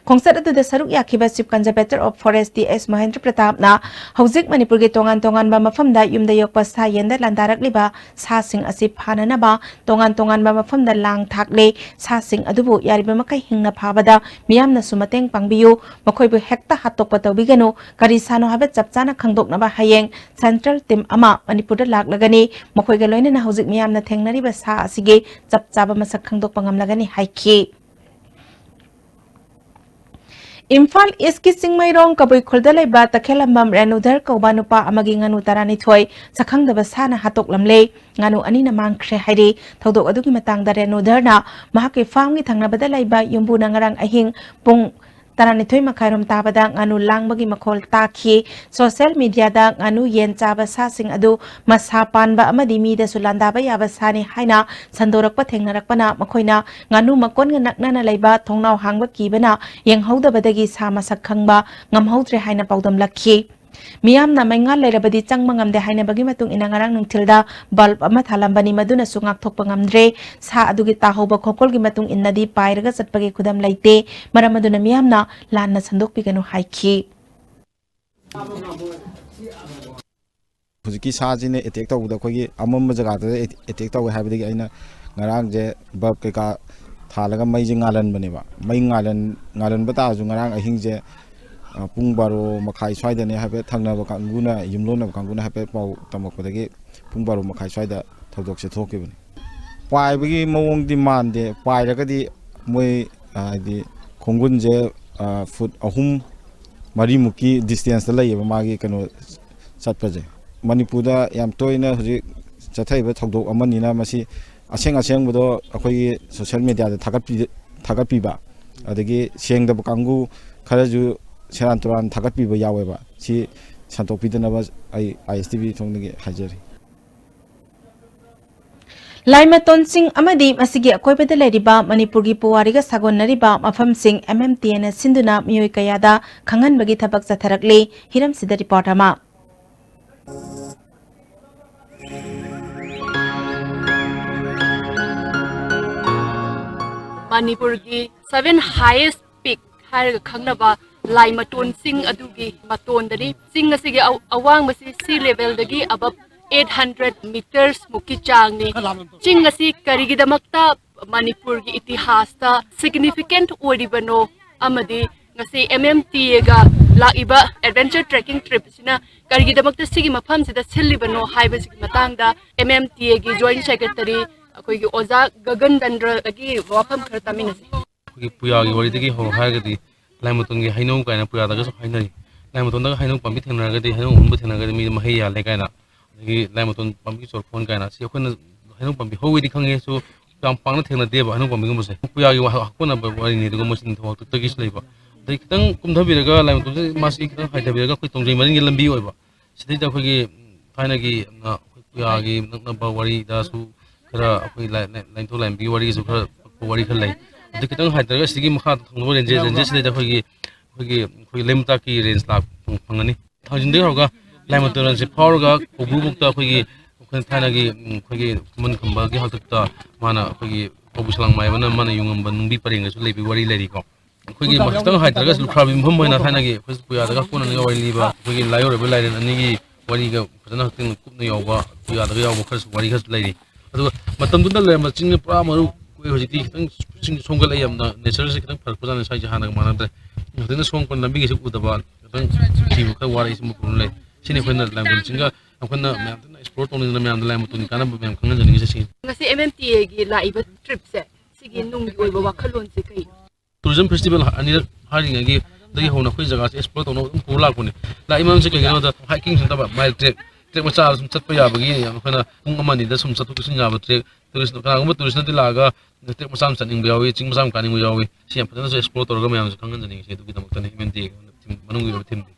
ꯈꯣꯡꯆꯠ ꯑꯗꯨꯗ ꯁꯔꯨꯛ ꯌꯥꯈꯤꯕ Chief Conservator of Forest T S Mahendra ꯄ꯭ꯔꯇꯥꯞꯅ ꯍꯧꯖꯤꯛ ꯃꯅꯤꯄꯨꯔꯒꯤ ꯇꯣꯉꯥꯟ ꯇꯣꯉꯥꯟꯕ ꯃꯐꯝꯗ ꯌꯨꯝꯗ ꯌꯣꯛꯄ ꯁꯥ ꯌꯦꯟꯗ ꯂꯥꯟꯗꯥꯔꯛꯂꯤꯕ ꯁꯥꯁꯤꯡ ꯑꯁꯤ ꯐꯥꯅꯅꯕ ꯇꯣꯉꯥꯟ ꯇꯣꯉꯥꯟꯕ ꯃꯐꯝꯗ ꯂꯥꯡ ꯊꯥꯛꯂꯦ꯫ ꯁꯥꯁꯤꯡ ꯑꯗꯨꯕꯨ ꯌꯥꯔꯤꯕ ꯃꯈꯩ ꯍꯤꯡꯅ ꯐꯥꯕꯗ ꯃꯤꯌꯥꯝꯅꯁꯨ ꯃꯇꯦꯡ ꯄꯥꯡꯕꯤꯌꯨ꯫ ꯃꯈꯣꯏꯕꯨ ꯍꯦꯛꯇ ꯍꯥꯠꯇꯣꯛꯄ ꯇꯧꯕꯤꯒꯅꯨ꯫ ꯀꯔꯤ ꯁꯥꯅꯣ ꯍꯥꯏꯕ ꯆꯞ ꯆꯥꯅ ꯈꯪꯗꯣꯛꯅꯕ ꯍꯌꯦꯡ central team ꯑꯃ ꯃꯅꯤꯄꯨꯔꯗ ꯂꯥꯛꯂꯒꯅꯤ꯫ ꯃꯈꯣꯏꯒ ꯂꯣꯏꯅꯅ ꯍꯧꯖꯤꯛ ꯃꯤꯌꯥꯝꯅ ꯊꯦꯡꯅꯔꯤꯕ ꯁꯥ ꯑꯁꯤꯒꯤ ꯆꯞ ꯆꯥꯕ ꯃꯁꯛ ꯈꯪꯗꯣꯛꯄ ꯉꯝꯂꯒꯅꯤ ꯍꯥꯏꯈꯤ꯫ ꯏꯝꯐꯥꯜ ꯏꯁꯀꯤ ꯆꯤꯡꯃꯩꯔꯣꯡ ꯀꯕꯨꯏ ꯈꯨꯜꯗ ꯂꯩꯕ ꯇꯈꯦꯜꯂꯝꯕꯝ ꯔꯦꯅꯨꯙꯔ ꯀꯧꯕ ꯅꯨꯄꯥ ꯑꯃꯒꯤ ꯉꯥꯅꯨ ꯇꯔꯥꯅꯤꯊꯣꯏ ꯁꯛꯈꯪꯗꯕ ꯁꯥꯅ ꯍꯥꯠꯇꯣꯛꯂꯝꯂꯦ꯫ ꯉꯥꯅꯨ ꯑꯅꯤꯅ ꯃꯥꯡꯈ꯭ꯔꯦ ꯍꯥꯏꯔꯤ꯫ ꯊꯧꯗꯣꯛ ꯑꯗꯨꯒꯤ ꯃꯇꯥꯡꯗ ꯔꯦꯅꯨꯙꯔꯅ ꯃꯍꯥꯛꯀꯤ ꯐꯥꯔꯝꯒꯤ ꯊꯪꯅꯕꯗ ꯂꯩꯕ ꯌꯨꯝꯕꯨꯅ ꯉꯔꯥꯡ ꯑꯍꯤꯡ ꯄꯨꯡ ꯇꯔꯥꯅꯤꯊꯣꯏ ꯃꯈꯥꯏꯔꯣꯝ ꯇꯥꯕꯗ ꯉꯥꯅꯨ ꯂꯥꯡꯕꯒꯤ ꯃꯈꯣꯜ ꯇꯥꯈꯤ꯫ ꯁꯣꯁꯤꯌꯦꯜ ꯃꯤꯗꯤꯌꯥꯗ ꯉꯥꯅꯨ ꯌꯦꯟ ꯆꯥꯕ ꯁꯥꯁꯤꯡ ꯑꯗꯨ ꯃꯁꯥ ꯄꯥꯟꯕ ꯑꯃꯗꯤ ꯃꯤꯗꯁꯨ ꯂꯥꯟꯗꯥꯕ ꯌꯥꯕ ꯁꯥꯅꯤ ꯍꯥꯏꯅ ꯁꯟꯗꯣꯔꯛꯄ ꯊꯦꯡꯅꯔꯛꯄꯅ ꯃꯈꯣꯏꯅ ꯉꯥꯅꯨ ꯃꯀꯣꯟꯒ ꯅꯛꯅꯅ ꯂꯩꯕ ꯊꯣꯡꯅꯥꯎ ꯍꯥꯡꯕ ꯀꯤꯕꯅ ꯌꯦꯡꯍꯧꯗꯕꯗꯒꯤ ꯁꯥ ꯃꯁꯛ ꯈꯪꯕ ꯉꯝꯍꯧꯗ꯭ꯔꯦ ꯍꯥꯏꯅ ꯄꯥꯎꯗꯝꯂꯛꯈꯤ꯫ ꯃꯤꯌꯥꯝꯅ ꯃꯩꯉꯥꯜ ꯂꯩꯔꯕꯗꯤ ꯆꯪꯕ ꯉꯝꯗꯦ ꯍꯥꯏꯅꯕꯒꯤ ꯃꯇꯨꯡ ꯏꯟꯅ ꯉꯔꯥꯡ ꯅꯨꯡꯊꯤꯜꯗ ꯕꯜꯕ ꯑꯃ ꯊꯥꯂꯝꯕꯅꯤ, ꯃꯗꯨꯅꯁꯨ ꯉꯥꯛꯊꯣꯛꯄ ꯉꯝꯗ꯭ꯔꯦ꯫ ꯁꯥ ꯑꯗꯨꯒꯤ ꯇꯥꯍꯧꯕ ꯈꯣꯡꯀꯣꯜꯒꯤ ꯃꯇꯨꯡ ꯏꯟꯅꯗꯤ ꯄꯥꯏꯔꯒ ꯆꯠꯄꯒꯤ ꯈꯨꯗꯝ ꯂꯩꯇꯦ꯫ ꯃꯔꯝ ꯑꯗꯨꯅ ꯃꯤꯌꯥꯝꯅ ꯂꯥꯟꯅ ꯁꯟꯗꯣꯛꯄꯤꯒꯅꯨ ꯍꯥꯏꯈꯤ꯫ ꯍꯧꯖꯤꯛꯀꯤ ꯁꯥꯁꯤꯅ ꯑꯦꯇꯦꯛ ꯇꯧꯕꯗ ꯑꯩꯈꯣꯏꯒꯤ ꯑꯃꯝꯕ ꯖꯒꯥꯗꯨꯗ ꯑꯦꯇꯦꯛ ꯇꯧꯋꯦ ꯍꯥꯏꯕꯗꯒꯤ ꯑꯩꯅ ꯉꯔꯥꯡꯁꯦ ꯕꯜꯕ ꯀꯩꯀꯥ ꯊꯥꯜꯂꯒ ꯃꯩꯁꯦ ꯉꯥꯜꯍꯟꯕꯅꯦꯕ꯫ ꯃꯩ ꯉꯥꯜꯍꯟ-, ꯉꯥꯜꯍꯟꯕ ꯇꯥꯔꯁꯨ ꯉꯔꯥꯡ ꯑꯍꯤꯡꯁꯦ, ꯑ, ꯄꯨꯡ ꯕꯥꯔꯣ ꯃꯈꯥꯏ ꯁ꯭ꯋꯥꯏꯗꯅꯦ ꯍꯥꯏꯐꯦꯠ ꯊꯪꯅꯕ ꯀꯥꯡꯕꯨꯅ, ꯌꯨꯝꯂꯣꯟꯅꯕ ꯀꯥꯡꯕꯨꯅ ꯍꯥꯏꯐꯦꯠ ꯄꯥꯎ ꯇꯝꯃꯛꯄꯗꯒꯤ ꯄꯨꯡ ꯕꯥꯔꯣ ꯃꯈꯥꯏ ꯁ꯭ꯋꯥꯏꯗ ꯊꯧꯗꯣꯛꯁꯦ ꯊꯣꯛꯈꯤꯕꯅꯤ꯫ ꯄꯥꯏꯕꯒꯤ ꯃꯑꯣꯡꯗꯤ ꯃꯥꯟꯗꯦ꯫ ꯄꯥꯏꯔꯒꯗꯤ ꯃꯣꯏ, ꯑ, ꯍꯥꯏꯗꯤ ꯈꯣꯡꯒꯨꯟꯁꯦ, ꯑ, ꯐꯨꯠ ꯑꯍꯨꯝ ꯃꯔꯤꯃꯨꯛꯀꯤ ꯗꯤꯁꯇꯦꯟꯁꯇ ꯂꯩꯌꯦꯕ ꯃꯥꯒꯤ ꯀꯩꯅꯣ ꯆꯠꯄꯁꯦ꯫ ꯃꯅꯤꯄꯨꯔꯗ ꯌꯥꯝ ꯇꯣꯏꯅ ꯍꯧꯖꯤꯛ ꯆꯠꯊꯔꯤꯕ ꯊꯧꯗꯣꯛ ꯑꯃꯅꯤꯅ ꯃꯁꯤ ꯑꯁꯦꯡ ꯑꯁꯦꯡꯕꯗꯣ ꯑꯩꯈꯣꯏꯒꯤ ꯁꯣꯁꯤꯌꯦꯜ ꯃꯦꯗꯤꯌꯥꯗ ꯊꯥꯒꯠꯄꯤ-, ꯊꯥꯒꯠꯄꯤꯕ, ꯑꯗꯒꯤ ꯁꯦꯡꯗꯕ ꯀꯥꯡꯕꯨ ꯈꯔꯁꯨ ꯁꯦꯔꯥꯟ ꯇꯨꯔꯥꯟ ꯊꯥꯒꯠꯄꯤꯕ ꯌꯥꯎꯋꯦꯕ꯫ ꯁꯤ ꯁꯟꯗꯣꯛꯄꯤꯗꯅꯕ ꯑꯩ ꯑꯥꯏ ꯑꯦꯁ ꯇꯤ ꯚꯤ ꯊꯣꯡꯗꯒꯤ ꯍꯥꯏꯖꯔꯤ꯫ ꯂꯥꯏꯃꯇꯣꯟꯁꯤꯡ ꯑꯃꯗꯤ ꯃꯁꯤꯒꯤ ꯑꯀꯣꯏꯕꯗ ꯂꯩꯔꯤꯕ ꯃꯅꯤꯄꯨꯔꯒꯤ ꯄꯨꯋꯥꯔꯤꯒ ꯁꯥꯒꯣꯟꯅꯔꯤꯕ ꯃꯐꯝꯁꯤꯡ ꯑꯦꯝ ꯑꯦꯝ ꯇꯤ ꯑꯦꯅ ꯁꯤꯟꯗꯨꯅ ꯃꯤꯑꯣꯏ ꯀꯌꯥꯗ ꯈꯪꯍꯟꯕꯒꯤ ꯊꯕꯛ ꯆꯠꯊꯔꯛꯂꯤ꯫ ꯍꯤꯔꯝꯁꯤꯗ ꯔꯤꯄꯣꯔꯠ ꯑꯃ꯫ ꯃꯅꯤꯄꯨꯔꯒꯤ seven highest peak ꯍꯥꯏꯔꯒ ꯈꯪꯅꯕ ꯂꯥꯏ ꯃꯇꯣꯟꯁꯤꯡ ꯑꯗꯨꯒꯤ ꯃꯇꯣꯟꯗꯅꯤ꯫ ꯆꯤꯡ ꯑꯁꯤꯒꯤ ꯑꯋ-, ꯑꯋꯥꯡꯕꯁꯤ sea levelꯗꯒꯤ above eight hundred meters ꯃꯨꯛꯀꯤ ꯆꯥꯡꯅꯤ꯫ ꯆꯤꯡ ꯑꯁꯤ ꯀꯔꯤꯒꯤꯗꯃꯛꯇ ꯃꯅꯤꯄꯨꯔꯒꯤ ꯏꯇꯤꯍꯥꯁꯇ significant ꯑꯣꯏꯔꯤꯕꯅꯣ ꯑꯃꯗꯤ ꯉꯁꯤ ꯑꯦꯝ ꯑꯦꯝ ꯇꯤ ꯑꯦꯒ ꯂꯥꯛꯏꯕ adventure trekking tripꯁꯤꯅ ꯀꯔꯤꯒꯤꯗꯃꯛꯇ ꯁꯤꯒꯤ ꯃꯐꯝꯁꯤꯗ ꯁꯤꯜꯂꯤꯕꯅꯣ ꯍꯥꯏꯕꯁꯤꯒꯤ ꯃꯇꯥꯡꯗ ꯑꯦꯝ ꯑꯦꯝ ꯇꯤ ꯑꯦꯒꯤ joint secretary ꯑꯩꯈꯣꯏꯒꯤ ꯑꯣꯖꯥ ꯒꯒꯟ ꯆꯟꯗ꯭ꯔꯗꯒꯤ ꯋꯥꯐꯝ ꯈꯔ ꯇꯥꯃꯤꯟꯅꯁꯤ꯫ ꯑꯩꯈꯣꯏꯒꯤ ꯄꯨꯌꯥꯒꯤ ꯋꯥꯔꯤꯗꯒꯤ ꯍꯧꯔꯣ ꯍꯥꯏꯔꯒꯗꯤ ꯂꯥꯏꯃꯇꯣꯟꯒꯤ ꯍꯩꯅꯧ ꯀꯥꯏꯅ ꯄꯨꯌꯥꯗꯒꯁꯨ ꯍꯥꯏꯅꯔꯤ꯫ ꯂꯥꯏꯃꯇꯣꯟꯗꯒ ꯍꯩꯅꯧ ꯄꯥꯝꯕꯤ ꯊꯦꯡꯅꯔꯒꯗꯤ, ꯍꯩꯅꯧ ꯑꯃꯨꯟꯕ ꯊꯦꯡꯅꯔꯒꯗꯤ ꯃꯤꯗꯤ ꯃꯍꯩ ꯌꯥꯜꯂꯦ ꯀꯥꯏꯅ, ꯑꯗꯒꯤ ꯂꯥꯏꯃꯇꯣꯟ ꯄꯥꯝꯕꯤ ꯆꯣꯔꯐꯣꯟ ꯀꯥꯏꯅ, ꯁꯤ ꯑꯩꯈꯣꯏꯅ ꯍꯩꯅꯧ ꯄꯥꯝꯕꯤ ꯍꯧꯋꯦꯗꯤ ꯈꯪꯉꯦꯁꯨ ꯌꯥꯝ ꯄꯥꯛꯅ ꯊꯦꯡꯅꯗꯦꯕ ꯍꯩꯅꯧ ꯄꯥꯝꯕꯤꯒꯨꯝꯕꯁꯦ꯫ ꯄꯨꯌꯥꯒꯤ ꯋꯥ-, ꯍꯧꯅꯕ ꯋꯥꯔꯤꯅꯤ꯫ ꯑꯗꯨꯒ ꯃꯣꯏꯁꯤ ꯅꯤꯡꯊꯧ ꯍꯥꯛꯇꯛꯇꯒꯤꯁꯨ ꯂꯩꯕ꯫ ꯑꯗꯩ ꯈꯤꯇꯪ ꯀꯨꯝꯊꯕꯤꯔꯒ, ꯂꯥꯏꯃꯇꯣꯟꯁꯦ ꯃꯥꯁꯤ ꯈꯤꯇꯪ ꯍꯥꯏꯊꯕꯤꯔꯒ ꯑꯩꯈꯣꯏ ꯇꯣꯡꯖꯩ ꯃꯔꯤꯟꯒꯤ ꯂꯝꯕꯤ ꯑꯣꯏꯕ꯫ ꯁꯤꯗꯩꯗ ꯑꯩꯈꯣꯏꯒꯤ, ꯎꯝ, ꯊꯥꯏꯅꯒꯤ ꯌꯥꯝꯅ ꯑꯩꯈꯣꯏ ꯄꯨꯌꯥꯒꯤ ꯅꯛꯅꯕ ꯋꯥꯔꯤꯗꯁꯨ ꯈꯔ, ꯑꯩꯈꯣꯏ ꯂꯥꯏ-, ꯂꯥꯏ-, ꯂꯥꯏꯅꯤꯡꯊꯧ ꯂꯥꯏꯔꯦꯝꯕꯤꯒꯤ ꯋꯥꯔꯤꯁꯨ ꯈꯔ ꯑꯀꯨꯞꯄ ꯋꯥꯔꯤ ꯈꯔ ꯂꯩ꯫ ꯑꯗꯨ ꯈꯤꯇꯪ ꯍꯥꯏꯊꯔꯒ ꯁꯤꯒꯤ ꯃꯈꯥꯗ ꯊꯪꯅꯕ ꯔꯦꯟꯖꯦ-, ꯔꯦꯟꯖꯦꯁꯤꯗꯩꯗ ꯑꯩꯈꯣꯏꯒꯤ, ꯑꯩꯈꯣꯏꯒꯤ, ꯑꯩꯈꯣꯏꯒꯤ ꯂꯩꯃꯇꯥꯛꯀꯤ ꯔꯦꯟꯖ ꯂꯥꯛꯄ ꯐꯪꯒꯅꯤ꯫ ꯊꯥꯡꯖꯤꯡꯗꯒꯤ ꯍꯧꯔꯒ ꯂꯥꯏꯃꯇꯣꯟ ꯔꯦꯟꯖꯁꯦ ꯐꯥꯎꯔꯒ ꯀꯧꯕ꯭ꯔꯨꯕꯨꯛꯇ ꯑꯩꯈꯣꯏꯒꯤ, ꯑꯩꯈꯣꯏ ꯊꯥꯏꯅꯒꯤ, ꯎꯝ, ꯑꯩꯈꯣꯏꯒꯤ ꯈꯨꯃꯟ ꯈꯝꯕꯒꯤ ꯍꯥꯛꯇꯛꯇ ꯃꯥꯅ ꯑꯩꯈꯣꯏꯒꯤ ꯀꯧꯕ꯭ꯔꯨ ꯁꯂꯥꯡ ꯃꯥꯏꯕꯅ ꯃꯥꯅ ꯌꯨꯡꯉꯝꯕ ꯅꯨꯡꯕꯤ ꯄꯔꯦꯡꯒꯁꯨ ꯂꯩꯕꯒꯤ ꯋꯥꯔꯤ ꯂꯩꯔꯤꯀꯣ꯫ ꯑꯩꯈꯣꯏꯒꯤ ꯈꯤꯇꯪ ꯍꯥꯏꯊꯔꯒ ꯂꯨꯈ꯭ꯔꯥꯕꯤ ꯃꯐꯝ ꯑꯣꯏꯅ ꯊꯥꯏꯅꯒꯤ ꯑꯩꯈꯣꯏ ꯄꯨꯌꯥꯗꯒ ꯀꯣꯟꯅꯅ ꯋꯥꯔꯤ ꯂꯤꯕ ꯑꯩꯈꯣꯏꯒꯤ ꯂꯥꯏꯑꯣꯏꯔꯕ ꯂꯥꯏꯔꯦꯟ ꯑꯅꯤꯒꯤ ꯋꯥꯔꯤꯒ ꯐꯖꯅ ꯍꯛꯆꯤꯟꯅ ꯀꯨꯞꯅ ꯌꯥꯎꯕ, ꯄꯨꯌꯥꯗꯒ ꯌꯥꯎꯕ ꯈꯔꯁꯨ, ꯋꯥꯔꯤ ꯈꯔꯁꯨ ꯂꯩꯔꯤ꯫ ꯑꯗꯨꯒ ꯃꯇꯝꯗꯨꯗ ꯂꯩꯔꯝꯕ ꯆꯤꯡꯅ ꯄꯨꯔꯥ ꯃꯔꯨ ꯀꯣꯛꯏ꯫ ꯍꯧꯖꯤꯛꯇꯤ ꯈꯤꯇꯪ ꯆꯤꯡ ꯁꯣꯝꯒꯠꯂꯛꯑꯦ, ꯌꯥꯝꯅ ꯅꯦꯆꯔꯁꯦ ꯈꯤꯇꯪ ꯐꯔꯛꯄꯖꯥꯠꯅꯤ ꯁ꯭ꯋꯥꯏꯁꯦ, ꯍꯥꯟꯅꯒ ꯃꯥꯟꯅꯗ꯭ꯔꯦ꯫ ꯍꯧꯖꯤꯛꯅ ꯁꯣꯝ ꯅꯥꯀꯟ ꯂꯝꯕꯤꯒꯁꯦ ꯎꯗꯕ, ꯈꯤꯇꯪ ꯊꯤꯕ ꯈꯔ ꯋꯥꯔꯦ꯫ ꯁꯤ ꯃꯐꯝꯗ ꯂꯩ꯫ ꯁꯤꯅꯤ ꯑꯩꯈꯣꯏꯅ ꯂꯥꯏꯃꯇꯣꯟ ꯆꯤꯡꯒ ꯑꯩꯈꯣꯏꯅ ꯃꯌꯥꯝ ꯇꯧꯅ ꯑꯦꯛꯁꯄ꯭ꯂꯣꯔ ꯇꯧꯅꯤꯡꯗꯅ ꯃꯌꯥꯝꯗ ꯂꯥꯏꯃꯇꯣꯟꯒꯤ ꯀꯥꯟꯅꯕ ꯃꯌꯥꯝ ꯈꯪꯍꯟꯖꯅꯤꯡꯉꯤꯁꯦ ꯁꯤꯅꯤ꯫ ꯉꯁꯤ ꯑꯦꯝ ꯑꯦꯝ ꯇꯤ ꯑꯦꯒꯤ ꯂꯥꯛꯏꯕ ꯇ꯭ꯔꯤꯞꯁꯦ, ꯁꯤꯒꯤ ꯅꯨꯡꯒꯤ ꯑꯣꯏꯕ ꯋꯥꯈꯜꯂꯣꯟꯁꯦ ꯀꯩꯅꯣ? ꯇꯨꯔꯤꯖꯝ ꯐꯦꯁꯇꯤꯚꯦꯜ ꯑꯅꯤꯔꯛ ꯍꯥꯏꯔꯤꯉꯩꯒꯤ ꯗꯒꯤ ꯍꯧꯅ ꯑꯩꯈꯣꯏ ꯖꯒꯥꯁꯦ ꯑꯦꯛꯁꯄ꯭ꯂꯣꯔ ꯇꯧꯅꯕ ꯑꯗꯨꯝ ꯄꯨꯔ ꯂꯥꯛꯄꯅꯦ꯫ ꯂꯥꯛꯏ ꯃꯔꯝꯁꯦ ꯀꯩꯒꯤꯅꯣꯗ, ꯍꯥꯏꯀꯤꯡꯁꯨ ꯅꯠꯇꯕ, ꯃꯥꯏꯜ ꯇ꯭ꯔꯦꯛ, ꯇ꯭ꯔꯦꯛ ꯃꯆꯥ ꯁꯨꯝ ꯆꯠꯄ ꯌꯥꯕꯒꯤ, ꯌꯥꯝ ꯑꯩꯈꯣꯏꯅ ꯄꯨꯡ ꯑꯃ ꯑꯅꯤꯗ ꯁꯨꯝ ꯆꯠꯊꯣꯛ ꯆꯠꯁꯤꯟ ꯌꯥꯕ ꯇ꯭ꯔꯦꯛ꯫ ꯇꯨꯔꯤꯁ, ꯀꯅꯥꯒꯨꯝꯕ ꯇꯨꯔꯤꯁꯅꯗꯤ ꯂꯥꯛꯑꯒ ꯇ꯭ꯔꯦꯛ ꯃꯆꯥ ꯑꯃ ꯆꯠꯅꯤꯡꯕ ꯌꯥꯎꯏ, ꯆꯤꯡ ꯃꯆꯥ ꯑꯃ ꯀꯥꯅꯤꯡꯕ ꯌꯥꯎꯏ꯫ ꯁꯤ ꯌꯥꯝ ꯐꯖꯅꯁꯨ ꯑꯦꯛꯁꯄ꯭ꯂꯣꯔ ꯇꯧꯔꯒ ꯃꯌꯥꯝꯁꯨ ꯈꯪꯍꯟꯖꯅꯤꯡꯉꯤꯁꯦ, ꯑꯗꯨꯒꯤꯗꯃꯛꯇꯅꯤ ꯑꯦꯝ ꯑꯦꯝ ꯇꯤ ꯑꯦꯒꯤ ꯃꯅꯨꯡꯒꯤ ꯑꯣꯏꯕ ꯊꯤꯝꯗꯤ꯫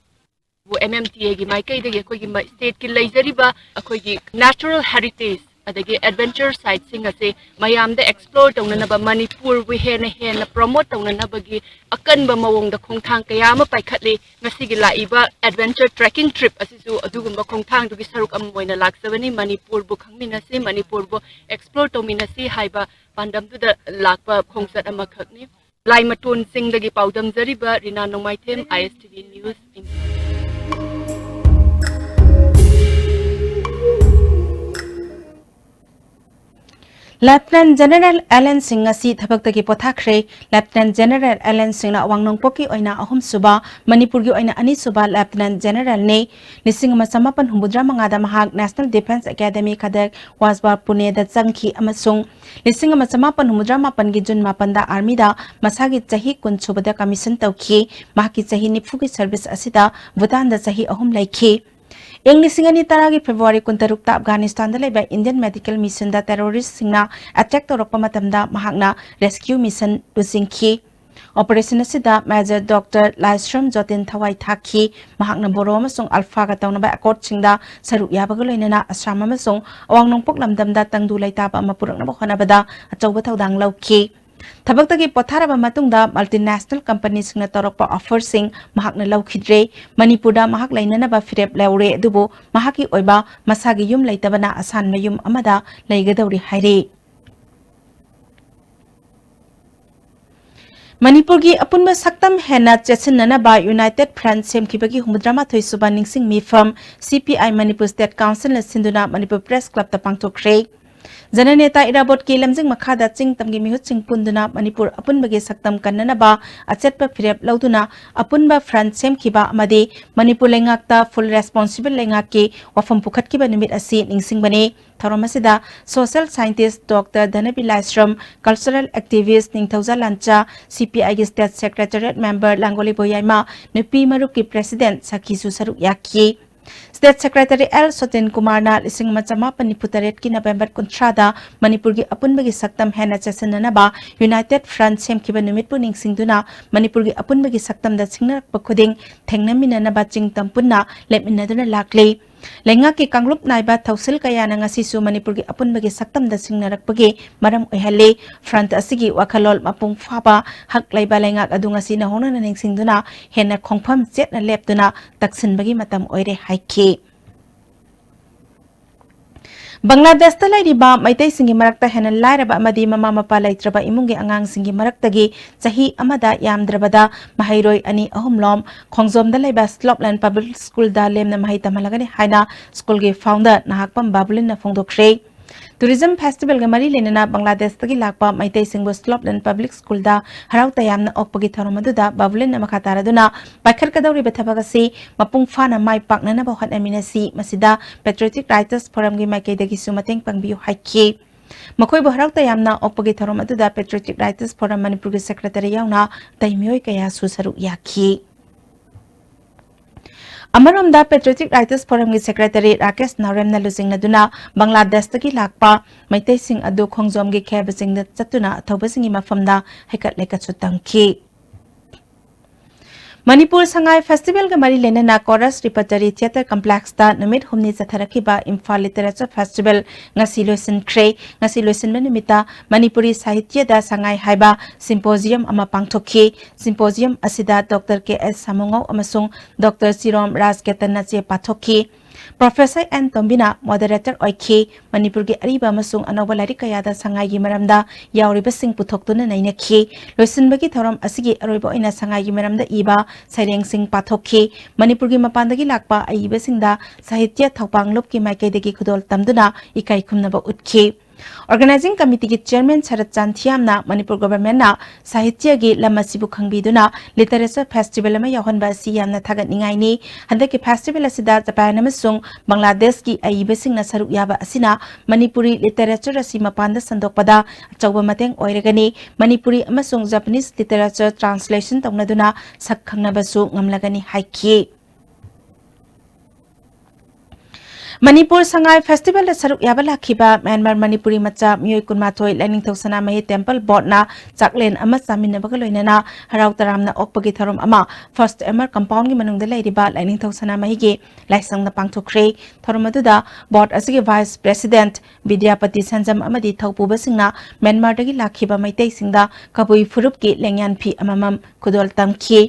ꯑꯦꯝ ꯑꯦꯝ ꯇꯤ ꯑꯦꯒꯤ ꯃꯥꯏꯀꯩꯗꯒꯤ ꯑꯩꯈꯣꯏꯒꯤ ꯃ-, ꯁ꯭ꯇꯦꯠꯀꯤ ꯂꯩꯖꯔꯤꯕ ꯑꯩꯈꯣꯏꯒꯤ ꯅꯦꯆꯔꯦꯜ ꯍꯦꯔꯤꯇꯦꯖ ꯑꯗꯒꯤ ꯑꯦꯗꯚꯦꯟꯆꯔ ꯁꯥꯏꯠꯁꯤꯡ ꯑꯁꯦ ꯃꯌꯥꯝꯗ ꯑꯦꯛꯁꯄ꯭ꯂꯣꯔ ꯇꯧꯅꯅꯕ, ꯃꯅꯤꯄꯨꯔꯕꯨ ꯍꯦꯟꯅ ꯍꯦꯟꯅ ꯄ꯭ꯔꯣꯃꯣꯠ ꯇꯧꯅꯅꯕꯒꯤ ꯑꯀꯟꯕ ꯃꯑꯣꯡꯗ ꯈꯣꯡꯊꯥꯡ ꯀꯌꯥ ꯑꯃ ꯄꯥꯏꯈꯠꯂꯤ꯫ ꯉꯁꯤꯒꯤ ꯂꯥꯛꯏꯕ ꯑꯦꯗꯚꯦꯟꯆꯔ ꯇ꯭ꯔꯦꯛꯀꯤꯡ ꯇ꯭ꯔꯤꯞ ꯑꯁꯤꯁꯨ ꯑꯗꯨꯒꯨꯝꯕ ꯈꯣꯡꯊꯥꯡꯗꯨꯒꯤ ꯁꯔꯨꯛ ꯑꯃ ꯑꯣꯏꯅ ꯂꯥꯛꯆꯕꯅꯤ꯫ ꯃꯅꯤꯄꯨꯔꯕꯨ ꯈꯪꯃꯤꯟꯅꯁꯤ, ꯃꯅꯤꯄꯨꯔꯕꯨ ꯑꯦꯛꯁꯄ꯭ꯂꯣꯔ ꯇꯧꯃꯤꯟꯅꯁꯤ ꯍꯥꯏꯕ ꯄꯥꯟꯗꯝꯗꯨꯗ ꯂꯥꯛꯄ ꯈꯣꯡꯆꯠ ꯑꯃꯈꯛꯅꯤ꯫ ꯂꯥꯏꯃꯇꯣꯟ ꯆꯤꯡꯗꯒꯤ ꯄꯥꯎꯗꯝꯖꯔꯤꯕ Rina Nongmaithem, I S T V news, Imphal. Lieutenant General L N Singh ꯉꯁꯤ ꯊꯕꯛꯇꯒꯤ ꯄꯣꯊꯥꯈ꯭ꯔꯦ꯫ Lieutenant General ꯑꯦꯜ ꯑꯦꯟ ꯁꯤꯡꯅ ꯑꯋꯥꯡ ꯅꯣꯡꯄꯣꯛꯀꯤ ꯑꯣꯏꯅ ꯑꯍꯨꯝꯁꯨꯕ, ꯃꯅꯤꯄꯨꯔꯒꯤ ꯑꯣꯏꯅ ꯑꯅꯤꯁꯨꯕ Lieutenant Generalꯅꯤ꯫ ꯂꯤꯁꯤꯡ ꯑꯃ ꯆꯃꯥꯄꯟ ꯍꯨꯝꯐꯨꯇꯔꯥ ꯃꯉꯥꯗ ꯃꯍꯥꯛ National Defence Academy ꯈꯗꯛ ꯋꯥꯖꯋꯥ ꯄꯨꯅꯦꯗ ꯆꯪꯈꯤ ꯑꯃꯁꯨꯡ ꯂꯤꯁꯤꯡ ꯑꯃ ꯆꯃꯥꯄꯟ ꯍꯨꯝꯐꯨꯇꯔꯥ ꯃꯥꯄꯟꯒꯤ ꯖꯨꯟ ꯃꯥꯄꯟꯗ ꯑꯥꯔꯃꯤꯗ ꯃꯁꯥꯒꯤ ꯆꯍꯤ ꯀꯨꯟ ꯁꯨꯕꯗ commission ꯇꯧꯈꯤ꯫ ꯃꯍꯥꯛꯀꯤ ꯆꯍꯤ ꯅꯤꯐꯨꯒꯤ service ꯑꯁꯤꯗ ꯚꯨꯇꯥꯟꯗ ꯆꯍꯤ ꯑꯍꯨꯝ ꯂꯩꯈꯤ꯫ ꯏꯪ ꯂꯤꯁꯤꯡ ꯑꯅꯤ ꯇꯔꯥꯒꯤ ꯐꯦꯕ꯭ꯔꯨꯋꯥꯔꯤ ꯀꯨꯟꯇꯔꯨꯛꯇ ꯑꯐꯒꯥꯅꯤꯁꯇꯥꯟꯗ ꯂꯩꯕ Indian medical missionꯗ terroristꯁꯤꯡꯅ attack ꯇꯧꯔꯛꯄ ꯃꯇꯝꯗ ꯃꯍꯥꯛꯅ rescue mission ꯂꯨꯆꯤꯡꯈꯤ꯫ Operation ꯑꯁꯤꯗ Major Doctor ꯂꯥꯏꯁ꯭ꯔꯝ ꯖꯣꯇꯤꯟ ꯊꯋꯥꯏ ꯊꯥꯈꯤ꯫ ꯃꯍꯥꯛꯅ ꯕꯣꯔꯣ ꯑꯃꯁꯨꯡ ꯑꯜꯐꯥꯒ ꯇꯧꯅꯕ accordꯁꯤꯡꯗ ꯁꯔꯨꯛ ꯌꯥꯕꯒ ꯂꯣꯏꯅꯅ ꯑꯁꯥꯝ ꯑꯃꯁꯨꯡ ꯑꯋꯥꯡ ꯅꯣꯡꯄꯣꯛ ꯂꯝꯗꯝꯗ ꯇꯪꯗꯨ ꯂꯩꯇꯥꯕ ꯑꯃ ꯄꯨꯔꯛꯅꯕ ꯍꯣꯠꯅꯕꯗ ꯑꯆꯧꯕ ꯊꯧꯗꯥꯡ ꯂꯧꯈꯤ꯫ ꯊꯕꯛꯇꯒꯤ ꯄꯣꯊꯥꯔꯕ ꯃꯇꯨꯡꯗ multinational companyꯁꯤꯡꯅ ꯇꯧꯔꯛꯄ offerꯁꯤꯡ ꯃꯍꯥꯛꯅ ꯂꯧꯈꯤꯗ꯭ꯔꯦ꯫ ꯃꯅꯤꯄꯨꯔꯗ ꯃꯍꯥꯛ ꯂꯩꯅꯅꯕ ꯐꯤꯔꯦꯞ ꯂꯧꯔꯦ, ꯑꯗꯨꯕꯨ ꯃꯍꯥꯛꯀꯤ ꯑꯣꯏꯕ ꯃꯁꯥꯒꯤ ꯌꯨꯝ ꯂꯩꯇꯕꯅ ꯑꯁꯥꯟꯕ ꯌꯨꯝ ꯑꯃꯗ ꯂꯩꯒꯗꯧꯔꯤ ꯍꯥꯏꯔꯤ꯫ ꯃꯅꯤꯄꯨꯔꯒꯤ ꯑꯄꯨꯟꯕ ꯁꯛꯇꯝ ꯍꯦꯟꯅ ꯆꯦꯠꯁꯤꯟꯅꯅꯕ United Front ꯁꯦꯝꯈꯤꯕꯒꯤ ꯍꯨꯝꯐꯨꯇꯔꯥꯃꯥꯊꯣꯏ ꯁꯨꯕ ꯅꯤꯡꯁꯤꯡ ꯃꯤꯐꯝ C P I Manipur State Councilꯅ ꯁꯤꯟꯗꯨꯅ ꯃꯅꯤꯄꯨꯔ Press Clubꯇ ꯄꯥꯡꯊꯣꯛꯈ꯭ꯔꯦ꯫ ꯖꯅꯅꯦꯇꯥ ꯏꯔꯥꯕꯣꯠꯀꯤ ꯂꯝꯖꯤꯡ ꯃꯈꯥꯗ ꯆꯤꯡ ꯇꯝꯒꯤ ꯃꯤꯍꯨꯠꯁꯤꯡ ꯄꯨꯟꯗꯨꯅ ꯃꯅꯤꯄꯨꯔ ꯑꯄꯨꯟꯕꯒꯤ ꯁꯛꯇꯝ ꯀꯟꯅꯅꯕ ꯑꯆꯦꯠꯄ ꯐꯤꯔꯦꯞ ꯂꯧꯗꯨꯅ ꯑꯄꯨꯟꯕ front ꯁꯦꯝꯈꯤꯕ ꯑꯃꯗꯤ ꯃꯅꯤꯄꯨꯔ ꯂꯩꯉꯥꯛꯇ full responsible ꯂꯩꯉꯥꯛꯀꯤ ꯋꯥꯐꯝ ꯄꯨꯈꯠꯈꯤꯕ ꯅꯨꯃꯤꯠ ꯑꯁꯤ ꯅꯤꯡꯁꯤꯡꯕꯅꯤ꯫ ꯊꯧꯔꯝ ꯑꯁꯤꯗ social scientist Doctor ꯙꯅꯕꯤ ꯂꯥꯏꯁ꯭ꯔꯝ, cultural activist ꯅꯤꯡꯊꯧꯖꯥ ꯂꯥꯟꯆꯥ, C P Iꯒꯤ State Secretariat member ꯂꯥꯡꯒꯣꯂꯤ ꯕꯣꯌꯥꯏꯃ, ꯅꯨꯄꯤ ꯃꯔꯨꯞꯀꯤ President ꯁꯈꯤꯁꯨ ꯁꯔꯨꯛ ꯌꯥꯈꯤ꯫ State Secretary ꯑꯦꯜ ꯁꯣꯇꯤꯟ ꯀꯨꯃꯥꯔꯅ ꯂꯤꯁꯤꯡ ꯑꯃ ꯆꯃꯥꯄꯟ ꯅꯤꯐꯨ ꯇꯔꯦꯠꯀꯤ November ꯀꯨꯟꯊ꯭ꯔꯥꯗ ꯃꯅꯤꯄꯨꯔꯒꯤ ꯑꯄꯨꯟꯕꯒꯤ ꯁꯛꯇꯝ ꯍꯦꯟꯅ ꯆꯦꯠꯁꯤꯟꯅꯅꯕ United Front ꯁꯦꯝꯈꯤꯕ ꯅꯨꯃꯤꯠꯄꯨ ꯅꯤꯡꯁꯤꯡꯗꯨꯅ ꯃꯅꯤꯄꯨꯔꯒꯤ ꯑꯄꯨꯟꯕꯒꯤ ꯁꯛꯇꯝꯗ ꯁꯤꯡꯅꯔꯛꯄ ꯈꯨꯗꯤꯡ ꯊꯦꯡꯅꯃꯤꯟꯅꯅꯕ ꯆꯤꯡ ꯇꯝ ꯄꯨꯟꯅ ꯂꯦꯞꯃꯤꯟꯅꯗꯨꯅ ꯂꯥꯛꯂꯤ꯫ ꯂꯩꯉꯥꯛꯀꯤ ꯀꯥꯡꯂꯨꯞ ꯅꯥꯏꯕ ꯊꯧꯁꯤꯜ ꯀꯌꯥꯅ ꯉꯁꯤꯁꯨ ꯃꯅꯤꯄꯨꯔꯒꯤ ꯑꯄꯨꯟꯕꯒꯤ ꯁꯛꯇꯝꯗ ꯁꯤꯡꯅꯔꯛꯄꯒꯤ ꯃꯔꯝ ꯑꯣꯏꯍꯜꯂꯤ꯫ Front ꯑꯁꯤꯒꯤ ꯋꯥꯈꯜꯂꯣꯟ ꯃꯄꯨꯡ ꯐꯥꯕ ꯍꯛ ꯂꯩꯕ ꯂꯩꯉꯥꯛ ꯑꯗꯨ ꯉꯁꯤ ꯅꯧꯍꯧꯅꯅ ꯅꯤꯡꯁꯤꯡꯗꯨꯅ ꯍꯦꯟꯅ ꯈꯣꯡꯐꯝ ꯆꯦꯠꯅ ꯂꯦꯞꯇꯨꯅ ꯇꯛꯁꯤꯟꯕꯒꯤ ꯃꯇꯝ ꯑꯣꯏꯔꯦ ꯍꯥꯏꯈꯤ꯫ ꯕꯪꯒ꯭ꯂꯥꯗꯦꯁꯇ ꯂꯩꯔꯤꯕ ꯃꯩꯇꯩꯁꯤꯡꯒꯤ ꯃꯔꯛꯇ ꯍꯦꯟꯅ ꯂꯥꯏꯔꯕ ꯑꯃꯗꯤ ꯃꯃꯥ ꯃꯄꯥ ꯂꯩꯇ꯭ꯔꯕ ꯏꯃꯨꯡꯒꯤ ꯑꯉꯥꯡꯁꯤꯡꯒꯤ ꯃꯔꯛꯇꯒꯤ ꯆꯍꯤ ꯑꯃꯗ ꯌꯥꯝꯗ꯭ꯔꯕꯗ ꯃꯍꯩꯔꯣꯏ ꯑꯅꯤ ꯑꯍꯨꯝ ꯂꯣꯝ ꯈꯣꯡꯖꯣꯝꯗ ꯂꯩꯕ Slopeland Public Schoolꯗ ꯂꯦꯝꯅ ꯃꯍꯩ ꯇꯝꯍꯜꯂꯒꯅꯤ ꯍꯥꯏꯅ schoolꯒꯤ founder ꯅꯍꯥꯛꯄꯝ ꯕꯥꯕꯨꯂꯤꯟꯅ ꯐꯣꯡꯗꯣꯛꯈ꯭ꯔꯦ꯫ Tourism Festivalꯒ ꯃꯔꯤ ꯂꯩꯅꯅ ꯕꯪꯒ꯭ꯂꯥꯗꯦꯁꯇꯒꯤ ꯂꯥꯛꯄ ꯃꯩꯇꯩꯁꯤꯡꯕꯨ ꯁ꯭ꯂꯣꯞꯂꯦꯟ ꯄꯕ꯭ꯂꯤꯛ ꯁ꯭ꯀꯨꯜꯗ ꯍꯔꯥꯎ ꯇꯌꯥꯝꯅ ꯑꯣꯛꯄꯒꯤ ꯊꯧꯔꯝ ꯑꯗꯨꯗ ꯕꯥꯕꯨꯂꯦꯟꯅ ꯃꯈꯥ ꯇꯥꯔꯗꯨꯅ ꯄꯥꯏꯈꯠꯀꯗꯧꯔꯤꯕ ꯊꯕꯛ ꯑꯁꯤ ꯃꯄꯨꯡ ꯐꯥꯅ ꯃꯥꯏ ꯄꯥꯛꯅꯅꯕ ꯍꯣꯠꯅꯃꯤꯟꯅꯁꯤ, ꯃꯁꯤꯗ Patriotic Writers Forumꯒꯤ ꯃꯥꯏꯀꯩꯗꯒꯤꯁꯨ ꯃꯇꯦꯡ ꯄꯥꯡꯕꯤꯌꯨ ꯍꯥꯏꯈꯤ꯫ ꯃꯈꯣꯏꯕꯨ ꯍꯔꯥꯎ ꯇꯌꯥꯝꯅ ꯑꯣꯛꯄꯒꯤ ꯊꯧꯔꯝ ꯑꯗꯨꯗ Patriotic Writers Forum ꯃꯅꯤꯄꯨꯔꯒꯤ ꯁꯦꯀ꯭ꯔꯦꯇꯔꯤ ꯌꯥꯎꯅ ꯑꯇꯩ ꯃꯤꯑꯣꯏ ꯀꯌꯥꯁꯨ ꯁꯔꯨꯛ ꯌꯥꯈꯤ꯫ ꯑꯃꯔꯣꯝꯗ Patriotic Writers Forumꯒꯤ ꯁꯦꯀ꯭ꯔꯦꯇꯔꯤ ꯔꯥꯀꯦꯁ ꯅꯥꯎꯔꯦꯝꯅ ꯂꯨꯆꯤꯡꯅꯗꯨꯅ ꯕꯪꯒ꯭ꯂꯥꯗꯦꯁꯇꯒꯤ ꯂꯥꯛꯄ ꯃꯩꯇꯩꯁꯤꯡ ꯑꯗꯨ ꯈꯣꯡꯖꯣꯝꯒꯤ ꯈꯦꯕ ꯆꯤꯡꯗ ꯆꯠꯇꯨꯅ ꯑꯊꯧꯕꯁꯤꯡꯒꯤ ꯃꯐꯝꯗ ꯍꯩꯀꯠ ꯂꯩꯀꯠꯁꯨ ꯇꯝꯈꯤ꯫ ꯃꯅꯤꯄꯨꯔ ꯁꯉꯥꯏ ꯐꯦꯁꯇꯤꯚꯦꯜꯒ ꯃꯔꯤ ꯂꯩꯅꯅ Chorus Repertory Theatre Complexꯇ ꯅꯨꯃꯤꯠ ꯍꯨꯝꯅꯤ ꯆꯠꯊꯔꯛꯈꯤꯕ ꯏꯝꯐꯥꯜ ꯂꯤꯇꯔꯦꯆꯔ ꯐꯦꯁꯇꯤꯚꯦꯜ ꯉꯁꯤ ꯂꯣꯏꯁꯤꯟꯈ꯭ꯔꯦ꯫ ꯉꯁꯤ ꯂꯣꯏꯁꯤꯟꯕ ꯅꯨꯃꯤꯠꯇ ꯃꯅꯤꯄꯨꯔꯤ ꯁꯥꯍꯤꯇ꯭ꯌꯗ ꯁꯉꯥꯏ ꯍꯥꯏꯕ ꯁꯤꯝꯄꯣꯖꯤꯌꯝ ꯑꯃ ꯄꯥꯡꯊꯣꯛꯈꯤ꯫ ꯁꯤꯝꯄꯣꯖꯤꯌꯝ ꯑꯁꯤꯗ ꯗꯣꯛꯇꯔ ꯀꯦ ꯑꯦꯁ ꯁꯥꯃꯨꯉꯧ ꯑꯃꯁꯨꯡ ꯗꯣꯛꯇꯔ ꯆꯤꯔꯣꯝ ꯔꯥꯖꯀꯦꯇꯟꯅ ꯆꯦ ꯄꯥꯊꯣꯛꯈꯤ꯫ ꯄ꯭ꯔꯣꯐꯦꯁꯔ ꯑꯦꯟ ꯇꯣꯝꯕꯤꯅ ꯃꯣꯗꯔꯦꯇꯔ ꯑꯣꯏꯈꯤ꯫ ꯃꯅꯤꯄꯨꯔꯒꯤ ꯑꯔꯤꯕ ꯑꯃꯁꯨꯡ ꯑꯅꯧꯕ ꯂꯥꯏꯔꯤꯛ ꯀꯌꯥꯗ ꯁꯉꯥꯏꯒꯤ ꯃꯔꯝꯗ ꯌꯥꯎꯔꯤꯕꯁꯤꯡ ꯄꯨꯊꯣꯛꯇꯨꯅ ꯅꯩꯅꯈꯤ꯫ ꯂꯣꯏꯁꯤꯟꯕꯒꯤ ꯊꯧꯔꯝ ꯑꯁꯤꯒꯤ ꯑꯔꯣꯏꯕ ꯑꯣꯏꯅ ꯁꯉꯥꯏꯒꯤ ꯃꯔꯝꯗ ꯏꯕ ꯁꯩꯔꯦꯡꯁꯤꯡ ꯄꯥꯊꯣꯛꯈꯤ꯫ ꯃꯅꯤꯄꯨꯔꯒꯤ ꯃꯄꯥꯟꯗꯒꯤ ꯂꯥꯛꯄ ꯑꯏꯕꯁꯤꯡꯗ ꯁꯥꯍꯤꯇ꯭ꯌ ꯊꯧꯄꯥꯡ ꯂꯨꯞꯀꯤ ꯃꯥꯏꯀꯩꯗꯒꯤ ꯈꯨꯗꯣꯜ ꯇꯝꯗꯨꯅ ꯏꯀꯥꯏ ꯈꯨꯝꯅꯕ ꯎꯠꯈꯤ꯫ Organizing Committeeꯒꯤ chairman ꯁꯔꯠ ꯆꯥꯟꯊꯤꯌꯥꯝꯅ ꯃꯅꯤꯄꯨꯔ governmentꯅ ꯁꯥꯍꯤꯇ꯭ꯌꯒꯤ ꯂꯝ ꯑꯁꯤꯕꯨ ꯈꯪꯕꯤꯗꯨꯅ ꯂꯤꯇꯔꯦꯆꯔ ꯐꯦꯁꯇꯤꯚꯦꯜ ꯑꯃ ꯌꯥꯎꯍꯟꯕ ꯑꯁꯤ ꯌꯥꯝꯅ ꯊꯥꯒꯠꯅꯤꯡꯉꯥꯏꯅꯤ꯫ ꯍꯟꯗꯛꯀꯤ ꯐꯦꯁꯇꯤꯚꯦꯜ ꯑꯁꯤꯗ ꯖꯄꯥꯟ ꯑꯃꯁꯨꯡ ꯕꯪꯒ꯭ꯂꯥꯗꯦꯁꯀꯤ ꯑꯏꯕꯁꯤꯡꯅ ꯁꯔꯨꯛ ꯌꯥꯕ ꯑꯁꯤꯅ ꯃꯅꯤꯄꯨꯔꯤ ꯂꯤꯇꯔꯦꯆꯔ ꯑꯁꯤ ꯃꯄꯥꯟꯗ ꯁꯟꯗꯣꯛꯄꯗ ꯑꯆꯧꯕ ꯃꯇꯦꯡ ꯑꯣꯏꯔꯒꯅꯤ꯫ ꯃꯅꯤꯄꯨꯔꯤ ꯑꯃꯁꯨꯡ ꯖꯄꯥꯅꯤꯁ ꯂꯤꯇꯔꯦꯆꯔ ꯇ꯭ꯔꯥꯟꯁꯂꯦꯁꯟ ꯇꯧꯅꯗꯨꯅ ꯁꯛ ꯈꯪꯅꯕꯁꯨ ꯉꯝꯂꯒꯅꯤ ꯍꯥꯏꯈꯤ꯫ ꯃꯅꯤꯄꯨꯔ ꯁꯉꯥꯏ ꯐꯦꯁꯇꯤꯚꯦꯜꯗ ꯁꯔꯨꯛ ꯌꯥꯕ ꯂꯥꯛꯈꯤꯕ ꯃ꯭ꯌꯥꯟꯃꯥꯔ ꯃꯅꯤꯄꯨꯔꯤ ꯃꯆꯥ ꯃꯤꯑꯣꯏ ꯀꯨꯟꯃꯥꯊꯣꯏ ꯂꯥꯏꯅꯤꯡꯊꯧ ꯁꯅꯥꯃꯍꯤ ꯇꯦꯝꯄꯜ ꯕꯣꯔꯗꯅ ꯆꯥꯛꯂꯦꯟ ꯑꯃ ꯆꯥꯃꯤꯟꯅꯕꯒ ꯂꯣꯏꯅꯅ ꯍꯔꯥꯎ ꯇꯔꯥꯝꯅ ꯑꯣꯛꯄꯒꯤ ꯊꯧꯔꯝ ꯑꯃ ꯐꯥꯔꯁꯠ ꯑꯦꯝ ꯑꯥꯔ ꯀꯝꯄꯥꯎꯟꯒꯤ ꯃꯅꯨꯡꯗ ꯂꯩꯔꯤꯕ ꯂꯥꯏꯅꯤꯡꯊꯧ ꯁꯅꯥꯃꯍꯤꯒꯤ ꯂꯥꯏꯁꯪꯗ ꯄꯥꯡꯊꯣꯛꯈ꯭ꯔꯦ꯫ ꯊꯧꯔꯝ ꯑꯗꯨꯗ ꯕꯣꯔꯗ ꯑꯁꯤꯒꯤ ꯚꯥꯏꯁ ꯄ꯭ꯔꯦꯁꯤꯗꯦꯟꯠ ꯕꯤꯗ꯭ꯌꯥꯄꯇꯤ ꯁꯟꯖꯝ ꯑꯃꯗꯤ ꯊꯧꯄꯨꯕꯁꯤꯡꯅ ꯃ꯭ꯌꯥꯟꯃꯥꯔꯗꯒꯤ ꯂꯥꯛꯈꯤꯕ ꯃꯩꯇꯩꯁꯤꯡꯗ ꯀꯕꯨꯏ ꯐꯨꯔꯨꯞꯀꯤ ꯂꯦꯡꯌꯥꯟ ꯐꯤ ꯑꯃꯃꯝ ꯈꯨꯗꯣꯜ ꯇꯝꯈꯤ꯫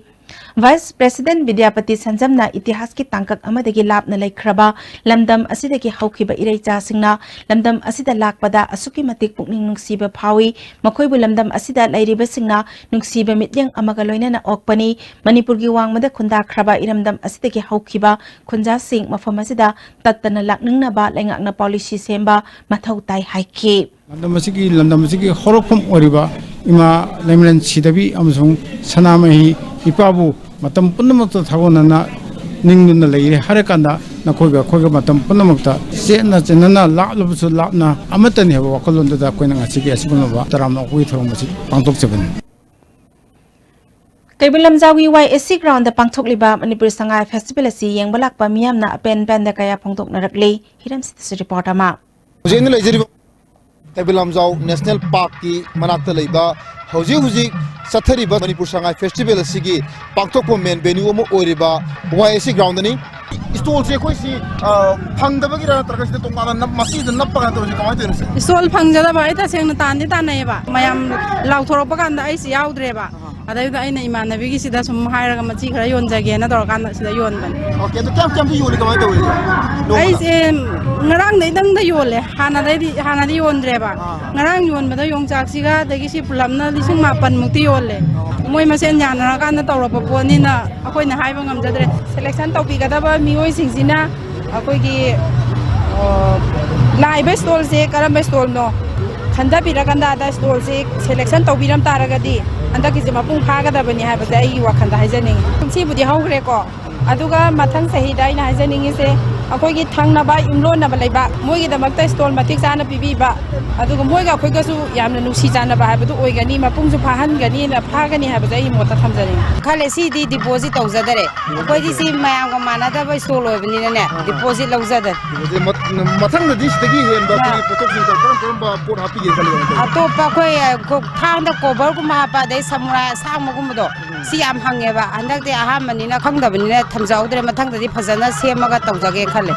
Vice President ꯕꯤꯗ꯭ꯌꯥꯄꯇꯤ ꯁꯟꯖꯝꯅ ꯏꯇꯤꯍꯥꯁꯀꯤ ꯇꯥꯡꯀꯛ ꯑꯃꯗꯒꯤ ꯂꯥꯞꯅ ꯂꯩꯈ꯭ꯔꯕ ꯂꯝꯗꯝ ꯑꯁꯤꯗꯒꯤ ꯍꯧꯈꯤꯕ ꯏꯔꯩꯆꯥꯁꯤꯡꯅ ꯂꯝꯗꯝ ꯑꯁꯤꯗ ꯂꯥꯛꯄꯗ ꯑꯁꯨꯛꯀꯤ ꯃꯇꯤꯛ ꯄꯨꯛꯅꯤꯡ ꯅꯨꯡꯁꯤꯕ ꯐꯥꯎꯏ꯫ ꯃꯈꯣꯏꯕꯨ ꯂꯝꯗꯝ ꯑꯁꯤꯗ ꯂꯩꯔꯤꯕꯁꯤꯡꯅ ꯅꯨꯡꯁꯤꯕ ꯃꯤꯠꯌꯦꯡ ꯑꯃꯒ ꯂꯣꯏꯅꯅ ꯑꯣꯛꯄꯅꯤ꯫ ꯃꯅꯤꯄꯨꯔꯒꯤ ꯋꯥꯡꯃꯗ ꯈꯨꯟꯗꯥꯈ꯭ꯔꯕ ꯏꯔꯝꯗꯝ ꯑꯁꯤꯗꯒꯤ ꯍꯧꯈꯤꯕ ꯈꯨꯟꯖꯥꯁꯤꯡ ꯃꯐꯝ ꯑꯁꯤꯗ ꯇꯠꯇꯅ ꯂꯥꯛꯅꯤꯡꯅꯕ ꯂꯩꯉꯥꯛꯅ ꯄꯣꯂꯤꯁꯤ ꯁꯦꯝꯕ ꯃꯊꯧ ꯇꯥꯏ ꯍꯥꯏꯈꯤ꯫ ꯂꯝꯗꯝ ꯑꯁꯤꯒꯤ, ꯂꯝꯗꯝ ꯑꯁꯤꯒꯤ ꯍꯧꯔꯛꯐꯝ ꯑꯣꯏꯔꯤꯕ ꯏꯃꯥ ꯂꯩꯃꯔꯦꯟ ꯁꯤꯗꯕꯤ ꯑꯃꯁꯨꯡ ꯁꯅꯥꯃꯍꯤ ꯏꯄꯥꯕꯨ ꯃꯇꯝ ꯄꯨꯝꯅꯃꯛꯇ ꯊꯥꯒꯣꯟꯅꯅ ꯅꯤꯡꯗꯨꯅ ꯂꯩꯔꯦ ꯍꯥꯏꯔꯀꯥꯟꯗ ꯅꯈꯣꯏꯒ ꯑꯩꯈꯣꯏꯒ ꯃꯇꯝ ꯄꯨꯝꯅꯃꯛꯇ ꯆꯦꯠꯅ ꯆꯦꯠꯅꯅ ꯂꯥꯞꯂꯕꯁꯨ ꯂꯥꯞꯅ ꯑꯃꯠꯇꯅꯤ ꯍꯥꯏꯕ ꯋꯥꯈꯜꯂꯣꯟꯗꯨꯗ ꯑꯩꯈꯣꯏꯅ ꯉꯁꯤꯒꯤ ꯑꯁꯤꯒꯨꯝꯂꯕ ꯇꯔꯥꯝꯅ ꯑꯣꯛꯄꯒꯤ ꯊꯧꯔꯝ ꯑꯁꯤ ꯄꯥꯡꯊꯣꯛꯆꯕꯅꯤ꯫ ꯀꯩꯕꯨꯜ ꯂꯝꯖꯥꯎꯒꯤ ꯋꯥꯏ S C ground ꯄꯥꯡꯊꯣꯛꯂꯤꯕ Manipur Sangai festival ꯑꯁꯤ ꯌꯦꯡꯕ ꯂꯥꯛꯄ ꯃꯤꯌꯥꯝꯅ ꯑꯄꯦꯟ ꯄꯦꯟꯗ ꯀꯌꯥ ꯐꯣꯡꯗꯣꯛꯅꯔꯛꯂꯤ꯫ ꯍꯤꯔꯝꯁꯤꯗꯁꯨ ꯔꯤꯄꯣꯔꯠ ꯑꯃ꯫ ꯍꯧꯖꯤꯛ ꯑꯩꯅ ꯂꯩꯖꯔꯤꯕ ꯀꯩꯕꯨꯜ ꯂꯝꯖꯥꯎ ꯅꯦꯁꯅꯦꯜ ꯄꯥꯔꯛꯀꯤ ꯃꯅꯥꯛꯇ ꯂꯩꯕ ꯍꯧꯖꯤꯛ ꯍꯧꯖꯤꯛ ꯆꯠꯊꯔꯤꯕ ꯃꯅꯤꯄꯨꯔ ꯁꯉꯥꯏ ꯐꯦꯁꯇꯤꯚꯦꯜ ꯑꯁꯤꯒꯤ ꯄꯥꯡꯊꯣꯛꯄ ꯃꯦꯟ ꯚꯦꯅ꯭ꯌꯨ ꯑꯃ ꯑꯣꯏꯔꯤꯕ ꯋꯥꯏ ꯑꯦꯁ ꯁꯤ ꯒ꯭ꯔꯥꯎꯟꯗꯅꯤ꯫ ꯏꯁꯇꯣꯜꯁꯦ ꯑꯩꯈꯣꯏꯁꯤ, ꯑ, ꯐꯪꯗꯕꯒꯤꯔ ꯅꯠꯇ꯭ꯔꯒ ꯁꯤꯗ ꯇꯣꯉꯥꯟꯅ ꯅꯞ-, ꯃꯁꯤꯗ ꯅꯞꯄꯒ ꯇꯧꯔꯤꯁꯦ ꯀꯃꯥꯏꯅ ꯇꯧꯔꯤꯅꯣ ꯁꯦ? ꯏꯁꯇꯣꯜ ꯐꯪꯖꯗꯕ, ꯑꯩ ꯇꯁꯦꯡꯅ ꯇꯥꯟꯗꯤ ꯇꯥꯟꯅꯩꯌꯦꯕ꯫ ꯃꯌꯥꯝ ꯂꯥꯎꯊꯣꯔꯛꯄ ꯀꯥꯟꯗ ꯑꯩꯁꯤ ꯌꯥꯎꯗ꯭ꯔꯦꯕ꯫ ꯑꯗꯩꯗ ꯑꯩꯅ ꯏꯃꯥꯟꯅꯕꯤꯒꯤꯁꯤꯗ ꯁꯨꯝ ꯍꯥꯏꯔꯒ ꯃꯆꯤ ꯈꯔ ꯌꯣꯟꯖꯒꯦꯅ ꯇꯧꯔꯀꯥꯟꯗ ꯁꯤꯗ ꯌꯣꯟꯕꯅꯦ꯫ ꯑꯣꯀꯦ, ꯑꯗꯨ ꯀꯌꯥꯝ ꯀꯌꯥꯝꯗꯤ ꯌꯣꯜꯂꯤ, ꯀꯃꯥꯏꯅ ꯇꯧꯔꯤ? ꯅꯣꯡꯃꯗ? ꯑꯩꯁꯦ ꯉꯔꯥꯡꯗꯩꯗꯪꯗ ꯌꯣꯜꯂꯦ, ꯍꯥꯟꯅꯗꯩꯗꯤ, ꯍꯥꯟꯅꯗꯤ ꯌꯣꯟꯗ꯭ꯔꯦꯕ꯫ ꯑꯥ꯫ ꯉꯔꯥꯡ ꯌꯣꯟꯕꯗ ꯌꯣꯡꯆꯥꯛꯁꯤꯒ ꯑꯗꯒꯤ ꯁꯤ ꯄꯨꯂꯞꯅ ꯂꯤꯁꯤꯡ ꯃꯥꯄꯟ ꯃꯨꯛꯇꯤ ꯌꯣꯜꯂꯦ꯫ ꯑꯣ꯫ ꯃꯣꯏ ꯃꯁꯦꯟ ꯌꯥꯅꯔꯀꯥꯟꯗ ꯇꯧꯔꯛꯄ ꯄꯣꯠꯅꯤꯅ ꯑꯩꯈꯣꯏꯅ ꯍꯥꯏꯕ ꯉꯝꯖꯗ꯭ꯔꯦ꯫ ꯁꯦꯂꯦꯛꯁꯟ ꯇꯧꯕꯤꯒꯗꯕ ꯃꯤꯑꯣꯏꯁꯤꯡꯁꯤꯅ ꯑꯩꯈꯣꯏꯒꯤ, ꯑ, ꯂꯥꯛꯏꯕ ꯏꯁꯇꯣꯜꯁꯦ ꯀꯔꯝꯕ ꯏꯁꯇꯣꯜꯅꯣ ꯈꯟꯊꯕꯤꯔꯀꯥꯟꯗ ꯑꯗ ꯏꯁꯇꯣꯜꯁꯦ ꯁꯦꯂꯦꯛꯁꯟ ꯇꯧꯕꯤꯔꯝ ꯇꯥꯔꯒꯗꯤ ꯍꯟꯗꯛꯀꯤꯁꯦ ꯃꯄꯨꯡ ꯐꯥꯒꯗꯕꯅꯤ ꯍꯥꯏꯕꯁꯦ ꯑꯩꯒꯤ ꯋꯥꯈꯜꯗ ꯍꯥꯏꯖꯅꯤꯡꯉꯤ꯫ ꯀꯨꯝꯁꯤꯕꯨꯗꯤ ꯍꯧꯈ꯭ꯔꯦꯀꯣ, ꯑꯗꯨꯒ ꯃꯊꯪ ꯆꯍꯤꯗ ꯑꯩꯅ ꯍꯥꯏꯖꯅꯤꯡꯉꯤꯁꯦ ꯑꯩꯈꯣꯏꯒꯤ ꯊꯪꯅꯕ ꯌꯨꯝꯂꯣꯟꯅꯕ ꯂꯩꯕꯥꯛ ꯃꯣꯏꯒꯤꯗꯃꯛꯇ ꯏꯁꯇꯣꯜ ꯃꯇꯤꯛ ꯆꯥꯅ ꯄꯤꯕꯤꯕ, ꯑꯗꯨꯒ ꯃꯣꯏꯒ ꯑꯩꯈꯣꯏꯒꯁꯨ ꯌꯥꯝꯅ ꯅꯨꯡꯁꯤ ꯆꯥꯟꯅꯕ ꯍꯥꯏꯕꯗꯨ ꯑꯣꯏꯒꯅꯤ, ꯃꯄꯨꯡꯁꯨ ꯐꯥꯍꯟꯒꯅꯤꯅ, ꯐꯥꯒꯅꯤ ꯍꯥꯏꯕꯁꯦ ꯑꯩꯒꯤ ꯃꯣꯠꯇ ꯊꯝꯖꯅꯤꯡꯉꯤ꯫ ꯈꯜꯂꯦ, ꯁꯤꯗꯤ ꯗꯤꯄꯣꯖꯤꯠ ꯇꯧꯖꯗꯔꯦ꯫ ꯑꯩꯈꯣꯏꯗꯤ ꯁꯤ ꯃꯌꯥꯝꯒ ꯃꯥꯟꯅꯗꯕ ꯏꯁꯇꯣꯜ ꯑꯣꯏꯕꯅꯤꯅꯅꯦ, ꯑꯥ, ꯑꯥ꯫ ꯗꯤꯄꯣꯖꯤꯠ ꯂꯧꯖꯗꯔꯦ꯫ ꯗꯤꯄꯣꯖꯤꯠ ꯃ-, ꯃꯊꯪꯗꯗꯤ ꯁꯤꯗꯒꯤ ꯍꯦꯟꯕ ꯑꯥ꯫ ꯑꯩꯈꯣꯏꯒꯤ ꯄꯣꯠꯊꯣꯛꯁꯤꯡ ꯀꯔꯝ ꯀꯔꯝꯕ ꯄꯣꯠ ꯍꯥꯞꯄꯤꯒꯦ ꯈꯜꯂꯤ? ꯑꯇꯣꯞꯄ ꯑꯩꯈꯣꯏ, ꯑ, ꯀꯣ-, ꯊꯥꯡꯗ ꯀꯣꯚꯔꯒꯨꯝꯕ ꯍꯥꯞꯄ, ꯑꯗꯩ ꯁꯃꯨꯔꯥꯏ ꯑꯁꯥꯡꯕꯒꯨꯝꯕꯗꯣ, ꯎꯝ꯫ ꯁꯤ ꯌꯥꯝ ꯍꯪꯉꯦꯕ꯫ ꯍꯟꯗꯛꯇꯤ ꯑꯍꯥꯟꯕꯅꯤꯅ ꯈꯪꯗꯕꯅꯤꯅ ꯊꯝꯖꯍꯧꯗ꯭ꯔꯦ꯫ ꯃꯊꯪꯗꯗꯤ ꯐꯖꯅ ꯁꯦꯝꯃꯒ ꯇꯧꯖꯒꯦ ꯈꯜꯂꯦ꯫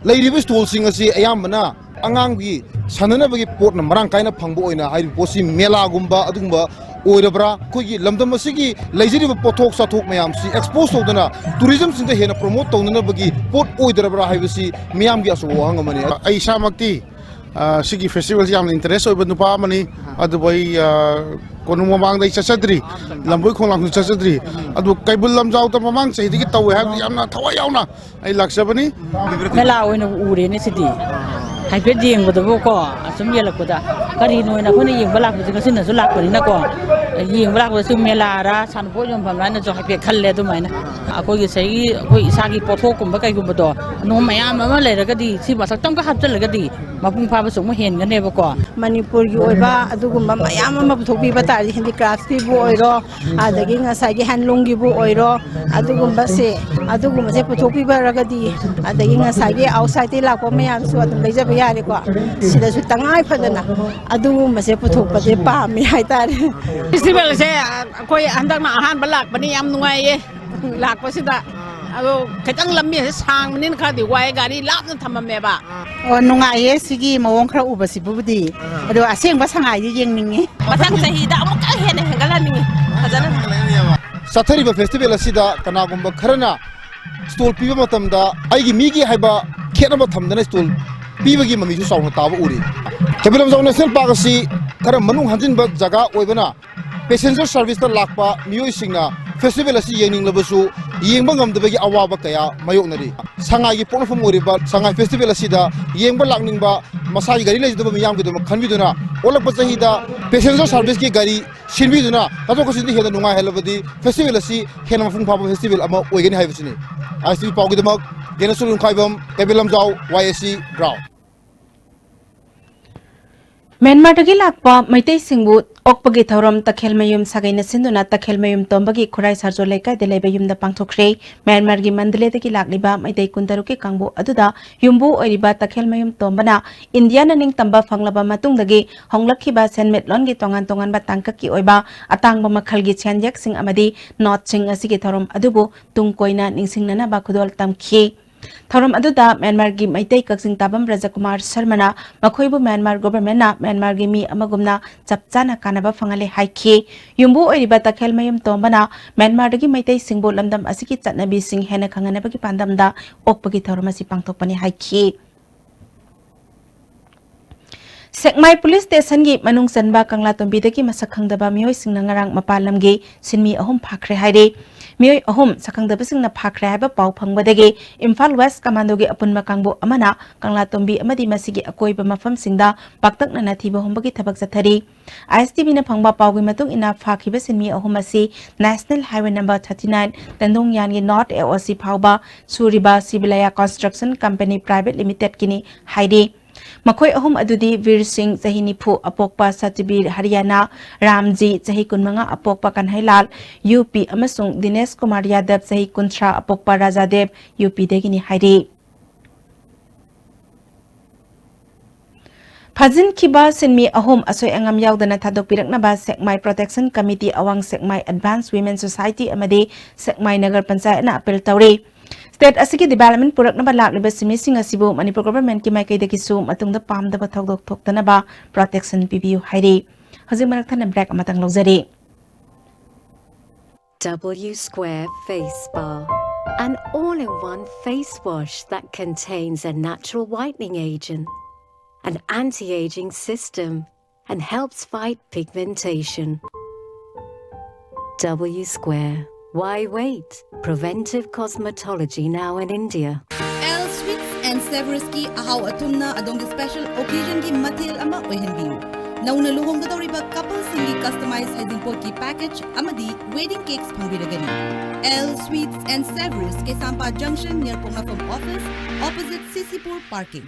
ꯂꯩꯔꯤꯕ ꯏꯁꯇꯣꯜꯁꯤꯡ ꯑꯁꯤ ꯑꯌꯥꯝꯕꯅ ꯑꯉꯥꯡꯒꯤ ꯁꯥꯟꯅꯅꯕꯒꯤ ꯄꯣꯠꯅ ꯃꯔꯥꯡ ꯀꯥꯏꯅ ꯐꯪꯕ ꯑꯣꯏꯅ ꯍꯥꯏꯔꯤꯕ ꯄꯣꯠꯁꯤ ꯃꯦꯂꯥꯒꯨꯝꯕ ꯑꯗꯨꯒꯨꯝꯕ ꯑꯣꯏꯔꯕ꯭ꯔꯥ? ꯑꯩꯈꯣꯏꯒꯤ ꯂꯝꯗꯝ ꯑꯁꯤꯒꯤ ꯂꯩꯖꯔꯤꯕ ꯄꯣꯠꯊꯣꯛ ꯆꯥꯊꯣꯛ ꯃꯌꯥꯝꯁꯤ ꯑꯦꯛꯁꯄꯣꯖ ꯇꯧꯗꯅ ꯇꯨꯔꯤꯖꯝꯁꯤꯡꯗ ꯍꯦꯟꯅ ꯄ꯭ꯔꯣꯃꯣꯠ ꯇꯧꯅꯅꯕꯒꯤ ꯄꯣꯠ ꯑꯣꯏꯗ꯭ꯔꯕ꯭ꯔꯥ ꯍꯥꯏꯕꯁꯤ ꯃꯤꯌꯥꯝꯒꯤ ꯑꯆꯧꯕ ꯋꯥꯍꯪ ꯑꯃꯅꯤ꯫ ꯑꯩ ꯏꯁꯥꯃꯛꯇꯤ, ꯑ, ꯁꯤꯒꯤ ꯐꯦꯁꯇꯤꯚꯦꯜꯁꯤ ꯌꯥꯝꯅ ꯏꯟꯇꯔꯦꯁ ꯑꯣꯏꯕ ꯅꯨꯄꯥ ꯑꯃꯅꯤ꯫ ꯑꯗꯨꯕꯨ ꯑꯩ, ꯑ, ꯀꯣꯅꯨꯡ ꯃꯃꯥꯡꯗ ꯑꯩ ꯆꯠꯆꯗ꯭ꯔꯤ, ꯂꯝꯕꯣꯏ ꯈꯣꯡꯂꯥꯡꯁꯨ ꯆꯠꯆꯗ꯭ꯔꯤ꯫ ꯑꯗꯨ ꯀꯩꯕꯨꯜ ꯂꯝꯖꯥꯎꯗ ꯃꯃꯥꯡ ꯆꯍꯤꯗꯒꯤ ꯇꯧꯋꯦ ꯍꯥꯏꯕꯗꯤ ꯌꯥꯝꯅ ꯊꯋꯥꯏ ꯌꯥꯎꯅ ꯑꯩ ꯂꯥꯛꯆꯕꯅꯤ꯫ ꯃꯦꯂꯥ ꯑꯣꯏꯅ ꯎꯔꯦꯅꯦ ꯁꯤꯗꯤ꯫ ꯍꯥꯏꯐꯦꯠ ꯌꯦꯡꯕꯗꯕꯨꯀꯣ, ꯑꯁꯨꯝ ꯌꯦꯜꯂꯛꯄꯗ ꯀꯔꯤꯅꯣ ꯍꯥꯏꯅ ꯑꯩꯈꯣꯏꯅ ꯌꯦꯡꯕ ꯂꯥꯛꯄꯁꯦ ꯉꯁꯤꯅꯁꯨ ꯂꯥꯛꯄꯅꯤꯅꯀꯣ, ꯌꯦꯡꯕ ꯂꯥꯛꯄꯗꯁꯨ ꯃꯦꯂꯥꯔ ꯁꯥꯟꯅꯄꯣꯠ ꯌꯣꯟꯐꯝ ꯍꯥꯏꯅꯁꯨ ꯍꯥꯏꯐꯦꯠ ꯈꯜꯂꯦ ꯑꯗꯨꯃꯥꯏꯅ꯫ ꯑꯩꯈꯣꯏꯒꯤ ꯉꯁꯥꯏꯒꯤ ꯑꯩꯈꯣꯏ ꯏꯁꯥꯒꯤ ꯄꯣꯠꯊꯣꯛꯀꯨꯝꯕ ꯀꯩꯒꯨꯝꯕꯗꯣ ꯑꯗꯨꯝ ꯃꯌꯥꯝ ꯑꯃ ꯂꯩꯔꯒꯗꯤ ꯁꯤ ꯃꯊꯛꯇ ꯑꯃꯨꯛꯀ ꯍꯥꯞꯆꯤꯜꯂꯒꯗꯤ ꯃꯄꯨꯡ ꯐꯥꯕꯁꯨ ꯑꯃꯨꯛ ꯍꯦꯟꯒꯅꯦꯕꯀꯣ꯫ ꯃꯅꯤꯄꯨꯔꯒꯤ ꯑꯣꯏꯕ ꯑꯗꯨꯒꯨꯝꯕ ꯃꯌꯥꯝ ꯑꯃ ꯄꯨꯊꯣꯛꯄꯤꯕ ꯇꯥꯔꯗꯤ, ꯍꯦꯟꯗꯤꯀ꯭ꯔꯥꯐꯀꯤꯕꯨ ꯑꯣꯏꯔꯣ, ꯑꯗꯒꯤ ꯉꯁꯥꯏꯒꯤ ꯍꯦꯟꯂꯨꯝꯒꯤꯕꯨ ꯑꯣꯏꯔꯣ, ꯑꯗꯨꯒꯨꯝꯕꯁꯦ, ꯑꯗꯨꯒꯨꯝꯕꯁꯦ ꯄꯨꯊꯣꯛꯄꯤꯕꯔꯒꯗꯤ, ꯑꯗꯒꯤ ꯉꯁꯥꯏꯒꯤ ꯑꯥꯎꯠꯁꯥꯏꯗꯇꯒꯤ ꯂꯥꯛꯄ ꯃꯌꯥꯝꯁꯨ ꯑꯗꯨꯝ ꯂꯩꯖꯕ ꯌꯥꯔꯦꯀꯣ꯫ ꯁꯤꯗꯁꯨ ꯇꯉꯥꯏ ꯐꯗꯅ ꯑꯗꯨꯒꯨꯝꯕꯁꯦ ꯄꯨꯊꯣꯛꯄꯁꯦ ꯄꯥꯝꯃꯤ ꯍꯥꯏꯇꯥꯔꯦ꯫ ꯐꯦꯁꯇꯤꯚꯦꯜꯁꯦ ꯑꯩꯈꯣꯏ ꯍꯟꯗꯛꯅ ꯑꯍꯥꯟꯕ ꯂꯥꯛꯄꯅꯤ, ꯌꯥꯝ ꯅꯨꯡꯉꯥꯏꯌꯦ ꯂꯥꯛꯄꯁꯤꯗ꯫ ꯑꯗꯣ ꯈꯤꯇꯪ ꯂꯝꯕꯤꯁꯦ ꯁꯥꯡꯕꯅꯤꯅ ꯈꯔꯗꯤ ꯋꯥꯏ, ꯒꯥꯔꯤ ꯂꯥꯞꯅ ꯊꯝꯃꯝꯃꯦꯕ꯫ ꯑꯣ, ꯅꯨꯡꯉꯥꯏꯌꯦ ꯁꯤꯒꯤ ꯃꯑꯣꯡ ꯈꯔ ꯎꯕꯁꯤꯕꯨꯗꯤ꯫ ꯑꯗꯣ ꯑꯁꯦꯡꯕ ꯁꯉꯥꯏꯗꯤ ꯌꯦꯡꯅꯤꯡꯉꯤ꯫ ꯃꯊꯪ ꯆꯍꯤꯗ ꯑꯃꯨꯛꯀ ꯍꯦꯟꯅ ꯍꯦꯟꯒꯠꯍꯟꯅꯤꯡꯉꯤ ꯐꯖꯅ꯫ ꯆꯠꯊꯔꯤꯕ ꯐꯦꯁꯇꯤꯚꯦꯜ ꯑꯁꯤꯗ ꯀꯅꯥꯒꯨꯝꯕ ꯈꯔꯅ ꯁ꯭ꯇꯣꯜ ꯄꯤꯕ ꯃꯇꯝꯗ ꯑꯩꯒꯤ ꯃꯤꯒꯤ ꯍꯥꯏꯕ ꯈꯦꯠꯅꯕ ꯊꯝꯗꯅ ꯁ꯭ꯇꯣꯜ ꯄꯤꯕꯒꯤ ꯃꯃꯤꯁꯨ ꯆꯥꯎꯅ ꯇꯥꯕ ꯎꯔꯤ꯫ ꯀꯩꯕꯨꯜ ꯂꯝꯖꯥꯎ ꯅꯦꯁꯅꯦꯜ ꯄꯥꯔꯛ ꯑꯁꯤ ꯈꯔ ꯃꯅꯨꯡ ꯍꯟꯖꯤꯟꯕ ꯖꯒꯥ ꯑꯣꯏꯕꯅ ꯄꯦꯁꯦꯟꯖꯔ ꯁꯔꯚꯤꯁꯇ ꯂꯥꯛꯄ ꯃꯤꯑꯣꯏꯁꯤꯡꯅ ꯐꯦꯁꯇꯤꯚꯦꯜ ꯑꯁꯤ ꯌꯦꯡꯅꯤꯡꯂꯕꯁꯨ ꯌꯦꯡꯕ ꯉꯝꯗꯕꯒꯤ ꯑꯋꯥꯕ ꯀꯌꯥ ꯃꯥꯌꯣꯛꯅꯔꯤ꯫ ꯁꯉꯥꯏꯒꯤ ꯄꯣꯛꯅꯐꯝ ꯑꯣꯏꯔꯤꯕ ꯁꯉꯥꯏ ꯐꯦꯁꯇꯤꯚꯦꯜ ꯑꯁꯤꯗ ꯌꯦꯡꯕ ꯂꯥꯛꯅꯤꯡꯕ ꯃꯁꯥꯒꯤ ꯒꯥꯔꯤ ꯂꯩꯖꯗꯕ ꯃꯤꯌꯥꯝꯒꯤꯗꯃꯛ ꯈꯟꯕꯤꯗꯨꯅ ꯑꯣꯜꯂꯛꯄ ꯆꯍꯤꯗ ꯄꯦꯁꯦꯟꯖꯔ ꯁꯔꯚꯤꯁꯀꯤ ꯒꯥꯔꯤ ꯁꯤꯟꯕꯤꯗꯨꯅ ꯆꯠꯊꯣꯛ ꯆꯠꯁꯤꯟꯗ ꯍꯦꯟꯅ ꯅꯨꯡꯉꯥꯏꯍꯜꯂꯕꯗꯤ ꯐꯦꯁꯇꯤꯚꯦꯜ ꯑꯁꯤ ꯍꯦꯟꯅ ꯃꯄꯨꯡ ꯐꯥꯕ ꯐꯦꯁꯇꯤꯚꯦꯜ ꯑꯃ ꯑꯣꯏꯒꯅꯤ ꯍꯥꯏꯕꯁꯤꯅꯤ꯫ ꯑꯥꯏ ꯑꯦꯁ ꯇꯤ ꯚꯤ ꯄꯥꯎꯒꯤꯗꯃꯛ ꯒꯦꯅꯦꯁꯣꯔ ꯌꯨꯝꯈꯥꯏꯕꯝ, ꯀꯩꯕꯨꯜ ꯂꯝꯖꯥꯎ, ꯋꯥꯏ ꯑꯦꯁ ꯁꯤ ꯒ꯭ꯔꯥꯎꯟ꯫ ꯃ꯭ꯌꯥꯟꯃꯥꯔꯗꯒꯤ ꯂꯥꯛꯄ ꯃꯩꯇꯩꯁꯤꯡꯕꯨ ꯑꯣꯛꯄꯒꯤ ꯊꯧꯔꯝ ꯇꯈꯦꯜꯃꯌꯨꯝ ꯁꯥꯒꯩꯅ ꯁꯤꯟꯗꯨꯅ ꯇꯈꯦꯜꯃꯌꯨꯝ ꯇꯣꯝꯕꯒꯤ ꯈꯨꯔꯥꯏ ꯁꯥꯔꯖꯣ ꯂꯩꯀꯥꯏꯗ ꯂꯩꯕ ꯌꯨꯝꯗ ꯄꯥꯡꯊꯣꯛꯈ꯭ꯔꯦ꯫ ꯃ꯭ꯌꯥꯟꯃꯥꯔꯒꯤ ꯃꯟꯗꯂꯦꯗꯒꯤ ꯂꯥꯛꯂꯤꯕ ꯃꯩꯇꯩ ꯀꯨꯟꯇꯔꯨꯛꯀꯤ ꯀꯥꯡꯕꯨ ꯑꯗꯨꯗ ꯌꯨꯝꯕꯨ ꯑꯣꯏꯔꯤꯕ ꯇꯈꯦꯜꯃꯌꯨꯝ ꯇꯣꯝꯕꯅ ꯏꯟꯗꯤꯌꯥꯅ ꯅꯤꯡꯇꯝꯕ ꯐꯪꯂꯕ ꯃꯇꯨꯡꯗꯒꯤ ꯍꯣꯡꯂꯛꯈꯤꯕ ꯁꯦꯟꯃꯤꯠꯂꯣꯟꯒꯤ ꯇꯣꯉꯥꯟ ꯇꯣꯉꯥꯟꯕ ꯇꯥꯡꯀꯛꯀꯤ ꯑꯣꯏꯕ ꯑꯇꯥꯡꯕ ꯃꯈꯜꯒꯤ ꯁꯦꯟꯌꯦꯛꯁꯤꯡ ꯑꯃꯗꯤ ꯅꯣꯠꯁꯤꯡ ꯑꯁꯤꯒꯤ ꯊꯧꯔꯝ ꯑꯗꯨꯕꯨ ꯇꯨꯡ ꯀꯣꯏꯅ ꯅꯤꯡꯁꯤꯡꯅꯅꯕ ꯈꯨꯗꯣꯜ ꯇꯝꯈꯤ꯫ ꯊꯧꯔꯝ ꯑꯗꯨꯗ ꯃ꯭ꯌꯥꯟꯃꯥꯔꯒꯤ ꯃꯩꯇꯩ ꯀꯛꯆꯤꯡ ꯇꯥꯕꯝ ꯔꯖꯀꯨꯃꯥꯔ ꯁꯔꯃꯅ ꯃꯈꯣꯏꯕꯨ ꯃ꯭ꯌꯥꯟꯃꯥꯔ ꯒꯣꯚꯔꯟꯃꯦꯟꯠꯅ ꯃ꯭ꯌꯥꯟꯃꯥꯔꯒꯤ ꯃꯤ ꯑꯃꯒꯨꯝꯅ ꯆꯞ ꯆꯥꯅ ꯀꯥꯟꯅꯕ ꯐꯪꯍꯜꯂꯦ ꯍꯥꯏꯈꯤ꯫ ꯌꯨꯝꯕꯨ ꯑꯣꯏꯔꯤꯕ ꯇꯈꯦꯜꯃꯌꯨꯝ ꯇꯣꯝꯕꯅ ꯃ꯭ꯌꯥꯟꯃꯥꯔꯗꯒꯤ ꯃꯩꯇꯩꯁꯤꯡꯕꯨ ꯂꯝꯗꯝ ꯑꯁꯤꯒꯤ ꯆꯠꯅꯕꯤꯁꯤꯡ ꯍꯦꯟꯅ ꯈꯪꯍꯟꯅꯕꯒꯤ ꯄꯥꯟꯗꯝꯗ ꯑꯣꯛꯄꯒꯤ ꯊꯧꯔꯝ ꯑꯁꯤ ꯄꯥꯡꯊꯣꯛꯄꯅꯤ ꯍꯥꯏꯈꯤ꯫ ꯁꯦꯛꯃꯥꯏ ꯄꯨꯂꯤꯁ ꯁ꯭ꯇꯦꯁꯟꯒꯤ ꯃꯅꯨꯡ ꯆꯟꯕ ꯀꯪꯂꯥꯇꯣꯝꯕꯤꯗꯒꯤ ꯃꯁꯛ ꯈꯪꯗꯕ ꯃꯤꯑꯣꯏꯁꯤꯡꯅ ꯉꯔꯥꯡ ꯃꯄꯥꯟ ꯂꯝꯒꯤ ꯁꯤꯟꯃꯤ ꯑꯍꯨꯝ ꯐꯥꯈ꯭ꯔꯦ ꯍꯥꯏꯔꯤ꯫ ꯃꯤꯑꯣꯏ ꯑꯍꯨꯝ ꯁꯛꯈꯪꯗꯕꯁꯤꯡꯅ ꯐꯥꯈ꯭ꯔꯦ ꯍꯥꯏꯕ ꯄꯥꯎ ꯐꯪꯕꯗꯒꯤ ꯏꯝꯐꯥꯜ ꯋꯦꯁ ꯀꯃꯥꯟꯗꯣꯒꯤ ꯑꯄꯨꯟꯕ ꯀꯥꯡꯕꯨ ꯑꯃꯅ ꯀꯪꯂꯥꯇꯣꯝꯕꯤ ꯑꯃꯗꯤ ꯃꯁꯤꯒꯤ ꯑꯀꯣꯏꯕ ꯃꯐꯝꯁꯤꯡꯗ ꯄꯥꯛꯇꯛꯅꯅ ꯊꯤꯕ ꯍꯨꯝꯕꯒꯤ ꯊꯕꯛ ꯆꯠꯊꯔꯤ꯫ ꯑꯥꯏ ꯑꯦꯁ ꯇꯤ ꯚꯤꯅ ꯐꯪꯕ ꯄꯥꯎꯒꯤ ꯃꯇꯨꯡ ꯏꯟꯅ, ꯐꯥꯈꯤꯕ ꯁꯤꯟꯃꯤ ꯑꯍꯨꯝ ꯑꯁꯤ National Highway number thirty nine ꯇꯦꯟꯗꯣꯡꯌꯥꯟꯒꯤ North A O C ꯐꯥꯎꯕ ꯁꯨꯔꯤꯕ ꯁꯤꯕꯤꯂꯌꯥ Construction Company Private Limited ꯀꯤꯅꯤ ꯍꯥꯏꯔꯤ꯫ ꯃꯈꯣꯏ ꯑꯍꯨꯝ ꯑꯗꯨꯗꯤ ꯕꯤꯔ ꯁꯤꯡ, ꯆꯍꯤ ꯅꯤꯐꯨ, ꯑꯄꯣꯛꯄ ꯁꯇꯕꯤꯔ, ꯍꯔꯤꯌꯥꯅꯥ, ꯔꯥꯝꯖꯤ, ꯆꯍꯤ ꯀꯨꯟꯃꯉꯥ, ꯑꯄꯣꯛꯄ ꯀꯟꯍꯩꯂꯥꯜ, ꯌꯨ ꯄꯤ, ꯑꯃꯁꯨꯡ ꯗꯤꯅꯦꯁ ꯀꯨꯃꯥꯔ ꯌꯥꯗꯕ, ꯆꯍꯤ ꯀꯨꯟꯊ꯭ꯔꯥ, ꯑꯄꯣꯛꯄ ꯔꯥꯖꯥꯗꯦꯕ, ꯌꯨ ꯄꯤꯗꯒꯤꯅꯤ ꯍꯥꯏꯔꯤ꯫ ꯐꯥꯖꯤꯟꯈꯤꯕ ꯁꯤꯟꯃꯤ ꯑꯍꯨꯝ ꯑꯁꯣꯏ ꯑꯉꯥꯝ ꯌꯥꯎꯗꯅ ꯊꯥꯗꯣꯛꯄꯤꯔꯛꯅꯕ ꯁꯦꯛꯃꯥꯏ Protection Committee, ꯑꯋꯥꯡ ꯁꯦꯛꯃꯥꯏ Advance Women Society ꯑꯃꯗꯤ ꯁꯦꯛꯃꯥꯏ ꯅꯒꯔ ꯄꯟꯆꯥꯌꯠꯅ ꯑꯄꯤꯜ ꯇꯧꯔꯤ꯫ ꯁ꯭ꯇꯦꯠ ꯑꯁꯤꯒꯤ ꯗꯤꯕꯦꯂꯞꯃꯦꯟꯠ ꯄꯨꯔꯛꯅꯕ ꯂꯥꯛꯂꯤꯕ ꯁꯤꯟꯃꯤꯁꯤꯡ ꯑꯁꯤꯕꯨ ꯃꯅꯤꯄꯨꯔ ꯒꯣꯚꯔꯟꯃꯦꯟꯠꯀꯤ ꯃꯥꯏꯀꯩꯗꯒꯤꯁꯨ ꯃꯇꯨꯡꯗ ꯄꯥꯝꯗꯕ ꯊꯧꯗꯣꯛ ꯊꯣꯛꯇꯅꯕ protection ꯄꯤꯕꯤꯌꯨ ꯍꯥꯏꯔꯤ꯫ ꯍꯧꯖꯤꯛ ꯃꯔꯛ ꯊꯠꯅ break ꯑꯃꯇꯪ ꯂꯧꯖꯔꯤ꯫ W Square Face Bar, an all-in-one face wash that contains a natural whitening agent, an anti-aging system, and helps fight pigmentation. W Square. Why wait? Preventive cosmetology now in India. L Sweets N ꯁꯦꯚꯔꯁꯀꯤ ꯑꯍꯥꯎ ꯑꯊꯨꯝꯅ ꯑꯗꯣꯝꯒꯤ special ꯑꯣꯀꯦꯖꯟꯒꯤ ꯃꯊꯦꯜ ꯑꯃ ꯑꯣꯏꯍꯟꯕꯤꯌꯨ꯫ ꯅꯧꯅ ꯂꯨꯍꯣꯡꯒꯗꯧꯔꯤꯕ ꯀꯄꯜꯁꯤꯡꯒꯤ ꯀꯁꯇꯃꯥꯏꯖ ꯍꯩꯖꯤꯡꯄꯣꯠꯀꯤ ꯄꯦꯀꯦꯖ ꯑꯃꯗꯤ ꯋꯦꯗꯤꯡ ꯀꯦꯛꯁ ꯐꯪꯕꯤꯔꯒꯅꯤ꯫ L Sweets N Savours, Keishampat ꯖꯪꯁꯟ, ꯅꯤꯌꯔ ꯄꯣꯛꯅꯐꯝ ꯑꯣꯐꯤꯁ, ꯑꯣꯄꯣꯖꯤꯠ ꯁꯤ ꯁꯤ ꯄꯨꯔ ꯄꯥꯔꯀꯤꯡ꯫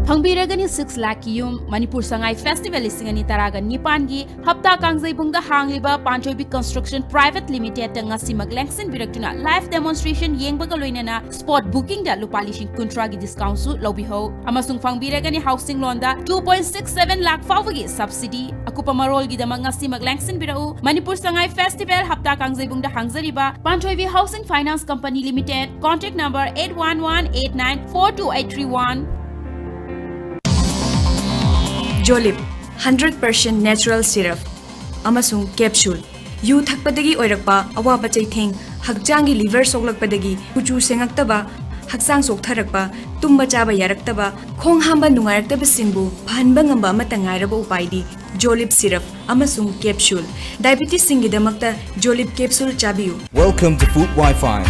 ꯐꯪꯕꯤꯔꯒꯅꯤ ꯁꯤꯛꯁ ꯂꯥꯈꯀꯤ ꯌꯨꯝ꯫ ꯃꯅꯤꯄꯨꯔ ꯁꯉꯥꯏ ꯐꯦꯁꯇꯤꯚꯦꯜ ꯂꯤꯁꯤꯡ ꯑꯅꯤ ꯇꯔꯥꯒ ꯅꯤꯄꯥꯟꯒꯤ ꯍꯞꯇꯥ ꯀꯥꯡꯖꯩꯕꯨꯡꯗ ꯍꯥꯡꯂꯤꯕ ꯄꯥꯟꯊꯣꯏꯕꯤ ꯀꯟꯁꯇ꯭ꯔꯛꯁꯟ ꯄ꯭ꯔꯥꯏꯚꯦꯠ ꯂꯤꯃꯤꯇꯦꯗꯇ ꯉꯁꯤꯃꯛ ꯂꯦꯡꯁꯤꯟꯕꯤꯔꯛꯇꯨꯅ ꯂꯥꯏꯚ ꯗꯦꯃꯣꯟꯁꯇ꯭ꯔꯦꯁꯟ ꯌꯦꯡꯕꯒ ꯂꯣꯏꯅꯅ ꯁ꯭ꯄꯣꯠ ꯕꯨꯀꯤꯡꯗ ꯂꯨꯄꯥ ꯂꯤꯁꯤꯡ ꯀꯨꯟꯊ꯭ꯔꯥꯒꯤ ꯗꯤꯁꯀꯥꯎꯟꯁꯨ ꯂꯧꯕꯤꯍꯧ꯫ ꯑꯃꯁꯨꯡ ꯐꯪꯕꯤꯔꯒꯅꯤ ꯍꯥꯎꯁꯤꯡ ꯂꯣꯟꯗ two point six seven lakh ꯐꯥꯎꯕꯒꯤ ꯁꯕꯁꯤꯗꯤ꯫ ꯑꯀꯨꯞꯄ ꯃꯔꯣꯜꯒꯤꯗꯃꯛ ꯉꯁꯤꯃꯛ ꯂꯦꯡꯁꯤꯟꯕꯤꯔꯛꯎ꯫ ꯃꯅꯤꯄꯨꯔ ꯁꯉꯥꯏ ꯐꯦꯁꯇꯤꯚꯦꯜ ꯍꯞꯇꯥ ꯀꯥꯡꯖꯩꯕꯨꯡꯗ ꯍꯥꯡꯖꯔꯤꯕ Panthoibi housing finance company limited, contact number eight one one eight nine four two eight three one. Jolip hundred percent natural syrup ꯑꯃꯁꯨꯡ ꯀꯦꯞꯁꯨꯜ꯫ ꯌꯨ ꯊꯛꯄꯗꯒꯤ ꯑꯣꯏꯔꯛꯄ ꯑꯋꯥꯕ ꯆꯩꯊꯦꯡ, ꯍꯛꯆꯥꯡꯒꯤ ꯂꯤꯚꯔ ꯁꯣꯛꯂꯛꯄꯗꯒꯤ ꯀꯨꯆꯨ ꯁꯦꯡꯉꯛꯇꯕ, ꯍꯛꯆꯥꯡ ꯆꯣꯛꯊꯔꯛꯄ, ꯇꯨꯝꯕ ꯆꯥꯕ ꯌꯥꯔꯛꯇꯕ, ꯈꯣꯡ ꯍꯥꯝꯕ ꯅꯨꯡꯉꯥꯏꯔꯛꯇꯕꯁꯤꯡꯕꯨ ꯐꯍꯟꯕ ꯉꯝꯕ ꯑꯃꯠꯇ ꯉꯥꯏꯔꯕ ꯎꯄꯥꯏꯗꯤ ꯖꯣꯂꯤꯞ ꯁꯤꯔꯞ ꯑꯃꯁꯨꯡ ꯀꯦꯞꯁꯨꯜ꯫ ꯗꯥꯏꯕꯤꯇꯤꯁꯁꯤꯡꯒꯤꯗꯃꯛꯇ ꯖꯣꯂꯤꯞ ꯀꯦꯞꯁꯨꯜ ꯆꯥꯕꯤꯌꯨ꯫ Welcome to Food Wi-Fi,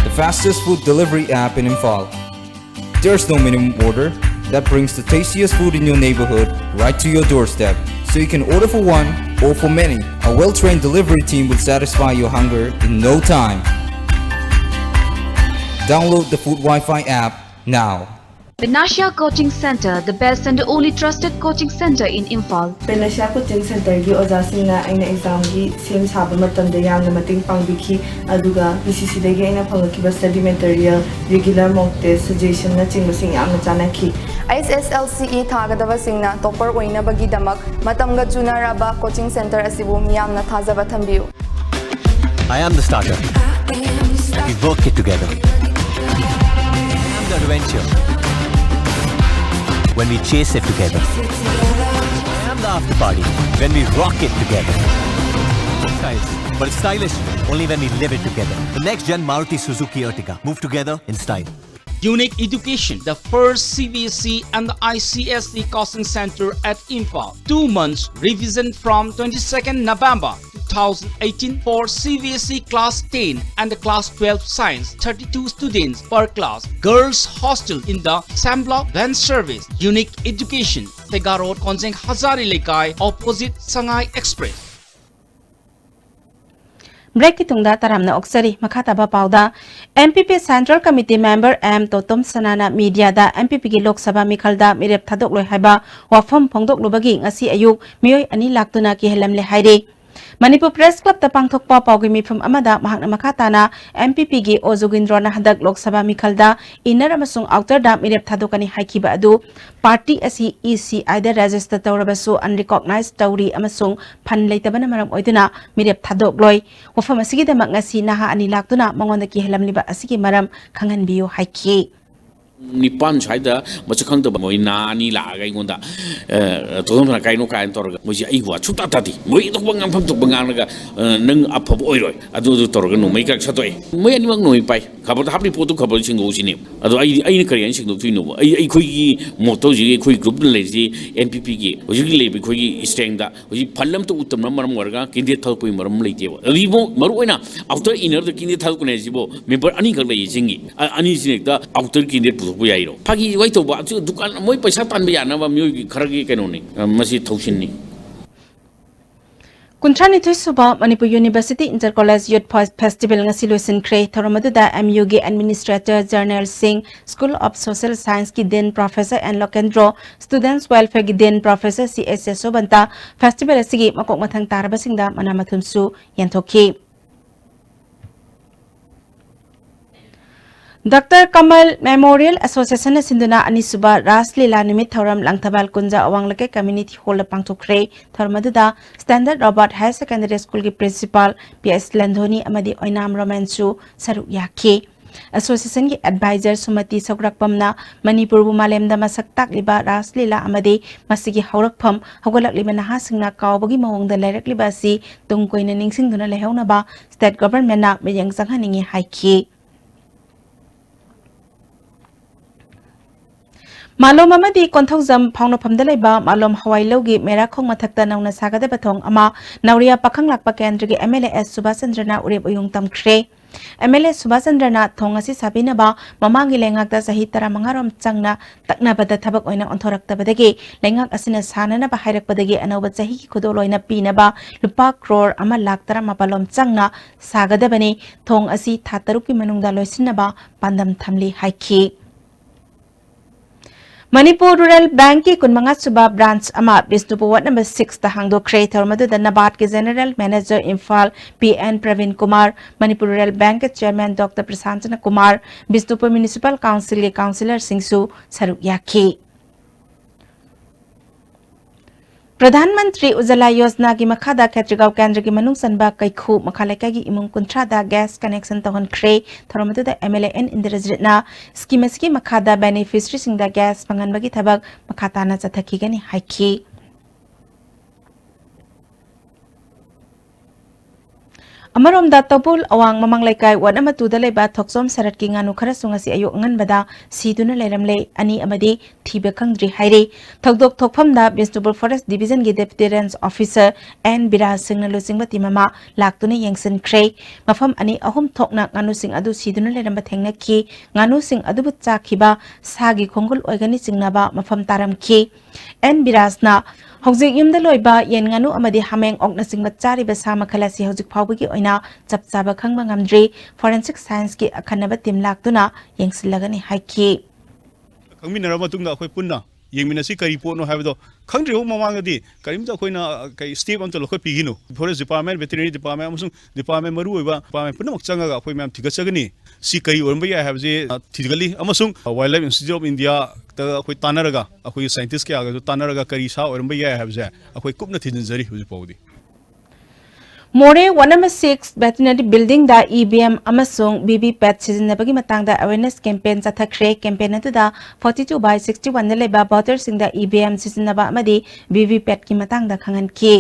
the fastest food delivery app in Imphal. There's no minimum order that brings the tastiest food in your neighborhood right to your doorstep. So you can order for one or for many. A well-trained delivery team will satisfy your hunger in no time. Download the Food Wi-Fi app now. Benasha Coaching Center, the best and only trusted coaching center in Imphal. Penasia coaching ꯁꯦꯟꯇꯔꯒꯤ ꯑꯣꯖꯥꯁꯤꯡꯅ ꯑꯩꯅ ꯑꯦꯛꯖꯥꯝꯒꯤ ꯁꯦꯝ ꯁꯥꯕ ꯃꯇꯝꯗ ꯌꯥꯝꯅ ꯃꯇꯦꯡ ꯄꯥꯡꯕꯤꯈꯤ, ꯑꯗꯨꯒ ꯄꯤ ꯁꯤ ꯁꯤꯗꯒꯤ ꯑꯩꯅ ꯐꯪꯂꯛꯈꯤꯕ ꯁ꯭ꯇꯗꯤ ꯃꯦꯇꯔꯤꯌꯦꯜ, ꯔꯤꯒꯨꯂꯔ ꯃꯣꯛ ꯇꯦꯁ, ꯁꯖꯦꯁꯟꯅꯆꯤꯡꯕꯁꯤꯡ ꯌꯥꯝꯅ ꯆꯥꯟꯅꯈꯤ꯫ ꯑꯩꯆ ꯑꯦꯁ ꯑꯦꯜ ꯁꯤ ꯏ ꯊꯥꯒꯗꯕꯁꯤꯡꯅ ꯇꯣꯄꯔ ꯑꯣꯏꯅꯕꯒꯤꯗꯃꯛ ꯃꯇꯝꯒ ꯆꯨꯅꯔꯕ ꯀꯣꯆꯤꯡ ꯁꯦꯟꯇꯔ ꯑꯁꯤꯕꯨ ꯃꯤꯌꯥꯝꯅ ꯊꯥꯖꯕ ꯊꯝꯕꯤꯌꯨ꯫ I am the starter. We work it together. I am the adventure. When we chase it together. I am the after party. When we rock it together. Styles, but it's stylish only when we live it together. The next gen Maruti Suzuki Ertiga. Move together in style. Unique Education, the first C B S E and the I C S E coaching center at Imphal. Two months revision from twenty-second November two thousand eighteen for C B S E class ten and class twelve science, thirty-two students per class. Girls hostel in the Sambla van service. Unique Education, Sega Road, Konjeng Hazari Lekai, opposite Sangai Express. Breakꯀꯤ ꯇꯨꯡꯗ ꯇꯔꯥꯝꯅ ꯑꯣꯛꯆꯔꯤ꯫ ꯃꯈꯥ ꯇꯥꯕ ꯄꯥꯎꯗ, M P P Central Committee Member M Totom Sanana mediaꯗ M P Pꯒꯤ Lok Sabha ꯃꯤꯈꯜꯗ ꯃꯤꯔꯦꯞ ꯊꯥꯗꯣꯛꯂꯣꯏ ꯍꯥꯏꯕ ꯋꯥꯐꯝ ꯐꯣꯡꯗꯣꯛꯂꯨꯕꯒꯤ ꯉꯁꯤ ꯑꯌꯨꯛ ꯃꯤꯑꯣꯏ ꯑꯅꯤ ꯂꯥꯛꯇꯨꯅ ꯀꯤꯍꯜꯂꯝꯂꯦ ꯍꯥꯏꯔꯤ꯫ ꯃꯅꯤꯄꯨꯔ Press Clubꯇ ꯄꯥꯡꯊꯣꯛꯄ ꯄꯥꯎꯒꯤ ꯃꯤꯐꯝ ꯑꯃꯗ ꯃꯍꯥꯛꯅ ꯃꯈꯥ ꯇꯥꯅ M P Pꯒꯤ ꯑꯣ ꯖꯨꯒꯤꯟꯗ꯭ꯔꯣꯅ ꯍꯟꯗꯛ ꯂꯣꯛ ꯁꯚꯥ ꯃꯤꯈꯜꯗ inner ꯑꯃꯁꯨꯡ outerꯗ ꯃꯤꯔꯦꯞ ꯊꯥꯗꯣꯛꯀꯅꯤ ꯍꯥꯏꯈꯤꯕ ꯑꯗꯨ party ꯑꯁꯤ E C Iꯗ register ꯇꯧꯔꯕꯁꯨ unrecognized ꯇꯧꯔꯤ ꯑꯃꯁꯨꯡ fund ꯂꯩꯇꯕꯅ ꯃꯔꯝ ꯑꯣꯏꯗꯨꯅ ꯃꯤꯔꯦꯞ ꯊꯥꯗꯣꯛꯂꯣꯏ꯫ ꯋꯥꯐꯝ ꯑꯁꯤꯒꯤꯗꯃꯛ ꯉꯁꯤ ꯅꯍꯥ ꯑꯅꯤ ꯂꯥꯛꯇꯨꯅ ꯃꯉꯣꯟꯗ ꯀꯤꯍꯜꯂꯝꯂꯤꯕ ꯑꯁꯤꯒꯤ ꯃꯔꯝ ꯈꯪꯍꯟꯕꯤꯌꯨ ꯍꯥꯏꯈꯤ꯫ ꯅꯤꯄꯥꯟ ꯁ꯭ꯋꯥꯏꯗ ꯃꯁꯛ ꯈꯪꯗꯕ ꯃꯣꯏ ꯅꯍꯥ ꯑꯅꯤ ꯂꯥꯛꯑꯒ ꯑꯩꯉꯣꯟꯗ, ꯑ, "ꯊꯣꯛꯂꯝꯗꯅ ꯀꯥꯏꯅꯣ?" ꯀꯥꯏꯅ ꯇꯧꯔꯒ, ꯃꯣꯏꯁꯦ ꯑꯩ ꯋꯥ ꯁꯨꯡꯇꯥ ꯇꯥꯗꯦ꯫ ꯃꯣꯏ ꯊꯣꯛꯄ ꯉꯥꯡꯐꯝ ꯊꯣꯛꯄ ꯉꯥꯡꯂꯒ, ꯑ, "ꯅꯪ ꯑꯐꯕ ꯑꯣꯏꯔꯣꯏ", ꯑꯗꯨ ꯑꯗꯨ ꯇꯧꯔꯒ ꯅꯣꯡꯃꯩ ꯈꯔ ꯁꯠꯇꯣꯛꯑꯦ꯫ ꯃꯣꯏ ꯑꯅꯤꯃꯛ ꯅꯣꯡꯃꯩ ꯄꯥꯏ꯫ ꯈꯕꯔꯗ ꯍꯥꯞꯂꯤ ꯄꯣꯠꯇꯨ ꯈꯕꯔ ꯁꯤꯡꯗꯣꯛꯎꯁꯤꯅꯦ꯫ ꯑꯗꯣ ꯑꯩ, ꯑꯩꯅ ꯀꯔꯤ ꯍꯥꯏꯅ ꯁꯤꯡꯗꯣꯛꯇꯣꯏꯅꯣꯕ? ꯑꯩ, ꯑꯩꯈꯣꯏꯒꯤ ꯃꯣꯠꯇ ꯍꯧꯖꯤꯛ ꯑꯩꯈꯣꯏ groupꯇ ꯂꯩꯔꯤꯁꯤ N P Pꯒꯤ ꯍꯧꯖꯤꯛ ꯂꯩꯕ ꯑꯩꯈꯣꯏꯒꯤ strengthꯗ ꯍꯧꯖꯤꯛ fund ꯑꯝꯇ ꯎꯠꯇꯕꯅ ꯃꯔꯝ ꯑꯣꯏꯔꯒ candidate ꯊꯥꯗꯣꯛꯄꯒꯤ ꯃꯔꯝ ꯂꯩꯇꯦꯕ꯫ ꯑꯗꯨꯒꯤꯕꯨ ꯃꯔꯨ ꯑꯣꯏꯅ outer innerꯗ candidate ꯊꯥꯗꯣꯛꯀꯅꯤ ꯍꯥꯏꯁꯤꯕꯨ member ꯑꯅꯤꯈꯛ ꯂꯩꯌꯦ ꯆꯤꯡꯒꯤ꯫ ꯑ-, ꯑꯅꯤꯁꯤꯅ ꯍꯦꯛꯇ outer candidate ꯄꯨꯊꯣꯛꯄ ꯌꯥꯏꯔꯣ? ꯐꯥꯒꯤ ꯋꯥꯏ ꯇꯧꯕ꯫ ꯑꯗꯨ ꯗꯨꯀꯥꯟ ꯃꯣꯏ ꯄꯩꯁꯥ ꯇꯥꯟꯕ ꯌꯥꯅꯕ ꯃꯤꯑꯣꯏꯒꯤ ꯈꯔꯒꯤ ꯀꯩꯅꯣꯅꯤ꯫ ꯑ, ꯃꯁꯤ ꯊꯧꯁꯤꯟꯅꯤ꯫ ꯀꯨꯟꯊ꯭ꯔꯥꯅꯤꯊꯣꯏ ꯁꯨꯕ Manipur University Inter College Youth Fest-, Festival ꯉꯁꯤ ꯂꯣꯏꯁꯤꯟꯈ꯭ꯔꯦ꯫ ꯊꯧꯔꯝ ꯑꯗꯨꯗ M U ꯒꯤ Administrator General ꯁꯤꯡ, School of Social Scienceꯀꯤ Dean Professor N Lokendro, Students Welfareꯒꯤ Dean Professor C S ꯌꯁꯣꯕꯟꯇ, festival ꯑꯁꯤꯒꯤ ꯃꯀꯣꯛ ꯃꯊꯪ ꯇꯥꯔꯕꯁꯤꯡꯗ ꯃꯅꯥ ꯃꯊꯨꯝꯁꯨ ꯌꯦꯟꯊꯣꯛꯈꯤ꯫ Doctor Kamal Memorial Associationꯅ ꯁꯤꯟꯗꯨꯅ ꯑꯅꯤꯁꯨꯕ ꯔꯥꯁ ꯂꯤꯂꯥ ꯅꯨꯃꯤꯠ ꯊꯧꯔꯝ ꯂꯪꯊꯕꯥꯜ ꯀꯨꯟꯖ ꯑꯋꯥꯡ ꯂꯩꯀꯥꯏ Community Hallꯗ ꯄꯥꯡꯊꯣꯛꯈ꯭ꯔꯦ꯫ ꯊꯧꯔꯝ ꯑꯗꯨꯗ Standard Robert Higher Secondary Schoolꯒꯤ Principal P S ꯂꯟꯙꯣꯅꯤ ꯑꯃꯗꯤ ꯑꯣꯏꯅꯥꯝ ꯔꯣꯃꯦꯟꯁꯨ ꯁꯔꯨꯛ ꯌꯥꯈꯤ꯫ Associationꯒꯤ advisor ꯁꯨꯃꯇꯤ ꯁꯧꯒ꯭ꯔꯥꯛꯄꯝꯅ ꯃꯅꯤꯄꯨꯔꯕꯨ ꯃꯥꯂꯦꯝꯗ ꯃꯁꯛ ꯇꯥꯛꯂꯤꯕ ꯔꯥꯁ ꯂꯤꯂꯥ ꯑꯃꯗꯤ ꯃꯁꯤꯒꯤ ꯍꯧꯔꯛꯐꯝ, ꯍꯧꯒꯠꯂꯛꯂꯤꯕ ꯅꯍꯥꯁꯤꯡꯅ ꯀꯥꯎꯕꯒꯤ ꯃꯑꯣꯡꯗ ꯂꯩꯔꯛꯂꯤꯕ ꯑꯁꯤ ꯇꯨꯡ ꯀꯣꯏꯅ ꯅꯤꯡꯁꯤꯡꯗꯨꯅ ꯂꯩꯍꯧꯅꯕ state governmentꯅ ꯃꯤꯠꯌꯦꯡ ꯆꯪꯍꯟꯅꯤꯡꯏ ꯍꯥꯏꯈꯤ꯫ ꯃꯥꯂꯣꯝ ꯑꯃꯗꯤ ꯀꯣꯟꯊꯧꯖꯝ ꯐꯥꯎꯅꯐꯝꯗ ꯂꯩꯕ ꯃꯥꯂꯣꯝ ꯍꯋꯥꯏ ꯂꯧꯒꯤ ꯃꯦꯔꯥꯈꯣꯡ ꯃꯊꯛꯇ ꯅꯧꯅ ꯁꯥꯒꯗꯕ ꯊꯣꯡ ꯑꯃ ꯅꯥꯎꯔꯤꯌꯥ ꯄꯥꯈꯪ ꯂꯥꯛꯄ ꯀꯦꯟꯗ꯭ꯔꯒꯤ M L A S Subhas ꯆꯟꯗ꯭ꯔꯅ ꯎꯔꯦꯞ ꯎꯌꯨꯡ ꯇꯝꯈ꯭ꯔꯦ꯫ M L ꯑꯦ ꯁꯨꯕꯥꯁ ꯆꯟꯗ꯭ꯔꯅ ꯊꯣꯡ ꯑꯁꯤ ꯁꯥꯕꯤꯅꯕ ꯃꯃꯥꯡꯒꯤ ꯂꯩꯉꯥꯛꯇ ꯆꯍꯤ ꯇꯔꯥꯃꯉꯥ ꯔꯣꯝ ꯆꯪꯅ ꯇꯛꯅꯕꯗ ꯊꯕꯛ ꯑꯣꯏꯅ ꯑꯣꯟꯊꯣꯔꯛꯇꯕꯗꯒꯤ ꯂꯩꯉꯥꯛ ꯑꯁꯤꯅ ꯁꯥꯅꯅꯕ ꯍꯥꯏꯔꯛꯄꯗꯒꯤ ꯑꯅꯧꯕ ꯆꯍꯤꯒꯤ ꯈꯨꯗꯣꯜ ꯑꯣꯏꯅ ꯄꯤꯅꯕ ꯂꯨꯄꯥ ꯀ꯭ꯔꯣꯔ ꯑꯃ ꯂꯥꯈ ꯇꯔꯥꯃꯥꯄꯜ ꯔꯣꯝ ꯆꯪꯅ ꯁꯥꯒꯗꯕꯅꯤ꯫ ꯊꯣꯡ ꯑꯁꯤ ꯊꯥ ꯇꯔꯨꯛꯀꯤ ꯃꯅꯨꯡꯗ ꯂꯣꯏꯁꯤꯟꯅꯕ ꯄꯥꯟꯗꯝ ꯊꯝꯂꯤ ꯍꯥꯏꯈꯤ꯫ ꯃꯅꯤꯄꯨꯔ ꯔꯨꯔꯦꯜ ꯕꯦꯡꯛꯀꯤ ꯀꯨꯟꯃꯉꯥ ꯁꯨꯕ ꯕ꯭ꯔꯥꯟꯆ ꯑꯃ ꯕꯤꯁꯅꯨꯄꯨꯔ ꯋꯥꯔꯗ ꯅꯝꯕꯔ ꯁꯤꯛꯁꯇ ꯍꯥꯡꯗꯣꯛꯈ꯭ꯔꯦ꯫ ꯊꯧꯔꯝ ꯑꯗꯨꯗ ꯅꯕꯥꯔꯗꯀꯤ general manager Imphal P N Prabin Kumar, Manipur rural ꯕꯦꯡꯛꯀꯤ ꯆꯦꯌꯔꯃꯦꯟ ꯗꯣꯛꯇꯔ ꯄ꯭ꯔꯁꯥꯟꯇꯅ ꯀꯨꯃꯥꯔ, ꯕꯤꯁꯅꯨꯄꯨꯔ ꯃ꯭ꯌꯨꯅꯤꯁꯤꯄꯥꯜ ꯀꯥꯎꯟꯁꯤꯜꯒꯤ ꯀꯥꯎꯟꯁꯤꯂꯔꯁꯤꯡꯁꯨ ꯁꯔꯨꯛ ꯌꯥꯈꯤ꯫ ꯄ꯭ꯔꯙꯥꯟ ꯃꯟꯇ꯭ꯔꯤ ꯎꯖꯥꯂꯥ ꯌꯣꯖꯅꯥꯒꯤ ꯃꯈꯥꯗ ꯈꯦꯇ꯭ꯔꯤꯒꯥꯎ ꯀꯦꯟꯗ꯭ꯔꯒꯤ ꯃꯅꯨꯡ ꯆꯟꯕ ꯀꯩꯈꯨ ꯃꯈꯥ ꯂꯩꯀꯥꯏꯒꯤ ꯏꯃꯨꯡ ꯀꯨꯟꯊ꯭ꯔꯥꯗ ꯒ꯭ꯌꯥꯁ ꯀꯅꯦꯛꯁꯟ ꯇꯧꯍꯟꯈ꯭ꯔꯦ꯫ ꯊꯧꯔꯝ ꯑꯗꯨꯗ ꯑꯦꯝ ꯑꯦꯜ ꯑꯦ ꯑꯦꯟ ꯏꯟꯗ꯭ꯔꯖꯤꯠꯅ ꯁ꯭ꯀꯤꯝ ꯑꯁꯤꯒꯤ ꯃꯈꯥꯗ ꯕꯦꯅꯤꯐꯤꯁꯔꯤꯁꯤꯡꯗ ꯒ꯭ꯌꯥꯁ ꯐꯪꯍꯟꯕꯒꯤ ꯊꯕꯛ ꯃꯈꯥ ꯇꯥꯅ ꯆꯠꯊꯈꯤꯒꯅꯤ ꯍꯥꯏꯈꯤ꯫ ꯑꯃꯔꯣꯝꯗ ꯇꯧꯕꯨꯜ ꯑꯋꯥꯡ ꯃꯃꯥꯡ ꯂꯩꯀꯥꯏ ꯋꯥꯔꯗ ꯑꯃ ꯇꯨꯗ ꯂꯩꯕ ꯊꯣꯛꯆꯣꯝ ꯁꯔꯠꯀꯤ ꯉꯥꯅꯨ ꯈꯔꯁꯨ ꯉꯁꯤ ꯑꯌꯨꯛ ꯑꯉꯟꯕꯗ ꯁꯤꯗꯨꯅ ꯂꯩꯔꯝꯂꯦ꯫ ꯑꯅꯤ ꯑꯃꯗꯤ ꯊꯤꯕ ꯈꯪꯗ꯭ꯔꯤ ꯍꯥꯏꯔꯤ꯫ ꯊꯧꯗꯣꯛ ꯊꯣꯛꯐꯝꯗ ꯕꯤꯁꯅꯨꯄꯨꯔ ꯐꯣꯔꯦꯁ ꯗꯤꯕꯤꯖꯟꯒꯤ deputy range officer N Biraj ꯁꯤꯡꯅ ꯂꯨꯆꯤꯡꯕ ꯇꯤꯝ ꯑꯃ ꯂꯥꯛꯇꯨꯅ ꯌꯦꯡꯁꯤꯟꯈ꯭ꯔꯦ꯫ ꯃꯐꯝ ꯑꯅꯤ ꯑꯍꯨꯝ ꯊꯣꯛꯅ ꯉꯥꯅꯨꯁꯤꯡ ꯑꯗꯨ ꯁꯤꯗꯨꯅ ꯂꯩꯔꯝꯕ ꯊꯦꯡꯅꯈꯤ꯫ ꯉꯥꯅꯨꯁꯤꯡ ꯑꯗꯨꯕꯨ ꯆꯥꯈꯤꯕ ꯁꯥꯒꯤ ꯈꯣꯡꯒꯨꯜ ꯑꯣꯏꯒꯅꯤ ꯆꯤꯡꯅꯕ ꯃꯐꯝ ꯇꯥꯔꯝꯈꯤ꯫ ꯑꯦꯟ ꯕꯤꯔꯥꯖꯅ ꯍꯧꯖꯤꯛ ꯌꯨꯝꯗ ꯂꯣꯏꯕ ꯌꯦꯟ ꯉꯥꯅꯨ ꯑꯃꯗꯤ ꯍꯥꯃꯦꯡ ꯑꯣꯛꯅꯆꯤꯡꯕ ꯆꯥꯔꯤꯕ ꯁꯥ ꯃꯈꯜ ꯑꯁꯤ ꯍꯧꯖꯤꯛ ꯐꯥꯎꯕꯒꯤ ꯑꯣꯏꯅ ꯆꯞ ꯆꯥꯕ ꯈꯪꯕ ꯉꯝꯗ꯭ꯔꯤ꯫ ꯐꯣꯔꯦꯟꯁꯤꯛ ꯁꯥꯏꯟꯁꯀꯤ ꯑꯈꯟꯅꯕ ꯇꯤꯝ ꯂꯥꯛꯇꯨꯅ ꯌꯦꯡꯁꯤꯜꯂꯒꯅꯤ ꯍꯥꯏꯈꯤ꯫ ꯈꯪꯃꯤꯟꯅꯔꯕ ꯃꯇꯨꯡꯗ ꯑꯩꯈꯣꯏ ꯄꯨꯟꯅ ꯌꯦꯡꯃꯤꯟꯅꯁꯤ ꯀꯔꯤ ꯄꯣꯠꯅꯣ ꯍꯥꯏꯕꯗꯣ ꯈꯪꯗ꯭ꯔꯤꯕ ꯃꯃꯥꯡꯗꯗꯤ ꯀꯔꯤꯝꯇ ꯑꯩꯈꯣꯏꯅ, ꯑ, ꯀꯩ step ꯑꯝꯇ ꯂꯧꯈꯠꯄꯤꯈꯤꯅꯨ꯫ Forest Department, Veterinary Department ꯑꯃꯁꯨꯡ department ꯃꯔꯨꯑꯣꯏꯕ department ꯄꯨꯝꯅꯃꯛ ꯆꯪꯉꯒ ꯑꯩꯈꯣꯏ ꯃꯌꯥꯝ ꯊꯤꯒꯠꯆꯒꯅꯤ꯫ ꯁꯤ ꯀꯔꯤ ꯑꯣꯏꯔꯝꯕ ꯌꯥꯏ ꯍꯥꯏꯕꯁꯤ, ꯑ, ꯊꯤꯒꯠꯂꯤ ꯑꯃꯁꯨꯡ Wildlife Institute of India ꯇ ꯑꯩꯈꯣꯏ ꯇꯥꯟꯅꯔꯒ, ꯑꯩꯈꯣꯏꯒꯤ scientist ꯀꯌꯥꯒꯁꯨ ꯇꯥꯟꯅꯔꯒ ꯀꯔꯤ ꯁꯥ ꯑꯣꯏꯔꯝꯕ ꯌꯥꯏ ꯍꯥꯏꯕꯁꯦ ꯑꯩꯈꯣꯏ ꯀꯨꯞꯅ ꯊꯤꯖꯤꯟꯖꯔꯤ ꯍꯧꯖꯤꯛ ꯐꯥꯎꯕꯗꯤ꯫ Moreh ward number six veterinary ꯕꯤꯜꯗꯤꯡꯗ ꯏ ꯚꯤ ꯑꯦꯝ ꯑꯃꯁꯨꯡ ꯚꯤ ꯚꯤ ꯄꯦꯠ ꯁꯤꯖꯤꯟꯅꯕꯒꯤ ꯃꯇꯥꯡꯗ awareness campaign ꯆꯠꯊꯈ꯭ꯔꯦ꯫ Campaign ꯑꯗꯨꯗ forty two by sixty one ꯗ ꯂꯩꯕ voter ꯁꯤꯡꯗ ꯏ ꯚꯤ ꯑꯦꯝ ꯁꯤꯖꯤꯟꯅꯕ ꯑꯃꯗꯤ ꯚꯤ ꯚꯤ ꯄꯦꯠꯀꯤ ꯃꯇꯥꯡꯗ ꯈꯪꯍꯟꯈꯤ꯫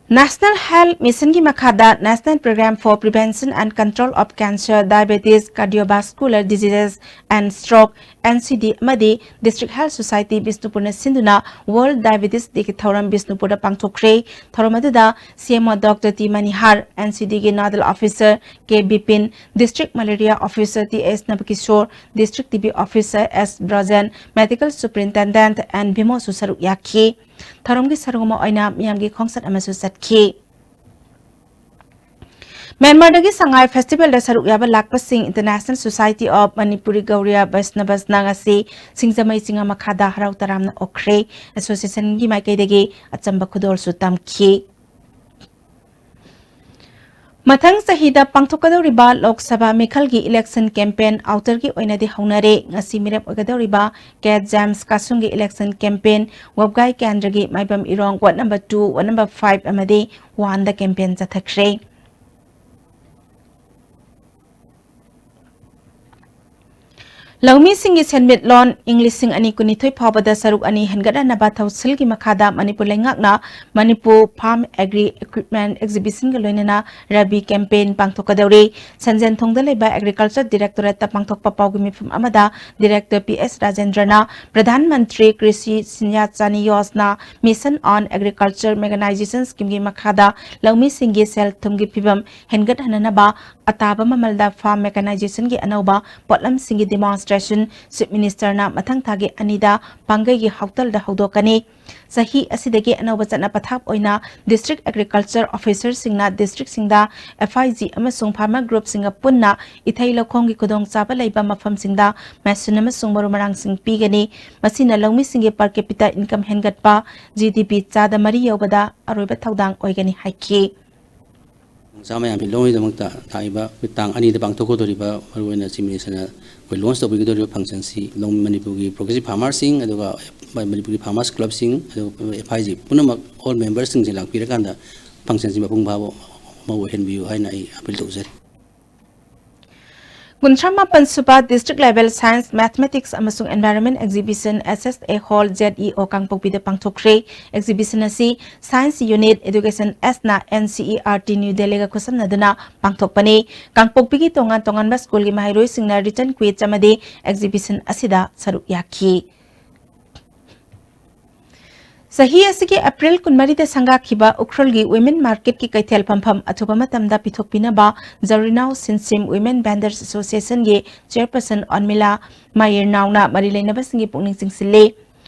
National Health Missionꯒꯤ ꯃꯈꯥꯗ National Program for Prevention and Control of Cancer, Diabetes, Cardiovascular Diseases and Stroke, NCD, ꯑꯃꯗꯤ District Health Society ꯕꯤꯁꯅꯨꯄꯨꯔꯅ ꯁꯤꯟꯗꯨꯅ World Diabetes Dayꯒꯤ ꯊꯧꯔꯝ ꯕꯤꯁꯅꯨꯄꯨꯔꯗ ꯄꯥꯡꯊꯣꯛꯈ꯭ꯔꯦ꯫ ꯊꯧꯔꯝ ꯑꯗꯨꯗ CMO Doctor T ꯃꯅꯤꯍꯥꯔ, NCDꯒꯤ Nodal Officer K Bipin, District Malaria Officer T S ꯅꯕꯀꯤꯁꯣꯔ, District TB Officer S ꯕ꯭ꯔꯖꯦꯟ, Medical Superintendent N ꯚꯤꯃꯣꯁꯨ ꯁꯔꯨꯛ ꯌꯥꯈꯤ꯫ ꯊꯧꯔꯝꯒꯤ ꯁꯔꯨꯛ ꯑꯃ ꯑꯣꯏꯅ ꯃꯤꯌꯥꯝꯒꯤ ꯈꯣꯡꯆꯠ ꯑꯃꯁꯨ ꯆꯠꯈꯤ꯫ ꯃ꯭ꯌꯥꯟꯃꯥꯔꯗꯒꯤ ꯁꯉꯥꯏ ꯐꯦꯁꯇꯤꯚꯦꯜꯗ ꯁꯔꯨꯛ ꯌꯥꯕ ꯂꯥꯛꯄꯁꯤꯡ International Society of Manipuri Gauriya Vaishnavasꯅ ꯉꯁꯤ ꯁꯤꯡꯖꯃꯩ ꯆꯤꯉꯥ ꯃꯈꯥꯗ ꯍꯔꯥꯎ ꯇꯔꯥꯝꯅ ꯑꯣꯛꯈ꯭ꯔꯦ꯫ ꯑꯦꯁꯣꯁꯤꯌꯦꯁꯟꯒꯤ ꯃꯥꯏꯀꯩꯗꯒꯤ ꯑꯆꯝꯕ ꯈꯨꯗꯣꯜꯁꯨ ꯇꯝꯈꯤ꯫ ꯃꯊꯪ ꯆꯍꯤꯗ ꯄꯥꯡꯊꯣꯛꯀꯗꯧꯔꯤꯕ ꯂꯣꯛ ꯁꯚꯥ ꯃꯤꯈꯜꯒꯤ ꯏꯂꯦꯛꯁꯟ ꯀꯦꯝꯄꯦꯟ ꯑꯥꯎꯇꯔꯒꯤ ꯑꯣꯏꯅꯗꯤ ꯍꯧꯅꯔꯦ꯫ ꯉꯁꯤ ꯃꯤꯔꯦꯞ ꯑꯣꯏꯒꯗꯧꯔꯤꯕ ꯀꯦ ꯖꯦꯝꯁ ꯀꯥꯁꯨꯡꯒꯤ ꯏꯂꯦꯛꯁꯟ ꯀꯦꯝꯄꯦꯟ ꯋꯥꯕꯒꯥꯏ ꯀꯦꯟꯗ꯭ꯔꯒꯤ Maibam Irong ward number two, ward number five ꯑꯃꯗꯤ ꯋꯥꯟꯗ ꯀꯦꯝꯄꯦꯟ ꯆꯠꯊꯈ꯭ꯔꯦ꯫ ꯂꯧꯃꯤꯁꯤꯡꯒꯤ ꯁꯦꯟꯃꯤꯠꯂꯣꯟ ꯏꯪ ꯂꯤꯁꯤꯡ ꯑꯅꯤ ꯀꯨꯟꯅꯤꯊꯣꯏ ꯐꯥꯎꯕꯗ ꯁꯔꯨꯛ ꯑꯅꯤ ꯍꯦꯟꯒꯠꯍꯟꯅꯕ ꯊꯧꯁꯤꯜꯒꯤ ꯃꯈꯥꯗ ꯃꯅꯤꯄꯨꯔ ꯂꯩꯉꯥꯛꯅ ꯃꯅꯤꯄꯨꯔ ꯐꯥꯔꯝ ꯑꯦꯒ꯭ꯔꯤ ꯏꯀ꯭ꯋꯤꯞꯃꯦꯟ ꯑꯦꯛꯖꯤꯕꯤꯁꯟꯒ ꯂꯣꯏꯅꯅ ꯔꯕꯤ ꯀꯦꯝꯄꯦꯟ ꯄꯥꯡꯊꯣꯛꯀꯗꯧꯔꯤ꯫ ꯁꯟꯖꯦꯟꯊꯣꯡꯗ ꯂꯩꯕ ꯑꯦꯒ꯭ꯔꯤꯀꯜꯆꯔ ꯗꯤꯔꯦꯛꯇꯣꯔꯦꯠꯇ ꯄꯥꯡꯊꯣꯛꯄ ꯄꯥꯎꯒꯤ ꯃꯤꯐꯝ ꯑꯃꯗ director P S ꯔꯥꯖꯦꯟꯗ꯭ꯔꯅ Pradhan Mantri ꯀ꯭ꯔꯤꯁꯤ ꯁꯤꯟꯌꯥ ꯆꯥꯅꯤ ꯌꯣꯖꯅꯥ, ꯃꯤꯁꯟ ꯑꯣꯟ ꯑꯦꯒ꯭ꯔꯤꯀꯜꯆꯔ ꯃꯦꯀꯅꯥꯏꯖꯦꯁꯟ ꯁ꯭ꯀꯤꯝꯒꯤ ꯃꯈꯥꯗ ꯂꯧꯃꯤꯁꯤꯡꯒꯤ ꯁꯦꯜ ꯊꯨꯝꯒꯤ ꯐꯤꯕꯝ ꯍꯦꯟꯒꯠꯍꯟꯅꯅꯕ ꯑꯇꯥꯕ ꯃꯃꯜꯗ ꯐꯥꯔꯝ ꯃꯦꯀꯅꯥꯏꯖꯦꯁꯟꯒꯤ ꯑꯅꯧꯕ ꯄꯣꯠꯂꯝꯁꯤꯡꯒꯤ ꯗꯤꯃꯣꯟꯁꯇ꯭ꯔꯦꯁꯟ ꯆꯤꯐ ꯃꯤꯅꯤꯁꯇꯔꯅ ꯃꯊꯪ ꯊꯥꯒꯤ ꯑꯅꯤꯗ ꯄꯥꯡꯒꯩꯒꯤ ꯍꯥꯎꯇꯜꯗ ꯍꯧꯗꯣꯛꯀꯅꯤ꯫ ꯆꯍꯤ ꯑꯁꯤꯗꯒꯤ ꯑꯅꯧꯕ ꯆꯠꯅ ꯄꯊꯥꯞ ꯑꯣꯏꯅ ꯗꯤꯁꯇ꯭ꯔꯤꯛ ꯑꯦꯒ꯭ꯔꯤꯀꯜꯆꯔ ꯑꯣꯐꯤꯁꯔꯁꯤꯡꯅ ꯗꯤꯁꯇ꯭ꯔꯤꯛꯁꯤꯡꯗ ꯑꯦꯐ ꯑꯥꯏ ꯖꯤ ꯑꯃꯁꯨꯡ ꯐꯥꯔꯃꯔ ꯒ꯭ꯔꯨꯞꯁꯤꯡꯒ ꯄꯨꯟꯅ ꯏꯊꯩ ꯂꯧꯈꯣꯡꯒꯤ ꯈꯨꯗꯣꯡꯆꯥꯕ ꯂꯩꯕ ꯃꯐꯝꯁꯤꯡꯗ ꯃꯦꯁꯤꯟ ꯑꯃꯁꯨꯡ ꯃꯔꯨ ꯃꯔꯥꯡꯁꯤꯡ ꯄꯤꯒꯅꯤ꯫ ꯃꯁꯤꯅ ꯂꯧꯃꯤꯁꯤꯡꯒꯤ per capita income ꯍꯦꯟꯒꯠꯄ, ꯖꯤ ꯗꯤ ꯄꯤ ꯆꯥꯗ ꯃꯔꯤ ꯌꯧꯕꯗ ꯑꯔꯣꯏꯕ ꯊꯧꯗꯥꯡ ꯑꯣꯏꯒꯅꯤ ꯍꯥꯏꯈꯤ꯫ ꯆꯥꯝꯃ ꯌꯥꯡꯈꯩ ꯂꯧꯃꯤꯒꯤꯗꯃꯛꯇ ꯂꯥꯛꯏꯕ ꯑꯩꯈꯣꯏ ꯇꯥꯡ ꯑꯅꯤꯗ ꯄꯥꯡꯊꯣꯛꯀꯗꯧꯔꯤꯕ, ꯃꯔꯨꯑꯣꯏꯅ ꯆꯤꯐ ꯃꯤꯅꯤꯁꯇꯔꯅ ꯑꯩꯈꯣꯏ ꯂꯣꯟꯁ ꯇꯧꯕꯤꯒꯗꯧꯔꯤꯕ ꯐꯪꯁꯟꯁꯤ ꯂꯧ-, ꯃꯅꯤꯄꯨꯔꯒꯤ ꯄ꯭ꯔꯣꯒ꯭ꯔꯦꯁꯤꯞ ꯐꯥꯔꯃꯔꯁꯤꯡ, ꯑꯗꯨꯒ ꯃꯅꯤꯄꯨꯔꯒꯤ ꯐꯥꯔꯃꯔꯁ ꯀ꯭ꯂꯕꯁꯤꯡ, ꯑꯗꯨꯒ ꯑꯦꯐ ꯑꯥꯏ ꯖꯤ ꯄꯨꯝꯅꯃꯛ, ꯑꯣꯜ ꯃꯦꯝꯕꯔꯁꯤꯡꯁꯦ ꯂꯥꯛꯄꯤꯔꯀꯥꯟꯗ ꯐꯪꯁꯟꯁꯤ ꯃꯄꯨꯡ ꯐꯥꯕ ꯑꯃ ꯑꯣꯏꯍꯟꯕꯤꯌꯨ ꯍꯥꯏꯅ ꯑꯩ ꯑꯄꯤꯜ ꯇꯧꯖꯔꯤ꯫ ꯀꯨꯟꯊ꯭ꯔꯥ ꯃꯥꯄꯟ ꯁꯨꯕ District Level Science, Mathematics ꯑꯃꯁꯨꯡ Environment Exhibition S S A Hall, Z E O, ꯀꯥꯡꯄꯣꯛꯄꯤꯗ ꯄꯥꯡꯊꯣꯛꯈ꯭ꯔꯦ꯫ Exhibition ꯑꯁꯤ Science Unit, Education S ꯅ N C E R T New Delhi ꯒ ꯈꯨꯠꯁꯝꯅꯗꯨꯅ ꯄꯥꯡꯊꯣꯛꯄꯅꯤ꯫ ꯀꯥꯡꯄꯣꯛꯄꯤꯒꯤ ꯇꯣꯉꯥꯟ ꯇꯣꯉꯥꯟꯕ school ꯒꯤ ꯃꯍꯩꯔꯣꯏꯁꯤꯡꯅ written quiz ꯑꯃꯗꯤ exhibition ꯑꯁꯤꯗ ꯁꯔꯨꯛ ꯌꯥꯈꯤ꯫ ꯆꯍꯤ ꯑꯁꯤꯒꯤ April ꯀꯨꯟꯃꯔꯤꯗ ꯁꯪꯒꯥꯈꯤꯕ ꯎꯈ꯭ꯔꯨꯜꯒꯤ Women Market ꯀꯤ ꯀꯩꯊꯦꯜ ꯐꯝꯐꯝ ꯑꯊꯨꯕ ꯃꯇꯝꯗ ꯄꯤꯊꯣꯛꯄꯤꯅꯕ ꯖꯔꯤꯅꯥꯎ ꯁꯤꯟꯁꯤꯝ Women Vendors Association ꯒꯤ Chairperson ꯑꯣꯟꯃꯤꯂꯥ ꯃꯥꯌꯤꯔꯅꯥꯎꯅ ꯃꯔꯤ ꯂꯩꯅꯕꯁꯤꯡꯒꯤ ꯄꯨꯛꯅꯤꯡ ꯆꯤꯡꯁꯤꯜꯂꯤ꯫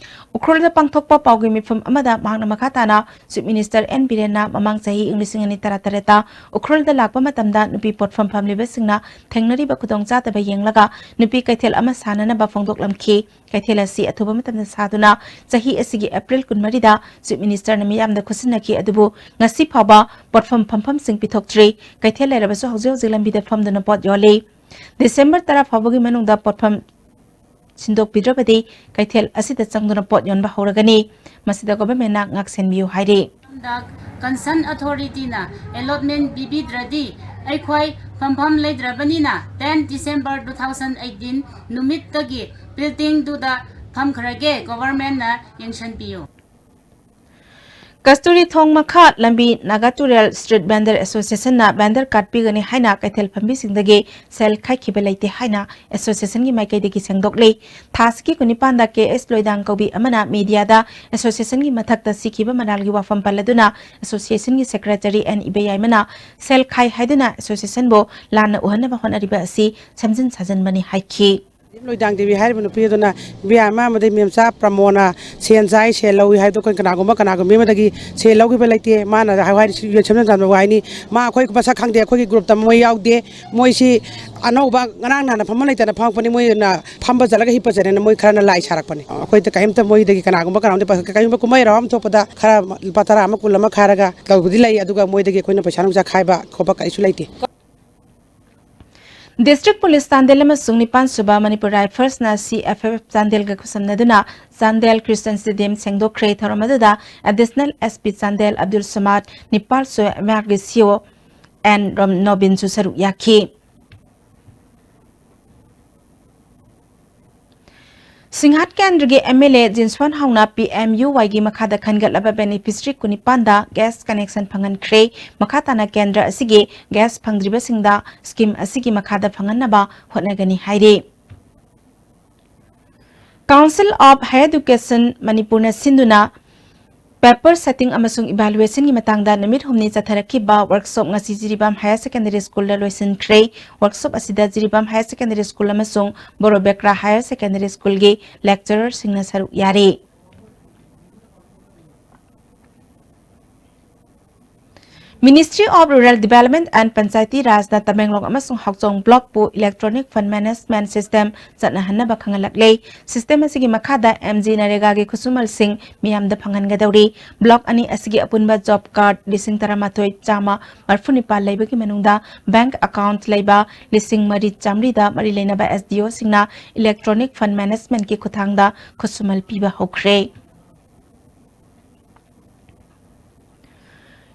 ꯎꯈ꯭ꯔꯨꯜꯗ ꯄꯥꯡꯊꯣꯛꯄ ꯄꯥꯎꯒꯤ ꯃꯤꯐꯝ ꯑꯃꯗ ꯃꯍꯥꯛꯅ ꯃꯈꯥ ꯇꯥꯅ Chief Minister N ꯕꯤꯔꯦꯟꯅ ꯃꯃꯥꯡ ꯆꯍꯤ ꯏꯪ ꯂꯤꯁꯤꯡ ꯑꯅꯤ ꯇꯔꯥꯇꯔꯦꯠꯇ ꯎꯈ꯭ꯔꯨꯜꯗ ꯂꯥꯛꯄ ꯃꯇꯝꯗ ꯅꯨꯄꯤ ꯄꯣꯠꯐꯝ ꯐꯝꯂꯤꯕꯁꯤꯡꯅ ꯊꯦꯡꯅꯔꯤꯕ ꯈꯨꯗꯣꯡꯆꯥꯗꯕ ꯌꯦꯡꯂꯒ ꯅꯨꯄꯤ ꯀꯩꯊꯦꯜ ꯑꯃ ꯁꯥꯅꯅꯕ ꯐꯣꯡꯗꯣꯛꯂꯝꯈꯤ꯫ ꯀꯩꯊꯦꯜ ꯑꯁꯤ ꯑꯊꯨꯕ ꯃꯇꯝꯗ ꯁꯥꯗꯨꯅ ꯆꯍꯤ ꯑꯁꯤꯒꯤ April ꯀꯨꯟꯃꯔꯤꯗ Chief Minister ꯅ ꯃꯤꯌꯥꯝꯗ ꯈꯨꯠꯁꯤꯟꯅꯈꯤ, ꯑꯗꯨꯕꯨ ꯉꯁꯤ ꯐꯥꯎꯕ ꯄꯣꯠꯐꯝ ꯐꯝꯐꯝꯁꯤꯡ ꯄꯤꯊꯣꯛꯇ꯭ꯔꯤ꯫ ꯀꯩꯊꯦꯜ ꯂꯩꯔꯕꯁꯨ ꯍꯧꯖꯤꯛ ꯍꯧꯖꯤꯛ ꯂꯝꯕꯤꯗ ꯐꯝꯗꯨꯅ ꯄꯣꯠ ꯌꯣꯜꯂꯤ꯫ December ꯇꯔꯥ ꯐꯥꯎꯕꯒꯤ ꯃꯅꯨꯡꯗ ꯄꯣꯠꯐꯝ ꯁꯤꯟꯗꯣꯛꯄꯤꯗ꯭ꯔꯕꯗꯤ ꯀꯩꯊꯦꯜ ꯑꯁꯤꯗ ꯆꯪꯗꯨꯅ ꯄꯣꯠ ꯌꯣꯟꯕ ꯍꯧꯔꯒꯅꯤ꯫ ꯃꯁꯤꯗ government ꯅ ꯉꯥꯛꯁꯦꯟꯕꯤꯌꯨ ꯍꯥꯏꯔꯤ꯫ ꯗ concerned authority ꯅ allotment ꯄꯤꯕꯤꯗ꯭ꯔꯗꯤ ꯑꯩꯈꯣꯏ ꯐꯝꯐꯝ ꯂꯩꯇ꯭ꯔꯕꯅꯤꯅ ten December two thousand eighteen ꯅꯨꯃꯤꯠꯇꯒꯤ building ꯗꯨꯗ ꯐꯝꯈ꯭ꯔꯒꯦ, government ꯅ ꯌꯦꯡꯁꯤꯟꯕꯤꯌꯨ꯫ ꯀꯁꯇꯨꯔꯤ ꯊꯣꯡ ꯃꯈꯥ ꯂꯝꯕꯤ ꯅꯥꯒꯥ ꯇꯨꯔꯦꯜ Street Vendor Association ꯅ vendor card ꯄꯤꯒꯅꯤ ꯍꯥꯏꯅ ꯀꯩꯊꯦꯜ ꯐꯝꯕꯤꯁꯤꯡꯗꯒꯤ ꯁꯦꯜ ꯈꯥꯏꯈꯤꯕ ꯂꯩꯇꯦ ꯍꯥꯏꯅ association ꯒꯤ ꯃꯥꯏꯀꯩꯗꯒꯤ ꯁꯦꯡꯗꯣꯛꯂꯤ꯫ ꯊꯥ ꯑꯁꯤꯒꯤ ꯀꯨꯟꯅꯤꯄꯥꯟꯗ ꯀꯦ ꯑꯦꯁ ꯂꯣꯏꯗꯥꯡ ꯀꯧꯕꯤ ꯑꯃꯅ media ꯗ association ꯒꯤ ꯃꯊꯛꯇ ꯁꯤꯈꯤꯕ ꯃꯅꯥꯜꯒꯤ ꯋꯥꯐꯝ ꯄꯜꯂꯗꯨꯅ association ꯒꯤ secretary ꯑꯦꯟ ꯏꯕꯦꯌꯥꯏꯃꯅ ꯁꯦꯜ ꯈꯥꯏ ꯍꯥꯏꯗꯨꯅ association ꯕꯨ ꯂꯥꯟꯅ ꯎꯍꯟꯅꯕ ꯍꯣꯠꯅꯔꯤꯕ ꯑꯁꯤ ꯁꯦꯝꯖꯤꯟ ꯁꯥꯖꯤꯟꯕꯅꯤ ꯍꯥꯏꯈꯤ꯫ ꯂꯣꯏꯗꯥꯡ ꯗꯦꯕꯤ ꯍꯥꯏꯔꯤꯕ ꯅꯨꯄꯤ ꯑꯗꯨꯅ ꯏꯕꯦꯝꯃ ꯑꯃꯗꯤ ꯃꯦꯝꯆꯥ ꯄ꯭ꯔꯃꯣꯅ ꯁꯦꯟ ꯆꯥꯏ, ꯁꯦꯜ ꯂꯧꯏ ꯍꯥꯏꯕꯗꯣ ꯑꯩꯈꯣꯏ ꯀꯅꯥꯒꯨꯝꯕ ꯀꯅꯥꯒꯨꯝꯕꯤ ꯑꯃꯗꯒꯤ ꯁꯦꯜ ꯂꯧꯈꯤꯕ ꯂꯩꯇꯦ꯫ ꯃꯥꯅ ꯍꯥꯏꯔꯤ ꯁꯦꯝꯖꯤꯟ ꯁꯥꯖꯤꯟꯕ ꯋꯥꯍꯩꯅꯤ꯫ ꯃꯥ ꯑꯩꯈꯣꯏ ꯃꯁꯛ ꯈꯪꯗꯦ, ꯑꯩꯈꯣꯏꯒꯤ group ꯇ ꯃꯣꯏ ꯌꯥꯎꯗꯦ꯫ ꯃꯣꯏꯁꯤ ꯑꯅꯧꯕ ꯉꯔꯥꯡ ꯅꯍꯥꯟꯅ ꯐꯝꯕ ꯂꯩꯇꯅ ꯐꯝꯃꯛꯄꯅꯤ꯫ ꯃꯣꯏꯅ ꯐꯝꯕ ꯆꯠꯂꯒ ꯍꯤꯞꯄ ꯆꯠꯂꯦꯅ ꯃꯣꯏ ꯈꯔꯅ ꯂꯥꯏ ꯁꯥꯔꯛꯄꯅꯤ꯫ ꯑꯩꯈꯣꯏꯗ ꯀꯔꯤꯝꯇ ꯃꯣꯏꯗꯒꯤ ꯀꯅꯥꯒꯨꯝꯕ ꯀꯅꯥꯒꯨꯝꯕꯗꯤ ꯄꯩꯁꯥ, ꯀꯔꯤꯒꯨꯝꯕ ꯀꯨꯝꯍꯩ ꯍꯔꯥꯎ ꯑꯃ ꯊꯣꯛꯄꯗ ꯈꯔ ꯂꯨꯄꯥ ꯇꯔꯥ ꯑꯃ ꯀꯨꯟ ꯑꯃ ꯈꯥꯏꯔꯒ ꯇꯧꯕꯗꯤ ꯂꯩ, ꯑꯗꯨꯒ ꯃꯣꯏꯗꯒꯤ ꯑꯩꯈꯣꯏꯅ ꯄꯩꯁꯥ ꯅꯨꯡꯁꯥ ꯈꯥꯏꯕ ꯈꯣꯠꯄ ꯀꯔꯤꯁꯨ ꯂꯩꯇꯦ꯫ District Police ꯆꯥꯟꯗꯦꯜ ꯑꯃꯁꯨꯡ ꯅꯤꯄꯥꯟ ꯁꯨꯕ ꯃꯅꯤꯄꯨꯔ Rifles ꯅ C F F ꯆꯥꯟꯗꯦꯜꯒ ꯈꯨꯠꯁꯝꯅꯗꯨꯅ Chandel Christian Stadium ꯁꯦꯡꯗꯣꯛꯈ꯭ꯔꯦ꯫ ꯊꯧꯔꯝ ꯑꯗꯨꯗ Additional S P Chandel Abdul ꯁꯃꯥꯗ, ꯅꯤꯄꯥꯜ ꯁꯨꯕ M R ꯒꯤ C O N ꯔꯣꯝ ꯅꯣꯕꯤꯟꯁꯨ ꯁꯔꯨꯛ ꯌꯥꯈꯤ꯫ ꯁꯤꯡꯍꯥꯠ ꯀꯦꯟꯗ꯭ꯔꯒꯤ M L A ꯖꯤꯟꯁ꯭ꯋꯥꯟ ꯍꯥꯎꯅ P M U Y ꯒꯤ ꯃꯈꯥꯗ ꯈꯟꯒꯠꯂꯕ beneficiary ꯀꯨꯟꯅꯤꯄꯥꯟꯗ gas connection ꯐꯪꯍꯟꯈ꯭ꯔꯦ꯫ ꯃꯈꯥ ꯇꯥꯅ ꯀꯦꯟꯗ꯭ꯔ ꯑꯁꯤꯒꯤ gas ꯐꯪꯗ꯭ꯔꯤꯕꯁꯤꯡꯗ scheme ꯑꯁꯤꯒꯤ ꯃꯈꯥꯗ ꯐꯪꯍꯟꯅꯕ ꯍꯣꯠꯅꯒꯅꯤ ꯍꯥꯏꯔꯤ꯫ Council of Higher Education ꯃꯅꯤꯄꯨꯔꯅ ꯁꯤꯟꯗꯨꯅ paper setting ꯑꯃꯁꯨꯡ evaluation ꯒꯤ ꯃꯇꯥꯡꯗ ꯅꯨꯃꯤꯠ ꯍꯨꯝꯅꯤ ꯆꯠꯊꯔꯛꯈꯤꯕ workshop ꯉꯁꯤ ꯖꯤꯔꯤꯕꯥꯝ Higher Secondary School ꯗ ꯂꯣꯏꯁꯤꯟꯈ꯭ꯔꯦ꯫ Workshop ꯑꯁꯤꯗ ꯖꯤꯔꯤꯕꯥꯝ Higher Secondary School ꯑꯃꯁꯨꯡ ꯕꯣꯔꯣꯕꯦꯀ꯭ꯔꯥ Higher Secondary School ꯒꯤ lecturer ꯁꯤꯡꯅ ꯁꯔꯨꯛ ꯌꯥꯔꯤ꯫ Ministry of Rural Development and Panchayati Raj ꯅ ꯇꯃꯦꯡꯂꯣꯡ ꯑꯃꯁꯨꯡ ꯍꯥꯎꯆꯣꯡ block ꯄꯨ electronic fund management system ꯆꯠꯅꯍꯟꯅꯕ ꯈꯪꯍꯜꯂꯛꯂꯦ꯫ System ꯑꯁꯤꯒꯤ ꯃꯈꯥꯗ M G ꯅꯔꯦꯒꯥꯒꯤ ꯈꯨꯠꯁꯨꯃꯜꯁꯤꯡ ꯃꯤꯌꯥꯝꯗ ꯐꯪꯍꯟꯒꯗꯧꯔꯤ꯫ Block ꯑꯅꯤ ꯑꯁꯤꯒꯤ ꯑꯄꯨꯟꯕ job card ꯂꯤꯁꯤꯡ ꯇꯔꯥꯃꯥꯊꯣꯏ ꯆꯥꯝꯃ ꯃꯔꯤꯐꯨ ꯅꯤꯄꯥꯜ ꯂꯩꯕꯒꯤ ꯃꯅꯨꯡꯗ bank account ꯂꯩꯕ ꯂꯤꯁꯤꯡ ꯃꯔꯤ ꯆꯥꯃꯔꯤꯗ ꯃꯔꯤ ꯂꯩꯅꯕ S D O ꯁꯤꯡꯅ electronic fund management ꯀꯤ ꯈꯨꯠꯊꯥꯡꯗ ꯈꯨꯠꯁꯨꯃꯜ ꯄꯤꯕ ꯍꯧꯈ꯭ꯔꯦ꯫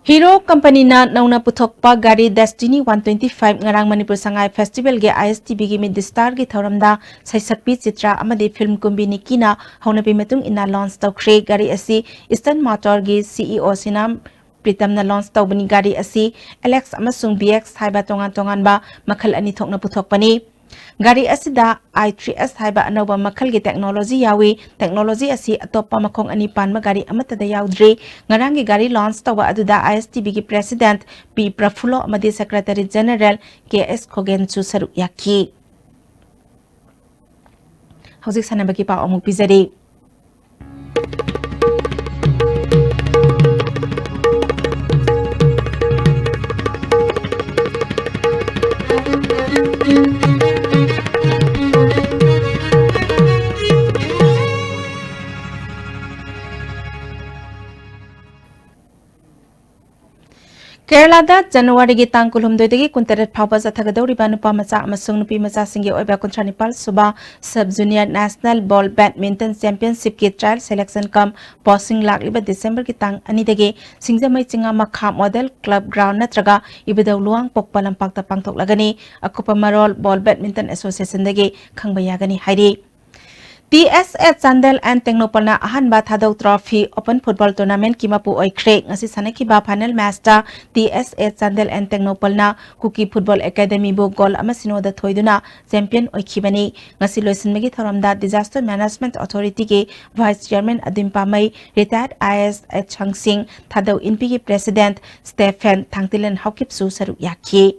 Hero company ꯅ ꯅꯧꯅ ꯄꯨꯊꯣꯛꯄ ꯒꯥꯔꯤ Destini one twenty five ꯉꯔꯥꯡ ꯃꯅꯤꯄꯨꯔ ꯁꯉꯥꯏ festival ꯒꯤ I S T V ꯒꯤ Mid Star ꯒꯤ ꯊꯧꯔꯝꯗ ꯁꯩꯁꯛꯄꯤ ꯆꯤꯇ꯭ꯔꯥ ꯑꯃꯗꯤ film ꯀꯨꯝꯕꯤ ꯅꯤꯀꯤꯅ ꯍꯧꯅꯕꯤ ꯃꯇꯨꯡ ꯏꯟꯅ launch ꯇꯧꯈ꯭ꯔꯦ꯫ ꯒꯥꯔꯤ ꯑꯁꯤ Eastern Motor ꯒꯤ C E O ꯁꯤꯅꯥꯝ ꯄ꯭ꯔꯤꯇꯝꯅ launch ꯇꯧꯕꯅꯤ꯫ ꯒꯥꯔꯤ ꯑꯁꯤ L X ꯑꯃꯁꯨꯡ V X ꯍꯥꯏꯕ ꯇꯣꯉꯥꯟ ꯇꯣꯉꯥꯟꯕ ꯃꯈꯜ ꯑꯅꯤ ꯊꯣꯛꯅ ꯄꯨꯊꯣꯛꯄꯅꯤ꯫ ꯒꯥꯔꯤ ꯑꯁꯤꯗ I three S ꯍꯥꯏꯕ ꯑꯅꯧꯕ ꯃꯈꯜꯒꯤ technology ꯌꯥꯎꯏ꯫ Technology ꯑꯁꯤ ꯑꯇꯣꯞꯄ ꯃꯈꯣꯡ ꯑꯅꯤ ꯄꯥꯟꯕ ꯒꯥꯔꯤ ꯑꯃꯠꯇꯗ ꯌꯥꯎꯗ꯭ꯔꯤ꯫ ꯉꯔꯥꯡꯒꯤ ꯒꯥꯔꯤ launch ꯇꯧꯕ ꯑꯗꯨꯗ I S T V ꯒꯤ President P ꯄ꯭ꯔꯐꯨꯜꯂꯣ ꯑꯃꯗꯤ Secretary General K S ꯈꯣꯒꯦꯟꯁꯨ ꯁꯔꯨꯛ ꯌꯥꯈꯤ꯫ ꯍꯧꯖꯤꯛ ꯁꯥꯟꯅꯕꯒꯤ ꯄꯥꯎ ꯑꯃꯨꯛ ꯄꯤꯖꯔꯤ꯫ ꯀꯦꯔꯂꯥꯗ ꯖꯅꯋꯥꯔꯤꯒꯤ ꯇꯥꯡ ꯀꯨꯟꯍꯨꯝꯗꯣꯏꯗꯒꯤ ꯀꯨꯟꯇꯔꯦꯠ ꯐꯥꯎꯕ ꯆꯠꯊꯒꯗꯧꯔꯤꯕ ꯅꯨꯄꯥ ꯃꯆꯥ ꯑꯃꯁꯨꯡ ꯅꯨꯄꯤ ꯃꯆꯥꯁꯤꯡꯒꯤ ꯑꯣꯏꯕ ꯀꯨꯟꯊ꯭ꯔꯥ ꯅꯤꯄꯥꯜ ꯁꯨꯕ Sub Junior National Ball Badminton Championship ꯀꯤ trial selection cum posting ꯂꯥꯛꯂꯤꯕ December ꯒꯤ ꯇꯥꯡ ꯑꯅꯤꯗꯒꯤ ꯁꯤꯡꯖꯃꯩ ꯆꯤꯉꯥꯃꯈꯥ Model Club Ground ꯅꯠꯇ꯭ꯔꯒ ꯏꯕꯨꯙꯧ ꯂꯨꯋꯥꯡꯄꯣꯛꯄ ꯂꯝꯄꯥꯛꯇ ꯄꯥꯡꯊꯣꯛꯂꯒꯅꯤ꯫ ꯑꯀꯨꯞꯄ ꯃꯔꯣꯜ Ball Badminton Association ꯗꯒꯤ ꯈꯪꯕ ꯌꯥꯒꯅꯤ ꯍꯥꯏꯔꯤ꯫ TSA Chandel and Tengnoupalꯅ ꯑꯍꯥꯟꯕ ꯊꯥꯗꯧ Trophy Open Football Tournamentꯀꯤ ꯃꯄꯨ ꯑꯣꯏꯈ꯭ꯔꯦ꯫ ꯉꯁꯤ ꯁꯥꯟꯅꯈꯤꯕ final matchꯇ TSA Chandel and Tengnoupalꯅ Kuki Football Academyꯕꯨ goal ꯑꯃ ꯁꯤꯅꯣꯗ ꯊꯣꯏꯗꯨꯅ champion ꯑꯣꯏꯈꯤꯕꯅꯤ꯫ ꯉꯁꯤ ꯂꯣꯏꯁꯤꯟꯕꯒꯤ ꯊꯧꯔꯝꯗ Disaster Management Authorityꯒꯤ Vice Chairman ꯑꯗꯨꯝ ꯄꯥꯝꯃꯩ, retired IAS H ꯍꯪꯁꯤꯡ, ꯊꯥꯗꯧ ꯏꯟꯄꯤꯒꯤ President Stephen ꯊꯥꯡꯇꯤꯂꯦꯟ ꯍꯥꯎꯀꯤꯞꯁꯨ ꯁꯔꯨꯛ ꯌꯥꯈꯤ꯫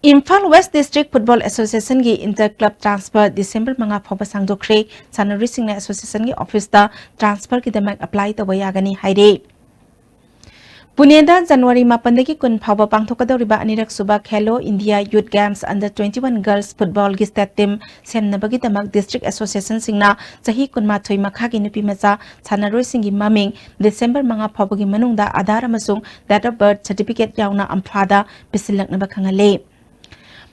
Imphal West District Football Associationꯒꯤ inter club transfer December ꯃꯉꯥ ꯐꯥꯎꯕ ꯁꯥꯡꯗꯣꯛꯈ꯭ꯔꯦ꯫ ꯁꯥꯟꯅꯔꯣꯏꯁꯤꯡꯅ associationꯒꯤ officeꯇ transferꯒꯤꯗꯃꯛ apply ꯇꯧꯕ ꯌꯥꯒꯅꯤ ꯍꯥꯏꯔꯦ꯫ ꯄꯨꯅꯦꯗ January ꯃꯥꯄꯟꯗꯒꯤ ꯀꯨꯟ ꯐꯥꯎꯕ ꯄꯥꯡꯊꯣꯛꯀꯗꯧꯔꯤꯕ ꯑꯅꯤꯔꯛ ꯁꯨꯕ Khelo India Youth Games Under twenty-one Girls Footballꯒꯤ state team ꯁꯦꯝꯅꯕꯒꯤꯗꯃꯛ district associationꯁꯤꯡꯅ ꯆꯍꯤ ꯀꯨꯟꯃꯥꯊꯣꯏ ꯃꯈꯥꯒꯤ ꯅꯨꯄꯤ ꯃꯆꯥ ꯁꯥꯟꯅꯔꯣꯏꯁꯤꯡꯒꯤ ꯃꯃꯤꯡ December ꯃꯉꯥ ꯐꯥꯎꯕꯒꯤ ꯃꯅꯨꯡꯗ Aadhaar ꯑꯃꯁꯨꯡ date of birth certificate ꯌꯥꯎꯅ ꯑꯝꯐꯥꯗ ꯄꯤꯁꯤꯜꯂꯛꯅꯕ ꯈꯪꯍꯜꯂꯤ꯫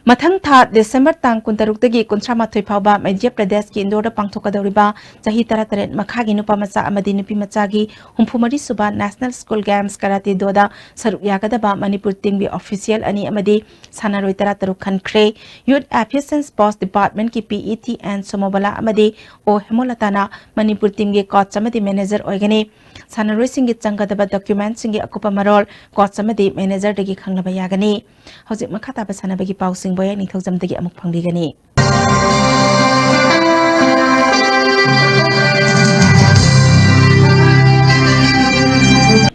ꯃꯊꯪ ꯊꯥ December ꯇꯥꯡ ꯀꯨꯟꯇꯔꯨꯛꯇꯒꯤ ꯀꯨꯟꯊ꯭ꯔꯥ ꯃꯥꯊꯣꯏ ꯐꯥꯎꯕ ꯃꯙ꯭ꯌ ꯄ꯭ꯔꯗꯦꯁꯀꯤ ꯏꯟꯗꯣꯔꯗ ꯄꯥꯡꯊꯣꯛꯀꯗꯧꯔꯤꯕ ꯆꯍꯤ ꯇꯔꯥꯇꯔꯦꯠ ꯃꯈꯥꯒꯤ ꯅꯨꯄꯥ ꯃꯆꯥ ꯑꯃꯗꯤ ꯅꯨꯄꯤ ꯃꯆꯥꯒꯤ ꯍꯨꯝꯐꯨ ꯃꯔꯤ ꯁꯨꯕ National School Games Karate Doꯗ ꯁꯔꯨꯛ ꯌꯥꯒꯗꯕ ꯃꯅꯤꯄꯨꯔ teamꯒꯤ official ꯑꯅꯤ ꯑꯃꯗꯤ ꯁꯥꯟꯅꯔꯣꯏ ꯇꯔꯥꯇꯔꯨꯛ ꯈꯟꯈ꯭ꯔꯦ꯫ Youth Affairs and Sports Departmentꯀꯤ PET N ꯁꯣꯃꯣꯕꯂꯥ ꯑꯃꯗꯤ O ꯍꯦꯃꯣꯂꯇꯥꯅ ꯃꯅꯤꯄꯨꯔ teamꯒꯤ coach ꯑꯃꯗꯤ manager ꯑꯣꯏꯒꯅꯤ꯫ ꯁꯥꯟꯅꯔꯣꯏꯁꯤꯡꯒꯤ ꯆꯪꯒꯗꯕ documentꯁꯤꯡꯒꯤ ꯑꯀꯨꯞꯄ ꯃꯔꯣꯜ coach ꯑꯃꯗꯤ managerꯗꯒꯤ ꯈꯪꯅꯕ ꯌꯥꯒꯅꯤ꯫ ꯍꯧꯖꯤꯛ ꯃꯈꯥ ꯇꯥꯕ ꯁꯥꯟꯅꯕꯒꯤ ꯄꯥꯎꯁꯤꯡ ꯕꯣꯌꯥꯏ ꯅꯤꯡꯊꯧꯖꯝꯗꯒꯤ ꯑꯃꯨꯛ ꯐꯪꯕꯤꯒꯅꯤ꯫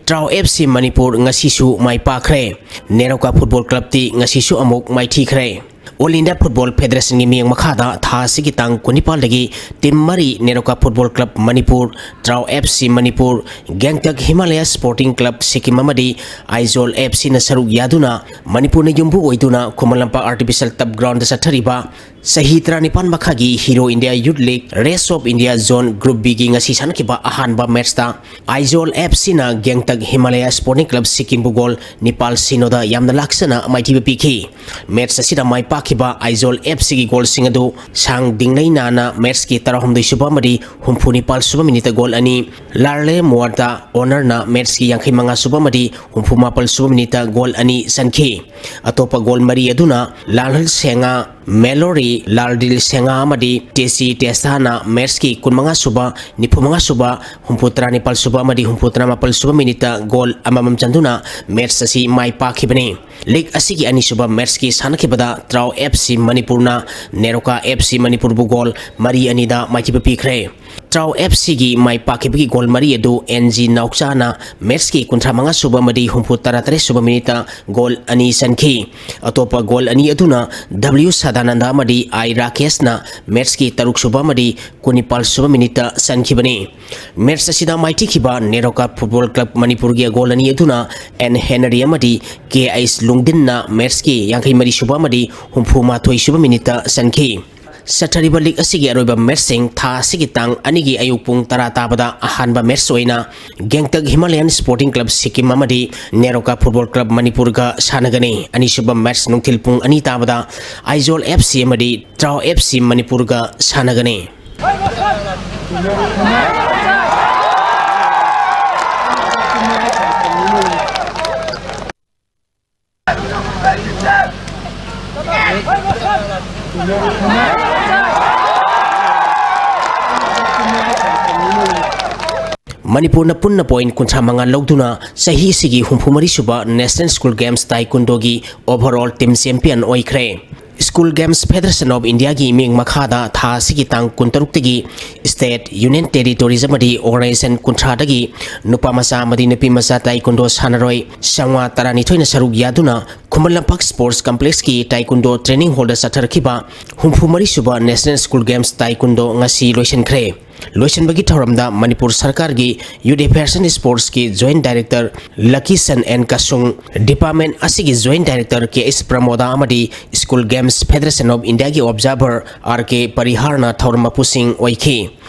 ꯇ꯭ꯔꯥꯎ FC ꯃꯅꯤꯄꯨꯔ ꯉꯁꯤꯁꯨ ꯃꯥꯏ ꯄꯥꯛꯈ꯭ꯔꯦ꯫ ꯅꯦꯔꯣꯀꯥ Football Clubꯇꯤ ꯉꯁꯤꯁꯨ ꯑꯃꯨꯛ ꯃꯥꯏꯊꯤꯈ꯭ꯔꯦ꯫ All India Football Federationꯒꯤ ꯃꯤꯠꯌꯦꯡ ꯃꯈꯥꯗ ꯊꯥ ꯑꯁꯤꯒꯤ ꯇꯥꯡ ꯀꯨꯟꯅꯤꯄꯥꯜꯗꯒꯤ team ꯃꯔꯤ NEROCA Football Club Manipur, ꯇ꯭ꯔꯥꯎ FC Manipur, ꯒꯦꯡꯇꯛ Himalaya Sporting Club Sikkim ꯑꯃꯗꯤ ꯑꯥꯏꯖꯣꯜ FCꯅ ꯁꯔꯨꯛ ꯌꯥꯗꯨꯅ ꯃꯅꯤꯄꯨꯔꯅ ꯌꯨꯝꯕꯨ ꯑꯣꯏꯗꯨꯅ ꯈꯨꯃꯟ ꯂꯝꯄꯥꯛ Artificial Turf Groundꯗ ꯆꯠꯊꯔꯤꯕ ꯆꯍꯤ ꯇꯔꯥꯅꯤꯄꯥꯟ ꯃꯈꯥꯒꯤ Hero India Youth League Race of India Zone Group Bꯒꯤ ꯉꯁꯤ ꯁꯥꯟꯅꯈꯤꯕ ꯑꯍꯥꯟꯕ matchꯇ Aizawl FCꯅ ꯒꯦꯡꯇꯛ Himalaya Sporting Club ꯁꯤꯛꯀꯤꯝꯕꯨ goal ꯅꯤꯄꯥꯜ ꯁꯤꯅꯣꯗ ꯌꯥꯝꯅ ꯂꯥꯛꯆꯅ ꯃꯥꯏꯊꯤꯕ ꯄꯤꯈꯤ꯫ Match ꯑꯁꯤꯗ ꯃꯥꯏ ꯄꯥꯛꯈꯤꯕ ꯑꯥꯏꯖꯣꯜ FCꯒꯤ goalꯁꯤꯡ ꯑꯗꯨ ꯁꯥꯡ ꯗꯤꯡꯂꯩꯅꯥꯅ matchꯀꯤ ꯇꯔꯥꯍꯨꯝꯗꯣꯏ ꯁꯨꯕ ꯑꯃꯗꯤ ꯍꯨꯝꯐꯨ ꯅꯤꯄꯥꯜ ꯁꯨꯕ minuteꯇ goal ꯑꯅꯤ, ꯂꯥꯔꯂꯦ ꯃꯣꯔꯇꯥ ꯑꯣꯅꯔꯅ matchꯀꯤ ꯌꯥꯡꯈꯩ ꯃꯉꯥ ꯁꯨꯕ ꯑꯃꯗꯤ ꯍꯨꯝꯐꯨ ꯃꯥꯄꯜ ꯁꯨꯕ minuteꯇ goal ꯑꯅꯤ ꯆꯟꯈꯤ꯫ ꯑꯇꯣꯞꯄ goal ꯃꯔꯤ ꯑꯗꯨꯅ ꯂꯥꯜꯍꯜ ꯁꯦꯡꯉꯥ, ꯃꯦꯂꯣꯔꯤ ꯂꯥꯜꯗꯤꯜ ꯁꯦꯡꯉꯥ ꯑꯃꯗꯤ ꯇꯦꯁꯤ ꯇꯦꯁꯥꯅ ꯃꯦꯠꯁꯀꯤ ꯀꯨꯟꯃꯉꯥ ꯁꯨꯕ, ꯅꯤꯐꯨꯃꯉꯥ ꯁꯨꯕ, ꯍꯨꯝꯐꯨ ꯇꯔꯥꯅꯤꯄꯥꯜ ꯁꯨꯕ ꯑꯃꯗꯤ ꯍꯨꯝꯐꯨ ꯇꯔꯥꯃꯥꯄꯜ ꯁꯨꯕ ꯃꯤꯅꯤꯠꯇ ꯒꯣꯜ ꯑꯃꯃꯝ ꯆꯟꯗꯨꯅ ꯃꯦꯠꯁ ꯑꯁꯤ ꯃꯥꯏ ꯄꯥꯛꯈꯤꯕꯅꯤ꯫ ꯂꯤꯒ ꯑꯁꯤꯒꯤ ꯑꯅꯤꯁꯨꯕ ꯃꯦꯠꯁꯀꯤ ꯁꯥꯟꯅꯈꯤꯕꯗ ꯇ꯭ꯔꯥꯎ ꯑꯦꯐ ꯁꯤ ꯃꯅꯤꯄꯨꯔꯅ ꯅꯦꯔꯣꯀꯥ ꯑꯦꯐ ꯁꯤ ꯃꯅꯤꯄꯨꯔꯕꯨ ꯒꯣꯜ ꯃꯔꯤ ꯑꯅꯤꯗ ꯃꯥꯏꯊꯤꯕ ꯄꯤꯈ꯭ꯔꯦ꯫ ꯇ꯭ꯔꯥꯎ ꯑꯦꯐ ꯁꯤꯒꯤ ꯃꯥꯏ ꯄꯥꯛꯈꯤꯕꯒꯤ ꯒꯣꯜ ꯃꯔꯤ ꯑꯗꯨ ꯑꯦꯟ ꯖꯤ ꯅꯥꯎꯆꯥꯅ ꯃꯦꯠꯁꯀꯤ ꯀꯨꯟꯊ꯭ꯔꯥ ꯃꯉꯥ ꯁꯨꯕ ꯑꯃꯗꯤ ꯍꯨꯝꯐꯨ ꯇꯔꯥ ꯇꯔꯦꯠ ꯁꯨꯕ ꯃꯤꯅꯤꯠꯇ ꯒꯣꯜ ꯑꯅꯤ ꯆꯟꯈꯤ꯫ ꯑꯇꯣꯞꯄ ꯒꯣꯜ ꯑꯅꯤ ꯑꯗꯨꯅ ꯗꯕ꯭ꯂꯤꯌꯨ ꯁꯗꯥꯅꯟꯗ ꯑꯃꯗꯤ ꯑꯥꯏ ꯔꯥꯀꯦꯁꯅ ꯃꯦꯠꯁꯀꯤ ꯇꯔꯨꯛ ꯁꯨꯕ ꯑꯃꯗꯤ ꯀꯨꯟꯅꯤꯄꯥꯜ ꯁꯨꯕ ꯃꯤꯅꯤꯠꯇ ꯆꯟꯈꯤꯕꯅꯤ꯫ ꯃꯦꯠꯁ ꯑꯁꯤꯗ ꯃꯥꯏꯊꯤꯈꯤꯕ ꯅꯦꯔꯣꯀꯥ ꯐꯨꯠꯕꯣꯜ ꯀ꯭ꯂꯕ ꯃꯅꯤꯄꯨꯔꯒꯤ ꯒꯣꯜ ꯑꯅꯤ ꯑꯗꯨꯅ ꯑꯦꯟ ꯍꯦꯅꯔꯤ ꯑꯃꯗꯤ ꯀꯦ ꯑꯩꯆ ꯂꯨꯡꯗꯤꯟꯅ ꯃꯦꯠꯁꯀꯤ ꯌꯥꯡꯈꯩ ꯃꯔꯤ ꯁꯨꯕ ꯑꯃꯗꯤ ꯍꯨꯝꯐꯨ ꯃꯥꯊꯣꯏ ꯁꯨꯕ ꯃꯤꯅꯤꯠꯇ ꯆꯟꯈꯤ꯫ ꯆꯠꯊꯔꯤꯕ ꯂꯤꯒ ꯑꯁꯤꯒꯤ ꯑꯔꯣꯏꯕ ꯃꯦꯠꯁꯁꯤꯡ ꯊꯥ ꯑꯁꯤꯒꯤ ꯇꯥꯡ ꯑꯅꯤꯒꯤ ꯑꯌꯨꯛ ꯄꯨꯡ ꯇꯔꯥ ꯇꯥꯕꯗ ꯑꯍꯥꯟꯕ ꯃꯦꯠꯁ ꯑꯣꯏꯅ ꯒꯦꯡꯇꯛ ꯍꯤꯃꯥꯂꯌꯟ ꯁ꯭ꯄꯣꯔꯇꯤꯡ ꯀ꯭ꯂꯕ ꯁꯤꯛꯀꯤꯝ ꯑꯃꯗꯤ ꯅꯦꯔꯣꯀꯥ ꯐꯨꯠꯕꯣꯜ ꯀ꯭ꯂꯕ ꯃꯅꯤꯄꯨꯔꯒ ꯁꯥꯟꯅꯒꯅꯤ꯫ ꯑꯅꯤꯁꯨꯕ ꯃꯦꯠꯁ ꯅꯨꯡꯊꯤꯜ ꯄꯨꯡ ꯑꯅꯤ ꯇꯥꯕꯗ ꯑꯥꯏꯖꯣꯜ ꯑꯦꯐ ꯁꯤ ꯑꯃꯗꯤ ꯇ꯭ꯔꯥꯎ ꯑꯦꯐ ꯁꯤ ꯃꯅꯤꯄꯨꯔꯒ ꯁꯥꯟꯅꯒꯅꯤ꯫ ꯃꯅꯤꯄꯨꯔꯅ ꯄꯨꯟꯅ ꯄꯣꯏꯟꯠ ꯀꯨꯟꯊ꯭ꯔꯥ ꯃꯉꯥ ꯂꯧꯗꯨꯅ ꯆꯍꯤ ꯑꯁꯤꯒꯤ ꯍꯨꯝꯐꯨ ꯃꯔꯤ ꯁꯨꯕ ꯅꯦꯁꯅꯦꯜ ꯁ꯭ꯀꯨꯜ ꯒꯦꯝꯁ ꯇꯥꯏꯀꯨꯟꯗꯣꯒꯤ ꯑꯣꯚꯔꯑꯣꯜ ꯇꯤꯝ ꯆꯦꯝꯄꯤꯌꯟ ꯑꯣꯏꯈ꯭ꯔꯦ꯫ ꯁ꯭ꯀꯨꯜ ꯒꯦꯝꯁ ꯐꯦꯗꯔꯦꯁꯟ ꯑꯣꯐ ꯏꯟꯗꯤꯌꯥꯒꯤ ꯃꯤꯠꯌꯦꯡ ꯃꯈꯥꯗ ꯊꯥ ꯑꯁꯤꯒꯤ ꯇꯥꯡ ꯀꯨꯟꯇꯔꯨꯛꯇꯒꯤ ꯁ꯭ꯇꯦꯠ, ꯌꯨꯅꯤꯌꯟ ꯇꯦꯔꯤꯇꯣꯔꯤꯁ ꯑꯃꯗꯤ ꯑꯣꯔꯒꯅꯥꯏꯖꯦꯁꯟ ꯀꯨꯟꯊ꯭ꯔꯥꯗꯒꯤ ꯅꯨꯄꯥ ꯃꯆꯥ ꯑꯃꯗꯤ ꯅꯨꯄꯤ ꯃꯆꯥ ꯇꯥꯏꯀꯨꯟꯗꯣ ꯁꯥꯟꯅꯔꯣꯏ ꯆꯥꯝꯃꯉꯥ ꯇꯔꯥꯅꯤꯊꯣꯏꯅ ꯁꯔꯨꯛ ꯌꯥꯗꯨꯅ Khuman Lampak sports ꯀꯝꯄ꯭ꯂꯦꯛꯁꯀꯤ taekwondo training ꯍꯣꯜꯗ ꯆꯠꯊꯔꯛꯈꯤꯕ ꯍꯨꯝꯐꯨ ꯃꯔꯤ ꯁꯨꯕ ꯅꯦꯁꯅꯦꯜ ꯁ꯭ꯀꯨꯜ ꯒꯦꯝꯁ ꯇꯥꯏꯀꯨꯟꯗꯣ ꯉꯁꯤ ꯂꯣꯏꯁꯤꯟꯈ꯭ꯔꯦ꯫ ꯂꯣꯏꯁꯤꯟꯕꯒꯤ ꯊꯧꯔꯝꯗ ꯃꯅꯤꯄꯨꯔ ꯁꯔꯀꯥꯔꯒꯤ ꯌꯨꯠ ꯑꯦꯐꯤꯌꯔꯁ ꯑꯦꯟ ꯁ꯭ꯄꯣꯔꯠꯁꯀꯤ ꯖꯣꯏꯟꯠ ꯗꯥꯏꯔꯦꯛꯇꯔ ꯂꯀꯤꯁꯟ ꯑꯦꯟ ꯀꯁꯨꯡ, ꯗꯤꯄꯥꯔꯠꯃꯦꯟꯠ ꯑꯁꯤꯒꯤ ꯖꯣꯏꯟꯠ ꯗꯥꯏꯔꯦꯛꯇꯔ ꯀꯦ ꯑꯩꯆ ꯄ꯭ꯔꯃꯣꯗꯥ ꯑꯃꯗꯤ ꯁ꯭ꯀꯨꯜ ꯒꯦꯝꯁ ꯐꯦꯗꯔꯦꯁꯟ ꯑꯣꯐ ꯏꯟꯗꯤꯌꯥꯒꯤ ꯑꯣꯕꯖꯥꯔꯚꯔ ꯑꯥꯔ ꯀꯦ ꯄꯔꯤꯍꯥꯔꯅ ꯊꯧꯔꯝ ꯃꯄꯨꯁꯤꯡ ꯑꯣꯏꯈꯤ꯫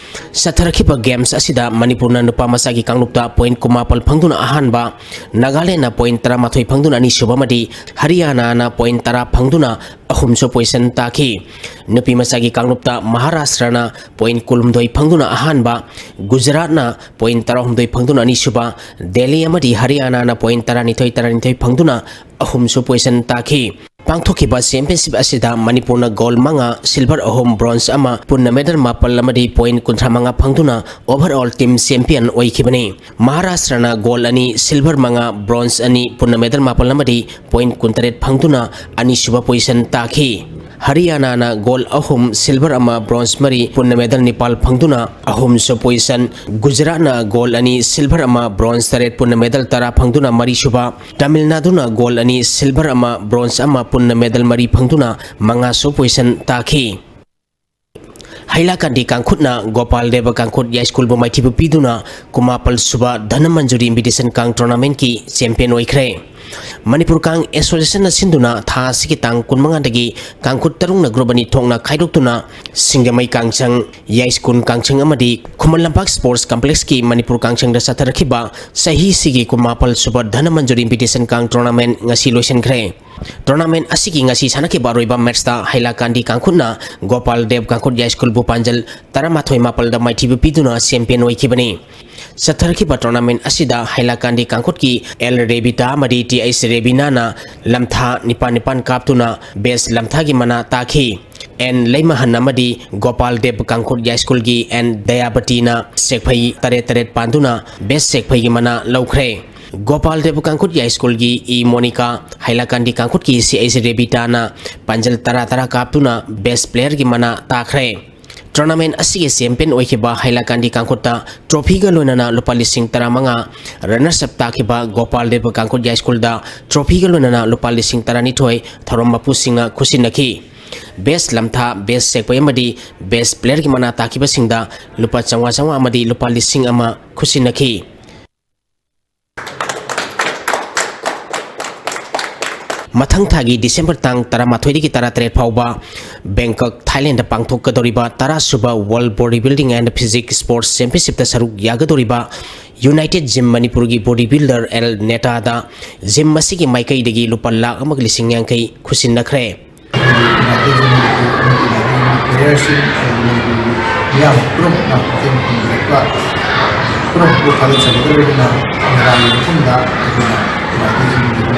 ꯆꯠꯊꯔꯛꯈꯤꯕ ꯒꯦꯝꯁ ꯑꯁꯤꯗ ꯃꯅꯤꯄꯨꯔꯅ ꯅꯨꯄꯥ ꯃꯆꯥꯒꯤ ꯀꯥꯡꯂꯨꯞꯇ ꯄꯣꯏꯟꯠ ꯀꯨꯟꯃꯥꯄꯜ ꯐꯪꯗꯨꯅ ꯑꯍꯥꯟꯕ, ꯅꯥꯒꯥꯂꯦꯟꯗꯅ ꯄꯣꯏꯟꯠ ꯇꯔꯥꯃꯥꯊꯣꯏ ꯐꯪꯗꯨꯅ ꯑꯅꯤꯁꯨꯕ ꯑꯃꯗꯤ ꯍꯔꯤꯌꯥꯅꯥꯅ ꯄꯣꯏꯟꯠ ꯇꯔꯥ ꯐꯪꯗꯨꯅ ꯑꯍꯨꯝꯁꯨ ꯄꯣꯖꯤꯁꯟ ꯇꯥꯈꯤ꯫ ꯅꯨꯄꯤ ꯃꯆꯥꯒꯤ ꯀꯥꯡꯂꯨꯞꯇ ꯃꯍꯥꯔꯥꯁꯇ꯭ꯔꯅ ꯄꯣꯏꯟꯠ ꯀꯨꯟꯍꯨꯝꯗꯣꯏ ꯐꯪꯗꯨꯅ ꯑꯍꯥꯟꯕ, ꯒꯨꯖꯔꯥꯠꯅ ꯄꯣꯏꯟꯠ ꯇꯔꯥꯍꯨꯝꯗꯣꯏ ꯐꯪꯗꯨꯅ ꯑꯅꯤꯁꯨꯕ, ꯗꯦꯜꯂꯤ ꯑꯃꯗꯤ ꯍꯔꯤꯌꯥꯅꯥꯅ ꯄꯣꯏꯟꯠ ꯇꯔꯥꯅꯤꯊꯣꯏ, ꯇꯔꯥꯅꯤꯊꯣꯏ ꯐꯪꯗꯨꯅ ꯑꯍꯨꯝꯁꯨ ꯄꯣꯖꯤꯁꯟ ꯇꯥꯈꯤ꯫ ꯄꯥꯡꯊꯣꯛꯈꯤꯕ ꯆꯦꯝꯄꯤꯌꯟꯁꯤꯞ ꯑꯁꯤꯗ ꯃꯅꯤꯄꯨꯔꯅ ꯒꯣꯜ ꯃꯉꯥ, ꯁꯤꯜꯚꯔ ꯑꯍꯨꯝ, ꯕ꯭ꯔꯣꯟꯖ ꯑꯃ, ꯄꯨꯟꯅ ꯃꯦꯗꯜ ꯃꯥꯄꯜ ꯑꯃꯗꯤ ꯄꯣꯏꯟꯠ ꯀꯨꯟꯊ꯭ꯔꯥ ꯃꯉꯥ ꯐꯪꯗꯨꯅ ꯑꯣꯚꯔ ꯑꯣꯜ ꯇꯤꯝ ꯆꯦꯝꯄꯤꯌꯟ ꯑꯣꯏꯈꯤꯕꯅꯤ꯫ ꯃꯍꯥꯔꯥꯁꯇ꯭ꯔꯅ ꯒꯣꯜ ꯑꯅꯤ, ꯁꯤꯜꯚꯔ ꯃꯉꯥ, ꯕ꯭ꯔꯣꯟꯖ ꯑꯅꯤ, ꯄꯨꯟꯅ ꯃꯦꯗꯜ ꯃꯥꯄꯜ ꯑꯃꯗꯤ ꯄꯣꯏꯟꯠ ꯀꯨꯟꯇꯔꯦꯠ ꯐꯪꯗꯨꯅ ꯑꯅꯤꯁꯨꯕ ꯄꯣꯖꯤꯁꯟ ꯇꯥꯈꯤ꯫ ꯍꯔꯤꯌꯥꯅꯥꯅ ꯒꯣꯜ ꯑꯍꯨꯝ, ꯁꯤꯜꯚꯔ ꯑꯃ, ꯕ꯭ꯔꯣꯟꯖ ꯃꯔꯤ, ꯄꯨꯟꯅ ꯃꯦꯗꯜ ꯅꯤꯄꯥꯜ ꯐꯪꯗꯨꯅ ꯑꯍꯨꯝꯁꯨꯕ ꯄꯣꯖꯤꯁꯟ, ꯒꯨꯖꯔꯥꯠꯅ ꯒꯣꯜ ꯑꯅꯤ, ꯁꯤꯜꯚꯔ ꯑꯃ, ꯕ꯭ꯔꯣꯟꯖ ꯇꯔꯦꯠ, ꯄꯨꯟꯅ ꯃꯦꯗꯜ ꯇꯔꯥ ꯐꯪꯗꯨꯅ ꯃꯔꯤꯁꯨꯕ, ꯇꯥꯃꯤꯜ ꯅꯥꯗꯨꯅ ꯒꯣꯜ ꯑꯅꯤ, ꯁꯤꯜꯚꯔ ꯑꯃ, ꯕ꯭ꯔꯣꯟꯖ ꯑꯃ, ꯄꯨꯟꯅ ꯃꯦꯗꯜ ꯃꯔꯤ ꯐꯪꯗꯨꯅ ꯃꯉꯥꯁꯨꯕ ꯄꯣꯖꯤꯁꯟ ꯇꯥꯈꯤ꯫ ꯍꯩꯂꯥꯀꯥꯟꯗꯤ ꯀꯥꯡꯈꯨꯠꯅ ꯒꯣꯄꯥꯜ ꯗꯦꯕ ꯀꯥꯡꯈꯨꯠ ꯌꯥꯏꯁ꯭ꯀꯨꯜꯕꯨ ꯃꯥꯏꯊꯤꯕ ꯄꯤꯗꯨꯅ ꯀꯨꯟꯃꯥꯄꯜ ꯁꯨꯕ ꯙꯅꯃꯟꯖꯨꯔꯤ ꯏꯟꯚꯤꯇꯦꯁꯟ ꯀꯥꯡ ꯇꯣꯔꯅꯥꯃꯦꯟꯠꯀꯤ ꯆꯦꯝꯄꯤꯌꯟ ꯑꯣꯏꯈ꯭ꯔꯦ꯫ ꯃꯅꯤꯄꯨꯔ ꯀꯥꯡ ꯑꯦꯁꯣꯁꯤꯌꯦꯁꯟꯅ ꯁꯤꯟꯗꯨꯅ ꯊꯥ ꯑꯁꯤꯒꯤ ꯇꯥꯡ ꯀꯨꯟꯃꯉꯥꯗꯒꯤ ꯀꯥꯡꯈꯨꯠ ꯇꯔꯨꯛꯅ ꯒ꯭ꯔꯨꯞ ꯑꯅꯤ ꯊꯣꯛꯅ ꯈꯥꯏꯗꯣꯛꯇꯨꯅ ꯁꯤꯡꯖꯃꯩ ꯀꯥꯡꯁꯪ, ꯌꯥꯏꯁ꯭ꯀꯨꯜ ꯀꯥꯡꯁꯪ ꯑꯃꯗꯤ ꯈꯨꯃꯟ ꯂꯝꯄꯥꯛ ꯁ꯭ꯄꯣꯔꯠꯁ ꯀꯝꯄ꯭ꯂꯦꯛꯁꯀꯤ ꯃꯅꯤꯄꯨꯔ ꯀꯥꯡꯁꯪꯗ ꯆꯠꯊꯔꯛꯈꯤꯕ ꯆꯍꯤꯁꯤꯒꯤ ꯀꯨꯟꯃꯥꯄꯜ ꯁꯨꯕ ꯙꯅꯃꯟꯖꯨꯔꯤ ꯏꯟꯚꯤꯇꯦꯁꯟ ꯀꯥꯡ ꯇꯣꯔꯅꯥꯃꯦꯟꯠ ꯉꯁꯤ ꯂꯣꯏꯁꯤꯟꯈ꯭ꯔꯦ꯫ ꯇꯣꯔꯅꯥꯃꯦꯟꯠ ꯑꯁꯤꯒꯤ ꯉꯁꯤ ꯁꯥꯟꯅꯈꯤꯕ ꯑꯔꯣꯏꯕ ꯃꯦꯠꯁꯇ ꯍꯩꯂꯥꯀꯥꯟꯗꯤ ꯀꯥꯡꯈꯨꯠꯅ ꯒꯣꯄꯥꯜ ꯗꯦꯕ ꯀꯥꯡꯈꯨꯠ ꯌꯥꯏꯁ꯭ꯀꯨꯜꯕꯨ ꯄꯥꯟꯖꯜ ꯇꯔꯥꯃꯥꯊꯣꯏ ꯃꯥꯄꯜꯗ ꯃꯥꯏꯊꯤꯕ ꯄꯤꯗꯨꯅ ꯆꯦꯝꯄꯤꯌꯟ ꯑꯣꯏꯈꯤꯕꯅꯤ꯫ ꯆꯠꯊꯔꯛꯈꯤꯕ ꯇꯣꯔꯅꯥꯃꯦꯟꯠ ꯑꯁꯤꯗ ꯍꯩꯂꯥꯀꯥꯟꯗꯤ ꯀꯥꯡꯈꯨꯠꯀꯤ ꯑꯦꯜ ꯔꯦꯕꯤꯇꯥ ꯑꯃꯗꯤ ꯇꯤ ꯑꯩꯆ ꯔꯦꯕꯤꯅꯥꯅ ꯂꯝꯊꯥ ꯅꯤꯄꯥꯟ ꯅꯤꯄꯥꯟ ꯀꯥꯞꯇꯨꯅ ꯕꯦꯁ ꯂꯝꯊꯥꯒꯤ ꯃꯅꯥ ꯇꯥꯈꯤ꯫ ꯑꯦꯟ ꯂꯩꯃꯍꯟ ꯑꯃꯗꯤ ꯒꯣꯄꯥꯜ ꯗꯦꯕ ꯀꯥꯡꯈꯨꯠ ꯌꯥꯏꯁ꯭ꯀꯨꯜꯒꯤ ꯑꯦꯟ ꯗꯌꯥꯕꯇꯤꯅ ꯁꯦꯛꯐꯩ ꯇꯔꯦꯠ ꯇꯔꯦꯠ ꯄꯥꯟꯗꯨꯅ ꯕꯦꯁ ꯁꯦꯛꯐꯩꯒꯤ ꯃꯅꯥ ꯂꯧꯈ꯭ꯔꯦ꯫ ꯒꯣꯄꯥꯜ ꯗꯦꯕ ꯀꯥꯡꯈꯨꯠ ꯌꯥꯏꯁ꯭ꯀꯨꯜꯒꯤ ꯏ ꯃꯣꯅꯤꯀꯥ, ꯍꯩꯂꯥꯀꯥꯟꯗꯤ ꯀꯥꯡꯈꯨꯠꯀꯤ ꯁꯤ ꯑꯩꯆ ꯔꯦꯕꯤꯇꯥꯅ ꯄꯥꯟꯖꯜ ꯇꯔꯥ ꯇꯔꯥ ꯀꯥꯞꯇꯨꯅ ꯕꯦꯁ ꯄ꯭ꯂꯦꯌꯔꯒꯤ ꯃꯅꯥ ꯇꯥꯈ꯭ꯔꯦ꯫ ꯇꯣꯔꯅꯥꯃꯦꯟꯠ ꯑꯁꯤꯒꯤ ꯆꯦꯝꯄꯤꯌꯟ ꯑꯣꯏꯈꯤꯕ ꯍꯩꯂꯥꯀꯥꯟꯗꯤ ꯀꯥꯡꯈꯨꯠꯇ ꯇ꯭ꯔꯣꯐꯤꯒ ꯂꯣꯏꯅꯅ ꯂꯨꯄꯥ ꯂꯤꯁꯤꯡ ꯇꯔꯥꯃꯉꯥ, ꯔꯅꯔꯁ ꯑꯞ ꯇꯥꯈꯤꯕ ꯒꯣꯄꯥꯜ ꯗꯦꯕ ꯀꯥꯡꯈꯨꯠ ꯌꯥꯏꯁ꯭ꯀꯨꯜꯗ ꯇ꯭ꯔꯣꯐꯤꯒ ꯂꯣꯏꯅꯅ ꯂꯨꯄꯥ ꯂꯤꯁꯤꯡ ꯇꯔꯥꯅꯤꯊꯣꯏ ꯊꯧꯔꯝ ꯃꯄꯨꯁꯤꯡꯅ ꯈꯨꯠꯁꯤꯟꯅꯈꯤ꯫ ꯕꯦꯁ ꯂꯝꯊꯥ, ꯕꯦꯁ ꯁꯦꯛꯄꯩ ꯑꯃꯗꯤ ꯕꯦꯁ ꯄ꯭ꯂꯦꯌꯔꯒꯤ ꯃꯅꯥ ꯇꯥꯈꯤꯕꯁꯤꯡꯗ ꯂꯨꯄꯥ ꯆꯥꯝꯃꯉꯥ ꯆꯥꯝꯃꯉꯥ ꯑꯃꯗꯤ ꯂꯨꯄꯥ ꯂꯤꯁꯤꯡ ꯑꯃ ꯈꯨꯠꯁꯤꯟꯅꯈꯤ꯫ ꯃꯊꯪ ꯊꯥꯒꯤ ꯗꯤꯁꯦꯝꯕꯔ ꯇꯥꯡ ꯇꯔꯥꯃꯥꯊꯣꯏꯗꯒꯤ ꯇꯔꯥꯇꯔꯦꯠ ꯐꯥꯎꯕ ꯕꯦꯡꯀꯣꯛ, ꯊꯥꯏꯂꯦꯟꯗ ꯄꯥꯡꯊꯣꯛꯀꯗꯧꯔꯤꯕ ꯇꯔꯥꯁꯨꯕ world body building and physique sports ꯆꯦꯝꯄꯤꯌꯟꯁꯤꯞꯇ ꯁꯔꯨꯛ ꯌꯥꯒꯗꯧꯔꯤꯕ ꯌꯨꯅꯥꯏꯇꯦꯗ ꯖꯤꯝ ꯃꯅꯤꯄꯨꯔꯒꯤ ꯕꯣꯗꯤ ꯕꯤꯜꯗꯔ ꯑꯦꯜ ꯅꯦꯇꯥꯗ ꯖꯤꯝ ꯑꯁꯤꯒꯤ ꯃꯥꯏꯀꯩꯗꯒꯤ ꯂꯨꯄꯥ ꯂꯥꯈ ꯑꯃꯒ ꯂꯤꯁꯤꯡ ꯌꯥꯡꯈꯩ ꯈꯨꯠꯁꯤꯟꯅꯈ꯭ꯔꯦ꯫ ꯄ꯭ꯂꯦꯌꯔꯁꯤꯡ, ꯃꯤꯌꯥꯝ ꯄꯨꯝꯅꯃꯛꯅ ꯃꯇꯦꯡ ꯄꯥꯡꯕꯤꯔꯛꯄ ꯄꯨꯝꯅꯃꯛꯄꯨ ꯊꯥꯒꯠꯆꯕꯒ ꯂꯣꯏꯅꯅ ꯃꯦꯂꯥꯒꯤ ꯃꯐꯝꯗ ꯑꯩꯈꯣꯏꯅ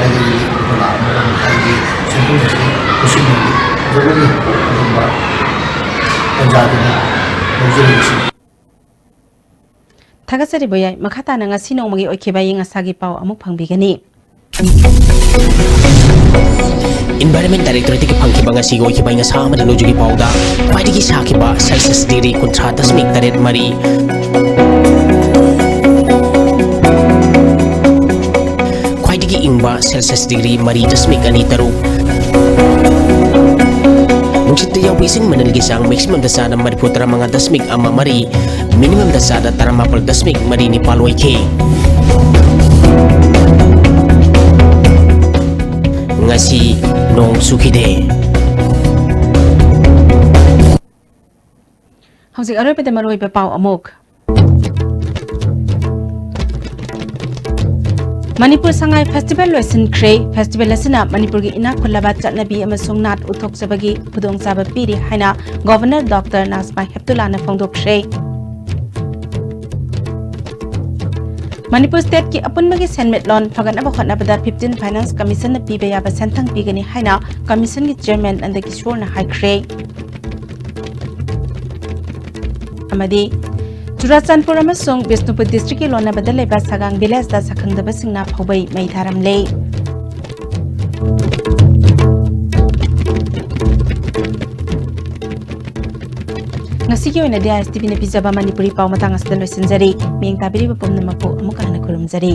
ꯑꯗꯒꯤ ꯂꯨꯄꯥ ꯂꯥꯈ ꯑꯃꯒ ꯃꯈꯥꯏꯒꯤ ꯁꯦꯟꯐꯝꯁꯤ ꯈꯨꯠꯁꯨꯃꯟꯒꯤ ꯐꯖꯕꯒꯤ ꯑꯗꯨꯒꯨꯝꯕ ꯇꯟꯖꯥꯗꯨꯅꯤ ꯂꯧꯖꯔꯤꯕꯁꯤ꯫ ꯊꯥꯒꯠꯆꯔꯤ ꯕꯣꯌꯥꯏ꯫ ꯃꯈꯥ ꯇꯥꯅ ꯉꯁꯤ ꯅꯣꯡꯃꯒꯤ ꯑꯣꯏꯈꯤꯕ ꯑꯏꯪ ꯑꯁꯥꯒꯤ ꯄꯥꯎ ꯑꯃꯨꯛ ꯐꯪꯕꯤꯒꯅꯤ꯫ Environment Directorate ꯇꯒꯤ ꯐꯪꯈꯤꯕ ꯉꯁꯤꯒꯤ ꯑꯣꯏꯈꯤꯕ ꯑꯏꯪ ꯑꯁꯥ ꯑꯃꯗꯤ ꯅꯣꯡꯖꯨꯒꯤ ꯄꯥꯎꯗ ꯈ꯭ꯋꯥꯏꯗꯒꯤ ꯁꯥꯈꯤꯕ Celsius degree ꯀꯨꯟꯊ꯭ꯔꯥ ꯗꯁꯃꯤꯛ ꯇꯔꯦꯠ ꯃꯔꯤ, ꯈ꯭ꯋꯥꯏꯗꯒꯤ ꯏꯪꯕ Celsius degree ꯃꯔꯤ ꯗꯁꯃꯤꯛ ꯑꯅꯤ ꯇꯔꯨꯛ, ꯅꯨꯡꯁꯤꯠꯇ ꯌꯥꯎꯕ ꯏꯁꯤꯡ ꯃꯅꯤꯜꯒꯤ ꯆꯥꯡ maximum ꯗ ꯆꯥꯗ ꯃꯔꯤꯐꯨ ꯇꯔꯥꯃꯉꯥ ꯗꯁꯃꯤꯛ ꯑꯃ ꯃꯔꯤ, minimum ꯗ ꯆꯥꯗ ꯇꯔꯥꯃꯥꯄꯜ ꯗꯁꯃꯤꯛ ꯃꯔꯤ ꯅꯤꯄꯥꯜ ꯑꯣꯏꯈꯤ꯫ ꯉꯁꯤ ꯅꯣꯡ ꯆꯨꯈꯤꯗꯦ꯫ ꯍꯧꯖꯤꯛ ꯑꯔꯣꯏꯕꯗ ꯃꯔꯨꯑꯣꯏꯕ ꯄꯥꯎ ꯑꯃꯨꯛ꯫ ꯃꯅꯤꯄꯨꯔ ꯁꯉꯥꯏ ꯐꯦꯁꯇꯤꯚꯦꯜ ꯂꯣꯏꯁꯤꯟꯈ꯭ꯔꯦ꯫ ꯐꯦꯁꯇꯤꯚꯦꯜ ꯑꯁꯤꯅ ꯃꯅꯤꯄꯨꯔꯒꯤ ꯏꯅꯥꯛ ꯈꯨꯜꯂꯕ ꯆꯠꯅꯕꯤ ꯑꯃꯁꯨꯡ ꯅꯥꯠ ꯎꯠꯊꯣꯛꯆꯕꯒꯤ ꯈꯨꯗꯣꯡꯆꯥꯕ ꯄꯤꯔꯤ ꯍꯥꯏꯅ ꯒꯣꯚꯔꯅꯔ ꯗꯣꯛꯇꯔ ꯅꯥꯖꯃꯥ ꯍꯦꯞꯇꯨꯂꯥꯅ ꯐꯣꯡꯗꯣꯛꯈ꯭ꯔꯦ꯫ ꯃꯅꯤꯄꯨꯔ ꯁ꯭ꯇꯦꯠꯀꯤ ꯑꯄꯨꯟꯕꯒꯤ ꯁꯦꯟꯃꯤꯠꯂꯣꯟ ꯐꯒꯠꯅꯕ ꯍꯣꯠꯅꯕꯗ ꯐꯤꯐꯇꯤꯟ ꯐꯥꯏꯅꯥꯟꯁ ꯀꯃꯤꯁꯟꯅ ꯄꯤꯕ ꯌꯥꯕ ꯁꯦꯟꯊꯪ ꯄꯤꯒꯅꯤ ꯍꯥꯏꯅ ꯀꯃꯤꯁꯟꯒꯤ ꯆꯤꯌꯔꯃꯦꯟ ꯅꯟꯗ ꯀꯤꯁꯣꯔꯅ ꯍꯥꯏꯈ꯭ꯔꯦ꯫ ꯑꯃꯗꯤ ꯆꯨꯔꯥꯆꯥꯟꯄꯨꯔ ꯑꯃꯁꯨꯡ ꯕꯤꯁꯅꯨꯄꯨꯔ ꯗꯤꯁꯇ꯭ꯔꯤꯛꯀꯤ ꯂꯣꯟꯅꯕꯗ ꯂꯩꯕ ꯁꯒꯥꯡ ꯚꯤꯂꯦꯖꯇ ꯁꯛꯈꯪꯗꯕꯁꯤꯡꯅ ꯐꯧꯕꯩ ꯃꯩ ꯊꯥꯔꯝꯂꯦ꯫ ꯉꯁꯤꯒꯤ ꯑꯣꯏꯅꯗꯤ ꯑꯥꯏ ꯑꯦꯁ ꯇꯤ ꯚꯤꯅ ꯄꯤꯖꯕ ꯃꯅꯤꯄꯨꯔꯤ ꯄꯥꯎ ꯃꯇꯥꯡ ꯑꯁꯤꯗ ꯂꯣꯏꯁꯤꯟꯖꯔꯤ꯫ ꯃꯤꯠꯌꯦꯡ ꯇꯥꯕꯤꯔꯤꯕ ꯄꯨꯝꯅꯃꯛꯄꯨ ꯑꯃꯨꯛꯀ ꯍꯟꯅ ꯈꯨꯔꯨꯝꯖꯔꯤ꯫